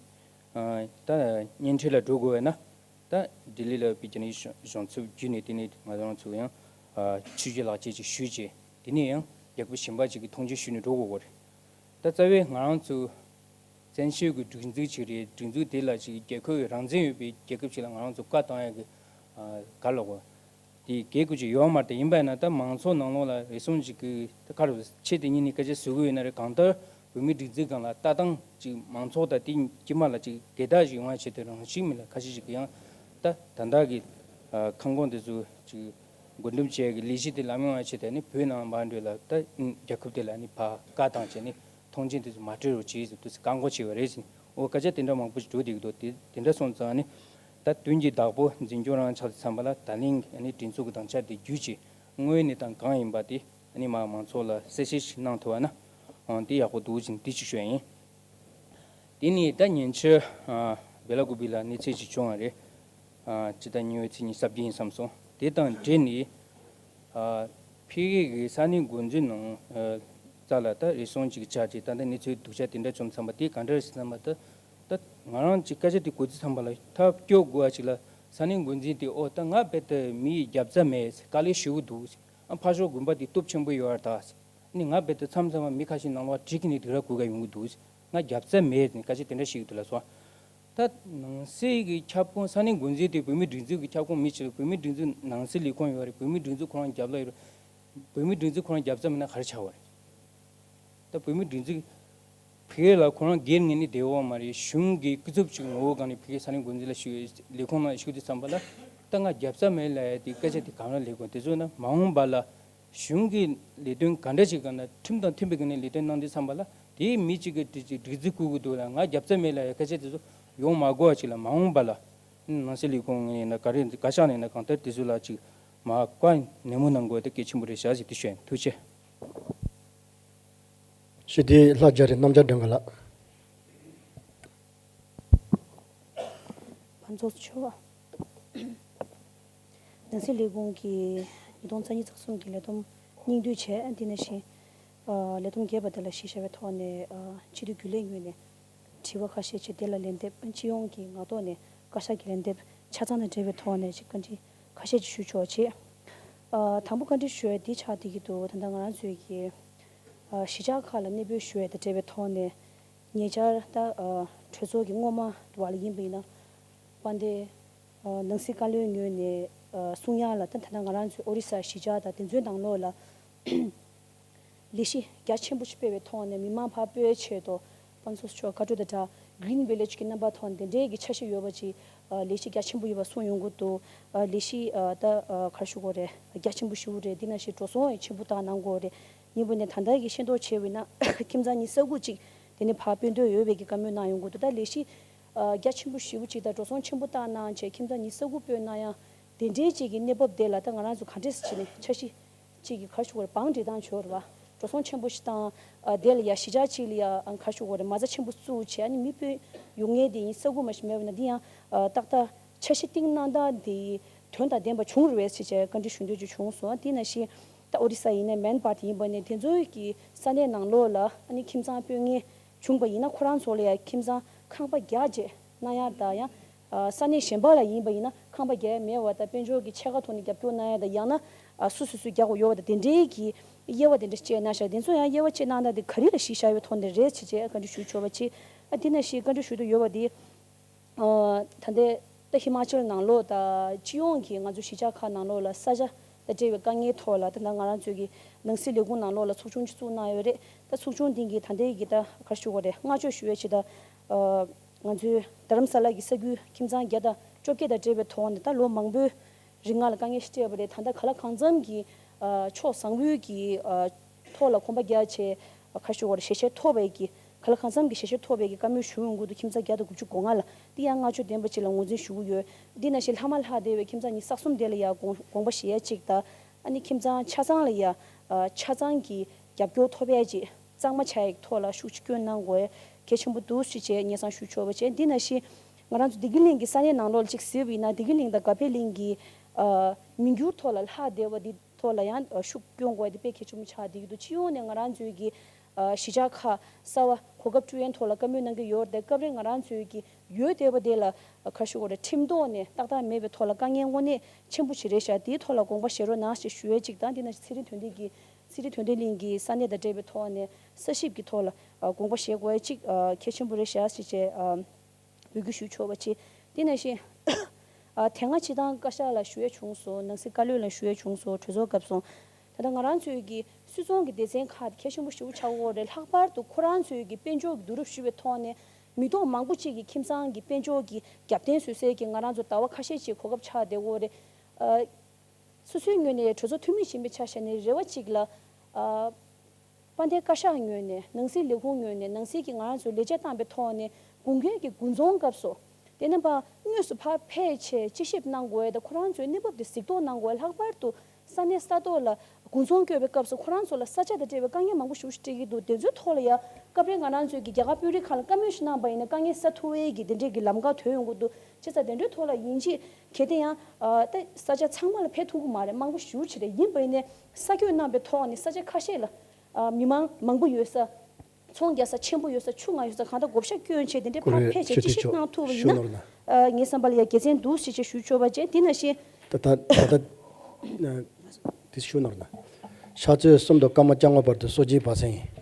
ཨ་ད་གཉེན་འཕྲད་ལ་འགྲོ་དགོས་བས་ན། ད་ལྡི་ལི་ལ་བོད་ཀྱི་ནི་གཞུང་གཞུང་ཚབ་བརྒྱུད་ནས་དེ་ནས་ང་རང་ཚོ་ཡང་ཨ་ཆོས་བརྒྱུད་ལག་འཁྱེར་ཅིག་ཞུས་རྗེས་དེ་ནས་ཡང་རྒྱལ་ཁབ་གཞན་པ་ཅིག་གི་ཐོངས་མཆན་ཞུས་ནས་འགྲོ་དགོས་ཀྱི་རེད། ད་རྩ་བའི་ང་རང་ཚོ་བཙན་བྱོལ་གྱི་སྒྲིག་འཛུགས་ཅིག་རེད། སྒྲིག་འཛུགས་དེ་ལ་ཅིག་རྒྱལ་ཁབ་ཀྱི་རང་བཙན་ཡོད་པའི་རྒྱལ་ཁབ་ཅིག་ལ་ང་རང་ཚོ་བཀའ་བཏང་ཡག་གི་ཨ་ག་ལབ་དགོས། དེ་གལ་དགོས་ཀྱི་ཡོད་མ་རེད། ཡིན་པ་ཡིན་ན་ད་མང་ཚོགས་ནང་ལོགས་ལ་རེ་ཟུང་ཅིག་གིས་ད་ག་རེ་ཆེད་དུ་གཉིས་ནས་སྐད་ཆ་ཟེར་གི་ཡོད་ན་རེད། གང་ལྟར་བོད་མིའི་སྒྲིག་འཛུགས་སྒང་ལ་ལྟ་སྟངས་ཅིག་མང་ཚོགས་དང་དེ་དཀྱིལ་མ་ལ་ཅིག་སྒེར་བདག་ཅིག་ཡོང་ཡ་ཆེད་དུ་རང་བཞིན་མི་ལ་ཁ་ཤས་ཤིག་གིས་ཡང་ད་ད་ལྟ་གི་ཨ་ཁང་ཁོངས་དེ་ཚོ་ཅིག་བགོ་འགྲེམས་བྱས་ཀྱི་ལས་གཞི་དེ་ལམ་ཡོང་ཡ་ཆེད་དུ་ནི་བོད་ནང་མར་འགྲོ་ལ་ད་རྒྱལ་ཁབ་དེ་ལ་ནི་ཕར་བཀའ་བཏང་བྱས་ནི་ཐོངས་མཆན་དེ་ཚོ་མ་སྤྲོད་རོགས་བྱེད་ཟེར་དུས་བཀག་འགོག་བྱས་པ་རེད་ཟེར། འོ་སྐད་ཆ་དེ་འདྲ་མང་པོ་ཞིག་འགྲོ་བསྡད་ཀྱི་འདུག་དེ་དེ་འདྲ་སོང་ཙང་ནི་ད་དོན་གྱི་བདག་པོ་འཛིན་སྐྱོང་རང་ཆགས་ཚར་བ་ལ་ད་ལན་ནི་གྲོས་ཚོགས་ཀྱི་དམ་བཅའ་དེ་བརྒྱུད་ཅིག་དངོས་གནས་དང་གང་ཡིན་པ་དེ་ནི་མར་མང་ཚོགས་ལ་གསལ་བཤད་ཞིག་གནང་ཐུབ་པ་ན་འོ་དེ་ཡག་པོ་འདུག་ཅིང་དེ་ཅིག་ཞུ་ཡ་ཡིན། དེ་ནས་ད་ཉེ་ཆར་ཨ་སྦེ་ལ་ཀུ་པི་ལ་གནས་ཚུལ་ཅིག་བྱུང་བ་རེད། ཨ་ཇི་ལྟར་ཉེ་བའི་མཚན་ཉིད་གསར་བརྗེ་ཡིན་བསམ་སོང་། དེ་དང་འབྲེལ་ནས་ཨ་ཕ་གི་གི་ས་གནས་འགོ་འཛིན་ནང་ཨ་རྩ་ལ་ད་རེ་ཟུང་ཅིག་ཆགས་ཅིག་ད་ལྟ་གནས་ཚུལ་སྡུག་ཅག་དེ་འདྲ་བྱུང་ཙམ་པ་དེ་ག་འདྲ་རེད་ཟེར་ཙམ་པ་ད་ད་ང་རང་ཅིག་སྐད་ཆ་དེ་གོ་ཚུལ་ཙམ་པ་ལ་ཐབས་སྐྱོ་དགོས་པ་ཅིག་ལ་ས་གནས་འགོ་འཛིན་དེ་ཨོ་ད་ང་རྦད་དེ་མི་ཡི་རྒྱབ་རྩ་མེད་དཀའ་ལས་ཞུ་གི་འདུག་ཨ་ཕར་ཕྱོགས་དགོན་པ་དེ་སྟོབས་ཆེན་པོ་ཡོད་ར་ད། ནི་ང་རྦད་དེ་མཚམས་མཚམས་མི་ཁ་ཤས་ནང་ལོགས་བྲིས་ཀྱི་ནི་སྡིགས་ར་དགོས་ཀ་ཡོང་གི་འདུག་ང་རྒྱབ་རྩ་མེད་ནི་སྐད་ཆ་དེ་འདྲ་ཞིག་འདུག་ལ་སོང་། ད་ནང་སྲིད་ཀྱི་ཁྱབ་ཁོངས་ས་གནས་འགོ་འཛིན་དེ་བོད་མིའི་སྒྲིག་འཛུགས་ཀྱི་ཁྱབ་ཁོངས་མི་ཞིག་ལ་བོད་མིའི་སྒྲིག་འཛུགས་ནང་སྲིད་ལས་ཁུངས་ཡོད་རེད། བོད་མིའི་སྒྲིག་འཛུགས་ཁོ་རང་རྒྱབ་ལ་ཡོད་རེད། བོད་མིའི་སྒྲིག་འཛུགས་ཁོ་རང་རྒྱབ་རྩ་མེད་ན་ག་རེ་ཆགས་པ་རེད། ད་བོད་མིའི་སྒྲིག་འཛུགས་ཕ་གི་ལ་ཁོ་རང་སྒེར་ངོས་ནས་བདེ་བོ་མ་རེད། གཞུང་གི་སྐུ་ཚབ་ཅིག་ངོ་བོ་སྒང་ནས་ཕ་གི་ས་གནས་འགོ་འཛིན་ལ་ཞུ་ལས་ཁུངས་ནང་ཞུ་དུས་ཙམ་པ་ལ་ད་ང་རྒྱབ་རྩ་མེད་ལ་ཡ་དེ་སྐད་ཆ་དེ་གང་ལ་ལས་དགོས། དེ་ཚོ་ན་མ་འོངས་པ་ལ་གཞུང་གི་ལས་དོན་ག་འདྲ་ཞིག་ག་ན་ཁྲིམས་དང་མཐུན་པའི་སྒང་ནས་ལས་དོན་གནང་དུས་ཙམ་པ་ལ་དེའི་མི་གཅིག་གི་སྒྲིག་སྒྲིག་འཛུགས་བསྐུལ་དགོས་འདུག་ལ་ང་རྒྱབ་རྩ་མེད་ལ་ཡ་སྐད་ཆ་དེ་ཚོ་ཡོང་མ་དགོས་པ་ཅིག་ལ་མ་འོངས་པ་ལ་ནང་སྲིད་ལས་ཁུངས་ངོས་ནས་ན་ག་རེ་ག་ཤག་ནས་ན་གང་ལྟར་དེ་ཚོ་ལ་ཅིག་མ་བཀའ་ནན་མོ་གནང་དགོས་དེ་གལ་ཆེན་པོ་རེད་ཤག་ཟེར་དེ་ཞུ་ཡིན། ཐུགས་རྗེ་ཆེ། ཞི་བདེའི་ལྷ་རྒྱ་རི་རྣམ་རྒྱལ་སྒྲོལ་དཀར་ལགས། ཕར་ཚུར་ཆོག་ནང་སྲིད་ལས་ཁུངས་ཀྱི་ཉིས་སྟོང་རྩ་གཉིས་རྩ་གསུམ་གྱི་ལས་བསྡོམས་སྙིང་བསྡུས་བྱས། དེ་ནང་བཞིན་ཨ་ལས་བསྡོམས་རྒྱས་པ་དེ་ལ་གཞི་བཞག་པའི་ཐོག་ནས་ཨ་སྤྱི་འཐུས་རྒྱུན་ལས་ངོས་ནས་དྲི་བ་ཁ་ཤས་བྱས། དེ་ལ་ལན་འདེབས། སྤྱི་ཡོངས་ཀྱི་ངག་ཐོག་ནས་བཀའ་ཤག་གི་ལན་འདེབས་ཆ་ཚང་དང་འབྲེལ་བའི་ཐོག་ནས་ཅིག་བཀའ་འདྲི་ཁ་ཤས་ཅིག་ཞུ་ཆོག་བྱས། ཨ་དང་པོ་བཀའ་འདྲི་ཞུ་ཡ་འདི་ཆགས་བསྡད་ཀྱི་འདུག་ད་ལྟ་ང་རང་ཚོའི་གི་ཨ་གཞིས་ཆགས་ཁག་ལ་གནས་སྤོས་ཞུ་ཡ་དང་འབྲེལ་བའི་ཐོག་ནས་ཉེ་ཆར་ད་ཨ་གྲོས་ཚོགས་ཀྱི་སྔོན་མ་བར་ལ་ཡིན་པ་ཡིན་ན་དཔལ་ལྡན་ཨ་ནང་སྲིད་བཀའ་བློན་ངོས་ནས་ཨ་གསུང་ཡ་ལ་ད་ད་ལྟ་ང་རང་ཚོའི་ཨོ་རི་ས་གཞིས་ཆགས་དང་དེ་ཚོའི་ནང་ལོགས་ལ་ལས་གཞི་རྒྱ་ཆེན་པོ་ཞིག་སྤེལ་བའི་ཐོག་ནས་མི་མང་ཕར་སྤོས་ཆེད་དུ་ཕར་ཚུར་ཕྱོགས་བཀའ་འཁྲོལ་དང་སྦྲགས་Green Village་གི་རྣམ་པ་ཐོག་ནས་དེ་འདྲའི་གི་འཆར་གཞི་ཡོད་པ་ཅིག་ཨ་ལས་གཞི་རྒྱ་ཆེན་པོ་ཡོད་པ་གསུངས་ཡོང་གི་འདུག་ཨ་ལས་གཞི་ཨ་ད་ཨ་ག་རེ་ཞུ་དགོས་རེད། རྒྱ་ཆེན་པོ་ཞེ་པོ་རེད། འདི་ནང་བཞིན་འགྲོ་སོང་ཡང་ཆེན་པོ་བཏང་གནང་དགོས་རེད། ཡིན་པ་ནས་ད་ལྟ་གི་ཤེས་རྟོགས་བྱས་པ་ཡིན་ན་ཁྱིམ་ཚང་ཉི་ཤུ་རྩ་དགུ་ཅིག་དེ་ནས་ཕར་སྤོས་འདོད་ཡོད་པའི་གི་བཀའ་མོལ་གནང་ཡོང་གི་འདུག་ད་ལས་གཞི་ཨ་རྒྱ་ཆེན་པོ་ཞེ་པོ་ཅིག་དང་འགྲོ་སོང་ཆེན་པོ་བཏང་གནང་བྱས་ཁྱིམ་ཚང་ཉི་ཤུ་རྩ་དགུ་སྤོས་གནང་ཡང་དེ་འདྲའི་ཅིག་གི་གནས་བབ་དེ་ལ་ད་ང་རང་ཚོ་ག་འདྲས་སེ་བྱས་ནས་འཆར་གཞི་གཅིག་གི་ག་རེ་ཞུ་དགོས་རེད། བང་སྒྲིག་སྟངས་བྱོས་རེད་བ། འགྲོ་སོང་ཆེན་པོ་ཞིག་བཏང་། ཨ་དེ་ལ་ཡ་གཞིས་ཆགས་གཅིག་ལ་ཡ་ཨ་ག་རེ་ཞུ་དགོས་རེད། མ་རྩ་ཆེན་པོ་བཙུགས་བྱས་ཨ་ནི་མི་སྤོས་ཡོང་མཁན་དེ་ཉི་ཤུ་རྩ་དགུ་མ་ཞིག་མེད་པ་ན་འདི་ཡང་ཨ་ཏག་ཏག་འཆར་གཞི་བཏིང་གནང་སྟངས་དེ་དོན་དང་ལྡན་པ་བྱུང་རེད་བས་ཟེར་བྱས་བཀའ་འདྲི་ཞུ་འདོད་ཅིག་བྱུང་སོང་། དེ་ནང་བཞིན་ད་ཨོ་རི་ས་ཡིན་ནའི་མན་པར་དེ་ཡིན་པ་ནས་དེ་ཚོའི་གི་ས་གནས་ནང་ལོགས་ལ་ཨ་ནི་ཁྱིམ་ཚང་སྤོ་མཁན་བྱུང་པ་ཡིན་ན་ཁོ་རང་ཚོ་ལ་ཡ་ཁྱིམ་ཚང་ཁང་པ་རྒྱག་བྱས་གནང་ཡག་དང་ཡང་། ཨ་ས་གནས་གཞན་པ་ལ་ཡིན་པ་ཡིན་ན་ཁང་པ་རྒྱག་ཡ་མེད་པ་དང་དཔལ་འབྱོར་གྱི་ཕྱེད་ཀ་ཐོག་ནས་རྒྱབ་སྐྱོར་གནང་ཡ་དང་ཡང་ན་ཨ་སོ་སོ་སོས་རྒྱག་དགོས་ཡོད་པ་དང་དེ་འདྲའི་གི་དབྱེ་བ་དེ་འདྲ་བཅད་གནང་ཤག་དེ་ཚོ་ཡང་དབྱེ་བ་བཅད་གནང་སྟངས་དེ་ག་རེ་ལ་གཞི་བཞག་ཡོད་ཐོག་ནས་རེད་བྱས་བྱས་བཀའ་འདྲི་ཞུ་ཆོག་པ་བྱས། ཨ་དེ་ནང་བཞིན་བཀའ་འདྲི་ཞུ་འདོད་ཡོད་པ་དེ་ཨ་ད་ལྟའི་ད་ཧི་མ་ཅལ་ནང་ལོགས་དང་སྤྱི་ཡོངས་ཀྱི་ང་ཚོ་གཞིས་ཆགས་ཁག་ནང་ལོགས་ལ་ས་ཆ་དང་འབྲེལ་བའི་དཀའ་ངལ་ཐོག་ལ་ད་ལྟ་ང་རང་ཚོའི་གི་ནང་སྲིད་ལས་ཁུངས་ནང་ལོགས་ལ་ཚོགས་ཆུང་ཅིག་བཙུགས་གནང་ཡོད་རེད། ད་ཚོགས་ཆུང་དེ་གི་ད་ལྟའི་གི་ད་ག་རེ་ཞུ་དགོས་རེད། བསྔགས་བརྗོད་ཞུ་ཡས་ཆེད་ད་ཨ། ང་ཚོའི་རྡ་རམ་ས་ལ་གི་ས་ཁུལ་ཁྱིམ་ཚང་བརྒྱ་དང་བཅོ་བརྒྱད་དང་འབྲེལ་བའི་ཐོག་ནས་ད་ལོ་མང་པོའི་རིང་ང་ལ་དཀའ་ངལ་ཞིག་འཕྲད་པ་རེད། ད་ལྟ་གང་ལ་གང་འཚམ་གྱི་ཨ་ཕྱོགས་བཟང་པོའི་གི་ཨ་ཐོག་ལ་གོམ་པ་རྒྱག་བྱས་ཁ་ཤོ་བར་ཞལ་བཞེས་ཐོབ་པའི་གི་གང་ལ་གང་འཚམ་གྱི་ཞལ་བཞེས་ཐོབ་པའི་གི་བཀའ་མོལ་ཞུ་ཡོང་གི་འདུག་ཁྱིམ་ཚང་བརྒྱ་དང་དགུ་བཅུ་གོ་ལྔ་ལ་འདི་ཡང་བསྔགས་བརྗོད་ལྡན་པ་ཅིག་ལ་ངོས་འཛིན་ཞུ་གི་ཡོད། འདི་ནང་བཞིན་ལྷག་མ་ལྷག་བསྡད་པའི་ཁྱིམ་ཚང་ཉི་ཤུ་རྩ་གསུམ་དེ་ལ་ཡང་དགོངས་དགོངས་པ་བཞེས་ཡས་ཅིག་དང་ཨ་ནི་ཁྱིམ་ཚང་ཆ་ཚང་ལ་ཡང་ཨ་ཆ་ཚང་གི་རྒྱབ་སྐྱོར་ཐོབ་ཡས་ཅིག་གཙང་མ་ཆགས་ཡག་ཐོག་ལ་ཤུགས་ཆེ་བསྐྱོན་གནང་དགོས་གལ་ཆེན་པོ་འདུག་ཞེས་བྱས་སྙན་སེང་ཞུ་ཆོག་པ་བྱས། འདི་ནང་བཞིན་ང་རང་ཚོ་བདེ་སྐྱིད་གླིང་གི་ས་གནས་ནང་ལོགས་ལ་གཅིག་གཟིགས་པ་ཡིན་ན་བདེ་སྐྱིད་གླིང་དང་དགའ་འཕེལ་གླིང་གི་ཨ་མི་འགྱུར་ཐོག་ལ་ལྷག་བསྡད་པ་འདི་ཐོག་ལ་ཡང་ཨ་ཤུགས་སྐྱོན་དགོས་དེ་དཔེ་གལ་ཆེན་པོ་ཆགས་བསྡད་ཀྱི་འདུག་སྤྱི་ཡོངས་ནས་ང་རང་ཚོའི་གི་ཨ་གཞིས་ཆགས་ཁག་གསར་བ་གོ་སྐབས་སྤྲོད་ཡན་ཐོག་ལ་བཀའ་མོལ་གནང་གི་ཡོད་རེད་དེ་སྐབས་རེ་ང་རང་ཚོའི་གི་ཡོད་བསྡད་པ་དེ་ལ་ཁ་ཤས་ཀོ་རེ་ཁྲིམས་ཐོག་ནས་ཏག་ཏག་མེད་པའི་ཐོག་ལ་དཀའ་ངལ་དངོས་གནས་ཆེན་པོ་ཞིག་རེད་ཤག་དེའི་ཐོག་ལ་དགོངས་པ་བཞེས་རོགས་གནང་ཞེས་ཞུ་ཡས་གཅིག་དང་། དེ་ནང་བཞིན་ཚེ་རིང་དོན་ལྡན་གྱིས་ཚེ་རིང་དོན་ལྡན་གླིང་གི་ས་གནས་དང་འབྲེལ་བའི་ཐོག་ནས་ས་ཞིབ་ཀྱི་ཐོག་ལ་དགོངས་པ་བཞེས་དགོས་ཡས་གཅིག་གལ་ཆེན་པོ་རེད་ཤག་ཞེས་བྱས་འབོད་སྐུལ་ཞུ་ཆོག་པ་བྱས། དེ་ནང་བཞིན་དེ་སྔ་སྤྱི་བཏང་བཀའ་ཤག་ལ་ཞུ་ཡས་བྱུང་སོང་། ནང་སྲིད་བཀའ་བློན་ལ་ཞུ་ཡས་བྱུང་སོང་། གྲོས་ཚོགས་སྐབས་སོང་། ད་ལྟ་ང་རང་ཚོའི་གི་སུད་ཚོང་གི་སྡེ་ཚན་ཁག་དེ་གལ་ཆེན་པོ་ཞེ་པོ་ཆགས་ཀྱི་ཡོད་རེད། ལྷག་པར་དུ་ཁོ་རང་ཚོའི་གི་དཔལ་འབྱོར་གྱི་བསྡུ་རུབ་ཞུས་པའི་ཐོག་ནས་མི་ཐོག་མང་པོ་གཅིག་གི་ཁྱིམ་ཚང་གི་དཔལ་འབྱོར་གྱི་རྒྱབ་རྟེན་བཟོ་སའི་གི་ང་རང་ཚོ་ཟླ་བ་ཁ་ཤས་ཅིག་གོ་སྐབས་ཆགས་བསྡད་ཀྱི་ཡོད་རེད། ཨ། སོ་སོའི་ངོས་ནས་གྲོས་ཚོགས་འཐུས་མི་ཡིན་པའི་ཆ་བཞག་ནས་རེ་བ་གཅིག་ལ། ཨ། དཔལ་ལྡན་བཀའ་ཤག་ངོས་ནས་ནང་སྲིད་ལས་ཁུངས་ངོས་ནས་ནང་སྲིད་ཀྱི་ང་རང་ཚོས་ལས་བྱེད་བཏང་པའི་ཐོག་ནས་དགོས་མཁན་གྱི་དགུན་ཚོང་སྐབས་སུ། དེ་ནས་ཕར་དངོས་སུ་ཕར་ཕེབས་བྱས་དཔྱད་ཞིབ་གནང་དགོས་དང་ཁོ་རང་ཚོའི་གནས་བབ་དེ་གཟིགས་རྟོག་གནང་དགོས། ལྷག་པར་དུ་ས་གནས་ས་ཐོག་ལ་དགུན་ཚོང་སྐྱོད་པའི་སྐབས་སུ་ཁོ་རང་ཚོ་ལ་ས་ཆ་དང་འབྲེལ་བའི་དཀའ་ངལ་མང་པོ་ཞིག་འཕྲད་ཀྱི་འདུག་དེ་ཚོའི་ཐོག་ལ་ཡང་ སྐབས་རེ་ང་རང་ཚོས་ཀྱི་རྒྱ་གར་དཔོན་རིགས་ཁག་ལ་བཀའ་མོལ་ཞིག་གནང་པ་ཡིན་ན་དཀའ་ངལ་སེལ་ཐུབ་པའི་གི་དེ་འདྲའི་གི་ལམ་ཁ་ཐོན་ཡོང་གི་འདུག་བྱས་ཙང་དེ་འདྲའི་ཐོག་ལ་ཡིན་གཅིག་གལ་ཏེ་ཡང་ཨ་ད་ས་ཆ་ཚང་མ་ལ་ཕེབས་ཐུབ་ཀྱི་མ་རེད། མང་པོ་ཞེ་པོ་ཅིག་རེད། ཡིན་པ་ཡིན་ནའི་ས་བསྐྱོད་གནང་པའི་ཐོག་ནས་ས་ཆ་ཁ་ཤས་ལ་ཨ་མི་མང་མང་པོ་ཡོད་ས། ཚོང་རྒྱག་ས་ཆེན་པོ་ཡོད་ས། ཆུང་ང་ཡོད་ས། གང་ལྟར་བགོ་བཤའ་སྐྱོན་བྱས་དེ་འདྲའི་ཕར་ཕེབས་བྱས་དཔྱད་ཞིབ་གནང་ཐུབ་པ་ཡིན་ན། ཨ་ངའི་བསམ་པ་ལ་ཡང་དགེ་མཚན་འདུག་ཞེས་བྱས་ཞུ་ཆོག་པ་བྱས། དེ་ནང་བཞིན། ད་ད་ད་ད་དེ་ཞུ་ནོར་ན། ཕྱག་ཚོད་གསུམ་དུ་སྐར་མ་བཅོ་ལྔ་བར་དུ་གསོ་སྦྱིན་བ་སེང་ཡིན།